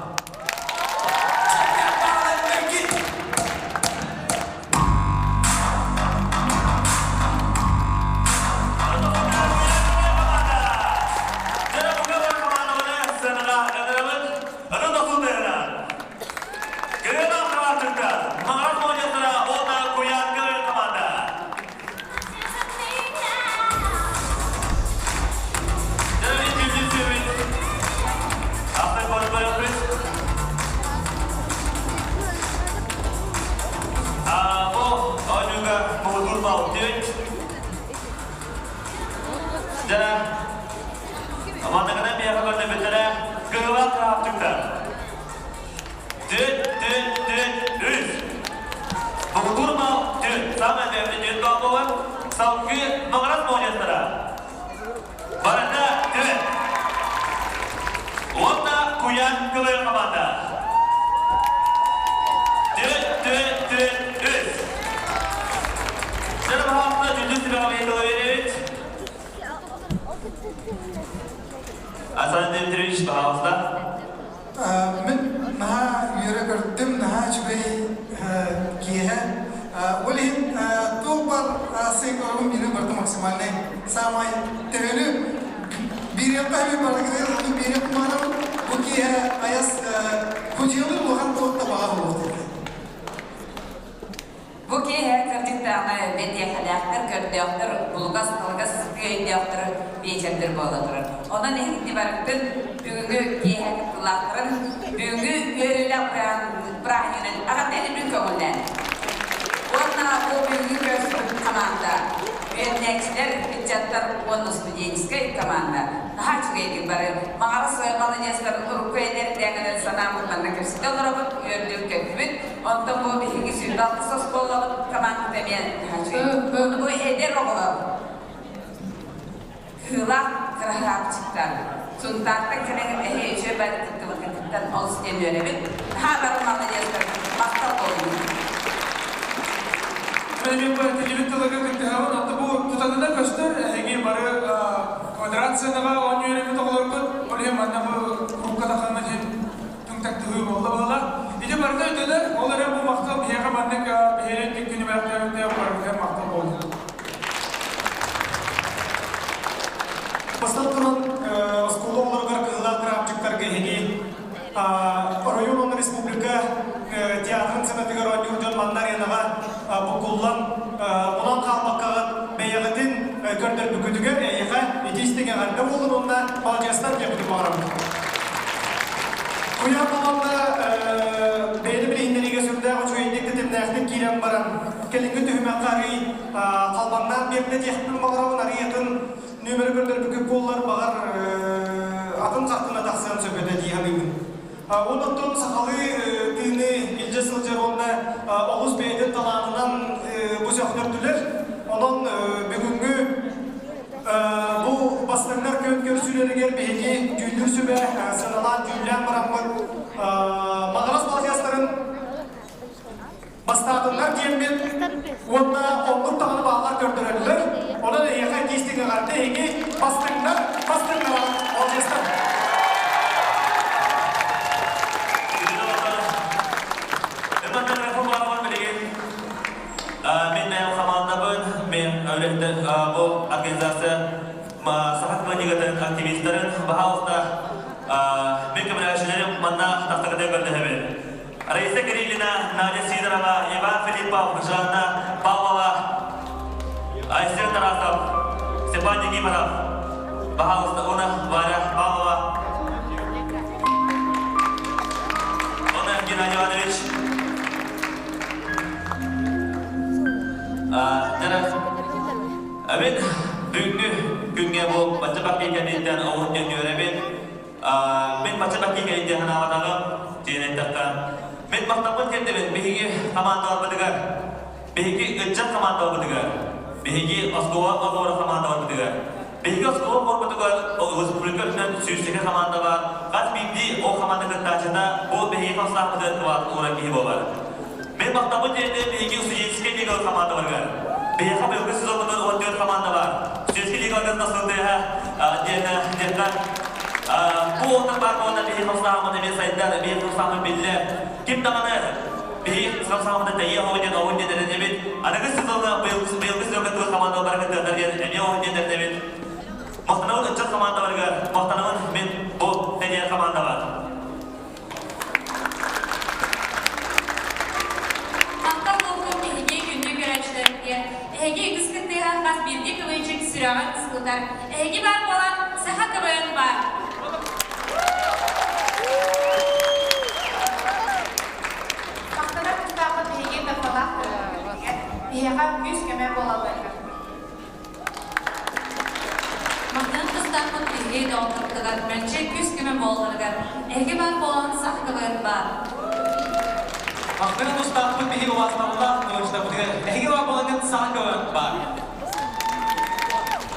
Асан Дмитриевич, пожалуйста. Мин наһаа үөрэ көрдүм, наһаа үчүгэй киэһэ. Ол иһин туох бар сыыҥкаларым биирин барыта максимальнай. Саамай төһөнү биэриэххэ эбит барыгытыгар оннук биэриэх кумаарабын. Бу киэһэ айас худьыалыыр улахан туох да баҕа буолуох этэ. Бу киэһэ кырдьыктааҕы бэтиэхэлээхтэр, көрдөөхтөр, булугас-талыгас сытыы өйдөөхтөр биэчэрдэр буола турар. Онон эһигини барыгытын бүгүҥҥү киэһэ кыттыылаахтарын бүгүҥҥү үөрүүлээх бырааһынньыгынан эҕэрдэлиибин көҥүллээн. Уонна бу бүгүҥҥү көрсүбүт хамаанда үөрэнээччилэр, ыччаттар уонна студенческай команда наһаа үчүгэйдик бары Маҕарас маладьыастарын урукку эдэрдээҥинэн санааммыт манна кэпсэтэ олоробут, үөрдүбүт-көттүбүт. Онтон бу биһиги 26 оскуолабыт командата эмиэ наһаа үчүгэй. Бу эдэр оҕолор кыылаах кыраһаапчыктар Сунтаартан кэлэн эһи үчүгэй бары кыттыбыккытыттан олус диэн үөрэбит. Наһаа бары маладьыастар, махтал буоллун. Мен бу этилибит тылыга кыттыһабын, аты бу тутанына көстөр, эһиги бары квадрат сыанаҕа оонньуу үөрэммит оҕолоргут. Ол иһин манна бу курукка тахсаммыт иһин түҥ-тактыһыы буолла буолла. Ити барыта өйдөнөр, ол эрэн бу махтал биһиэхэ маннык биһиэрин күнү бэлэхтээбитэ барытыгар махтал буолла. Бастатан туран, оскуола оҕолоругар кыһылаах кыраапчыктарга эһиги оройуон уонна республика театрын сценатыгар оонньуур дьон манна аренаҕа буккуллан онон хаалбаккаҕыт бэйэҕитин көрдөрбүккүтүгэр эйиэхэ ити истиҥ эҕэрдэ буоллун уонна маладьыастар диэбитин баҕарабыт. Куйаар команда бэйэни билиһиннэриигэ сүрдээх үчүгэйдик тэтимнээхтик киирэн баран кэлиҥҥи түһүмэххэ арыый халбаҥнаан биэрдэ диэхпин баҕарабын арыйатын нүөмэри көрдөрбүккүт буоллар баҕар атын хартыына тахсыан сөп этэ дии саныыбын. Онон сахалыы тыыны илдьэ сылдьар уонна олус бэйэтин талаанынан бу сөхтөрдүлэр. Онон бүгүҥҥү бу бастыҥнар күөн көрсүүлэригэр биһиги дьүүллүүр сүбэ сыаналаан дьүүллээн бараммыт Маҕарас маладьыастарын бастаатыннар диэммит уонна оннук даҕаны бааллар көрдөрөллөр. Онон эһиэхэ итиистик эҕэрдэ эһиги бастыҥнар, бастыҥнара маладьыастар. Мин бэйэм хамаандабын, мен үлэһиттэр бу организация Саха клиникатын активистарын, баһаалыста мен көмөлөһөөччүлэрим манна тахсаргытыгар көрдөһөбүн. Раиса Кириллина, Надя Сидорова, Иван Филиппов, Жанна Павлова, Айсен Тарасов, Степан Никифоров, баһаалыста уна Варя Павлова, Она Геннадий Иванович, Мен бүгүҥҥү күҥҥэ бу бачча баккы кэнниттэн оҕуһун диэн үөрэбин. Мин бачча баккы кэнниттэн санаабатаҕым, диэн эттэххэ. Мин махтаммын тиэрдэбин биһиги хамаандаларбытыгар, биһиги ыччат хамаандаларбытыгар, биһиги оскуола оҕолоро хамаандаларбытыгар. Биһиги оскуола оҕолорбутугар республика үрдүнэн сүүсчэкэ хамаанда баар. Хас биирдии ол хамаанда кыттааччыта бу биһиги хамсаахпытын улахан киһи буолар. Мин махтаммын диэннэ биһиги студенческай лигалар хамаандаларыгар. Биһиэхэ быйылгы сезоммутун 14 хамаанда баар. Студенческай лигаларга тахсылтыаһа диэн диэххэ бу уолтан баар буолла биһиги хамсааһыммыт эмиэ сайдар, биһиги хамсааһыммыт биллэр. Ким даҕаны биһиги хамсааһыммытын тэйиэ оһо диэн оһун диэн эрэнэбит. Аныгы сезоҥҥа быйылгы быйылгы сезоҥҥа туох хамаанда бары кыттыахтар диэн эмиэ оһун диэн эрэнэбит. Махтанабын ыччат хамаандаларыгар, махтанабын мин бу тэрийэр хамаандаҕа. Махтал буоллун биһиги күндү көрөөччүлэрбитигэр. Эһиги үгүс кыттыыһа хас биирдии кылыынчык сүрэҕин сылытар. Эһиги баар буолан, саха КВН баар. Махтанар тустаахпыт биһиги тапталаах көрөөччүлэрбитигэр, биһиэхэ күүс-көмө буолалларыгар. Махтанар тустаахпыт биһиги доҕотторбутугар мэлдьи күүс-көмө буолалларыгар. Эһиги баар буолан, саха КВН баар. Махтанар тустаахпыт биһиги убаастабыллаах ыалдьыттарбытыгар эһиги баар буолаҥҥыт саха КВН баар.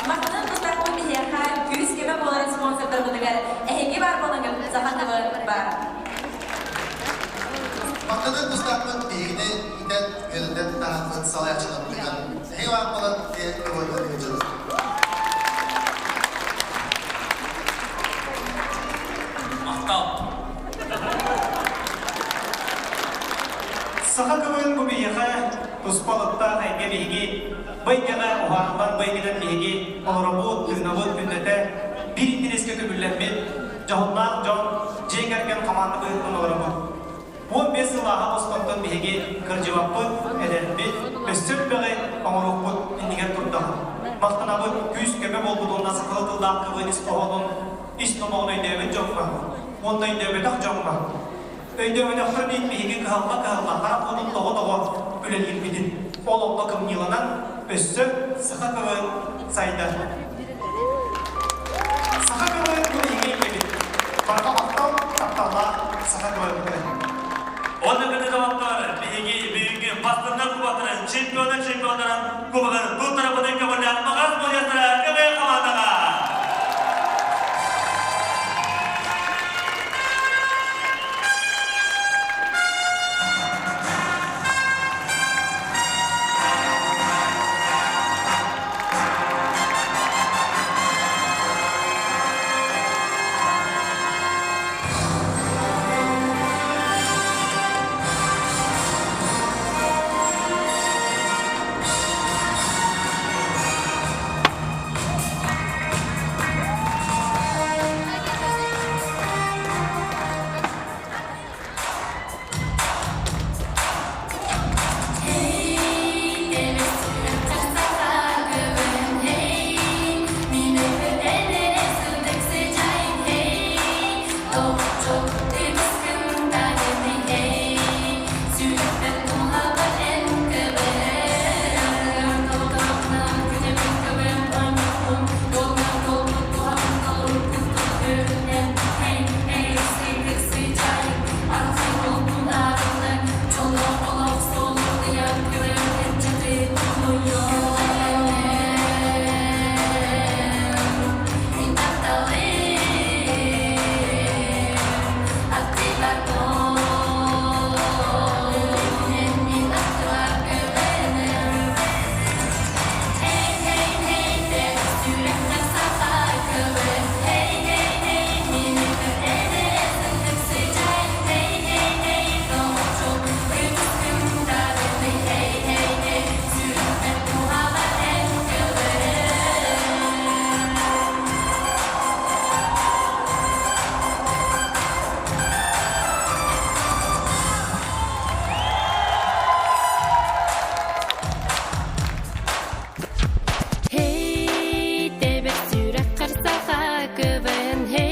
Махтанар тустаахпыт биһиэхэ күүс-көмө буолар спонсордарбытыгар эһиги баар буолаҥҥыт саха КВН баар. Махтанар тустаахпыт биһигини иитэн, үөрэтэн таһаарбыт салайааччыларбытыгар эһиги баар буолан КВН ыалдьабыт. Махтал. Саха КВН бу биһиэхэ туспа алыптаах эйгэ биһиги бу эйгэҕэ уһаарыллан бу эйгэнэн биһиги олоробут, тыынабыт күннэтэ биир интэриэскэ көбүллэммит дьоһуннаах дьон дьиэ кэргэн хамаанда быһыытынан олоробут. 15 сыл ааһа бостонтон биһиги кырдьыбаппыт, эдэрбит, өссө элбэҕи оҥоруохпут иннигэр турдаҕын. Махтанабыт күүс-көмө буолбут уонна сахалыы тыллаах КВН ис хоһоонун ис номоҕун өйдөөбүт дьоҥҥо уонна өйдөөбөтөх дьоҥҥо Өйдөөбөтөхтөрүн иһин биһиги кыһалла-кыһалла харах уотун тоҕо-тоҕо үлэлиирбитин, ол онно кымньыыланан өссө саха КВН сайдар. Саха КВН бу биһиги эйгэбит. Барҕа махтал, тапталлаах Саха КВН-ка. Онно кытта доҕоттор, биһиги бүгүҥҥү бастыҥнар кубоктарын, чемпионнар чемпионнарын кубогын туттарабытын көҕүлээн Маҕарас модьастара КВН хамаандаҕа! And hey.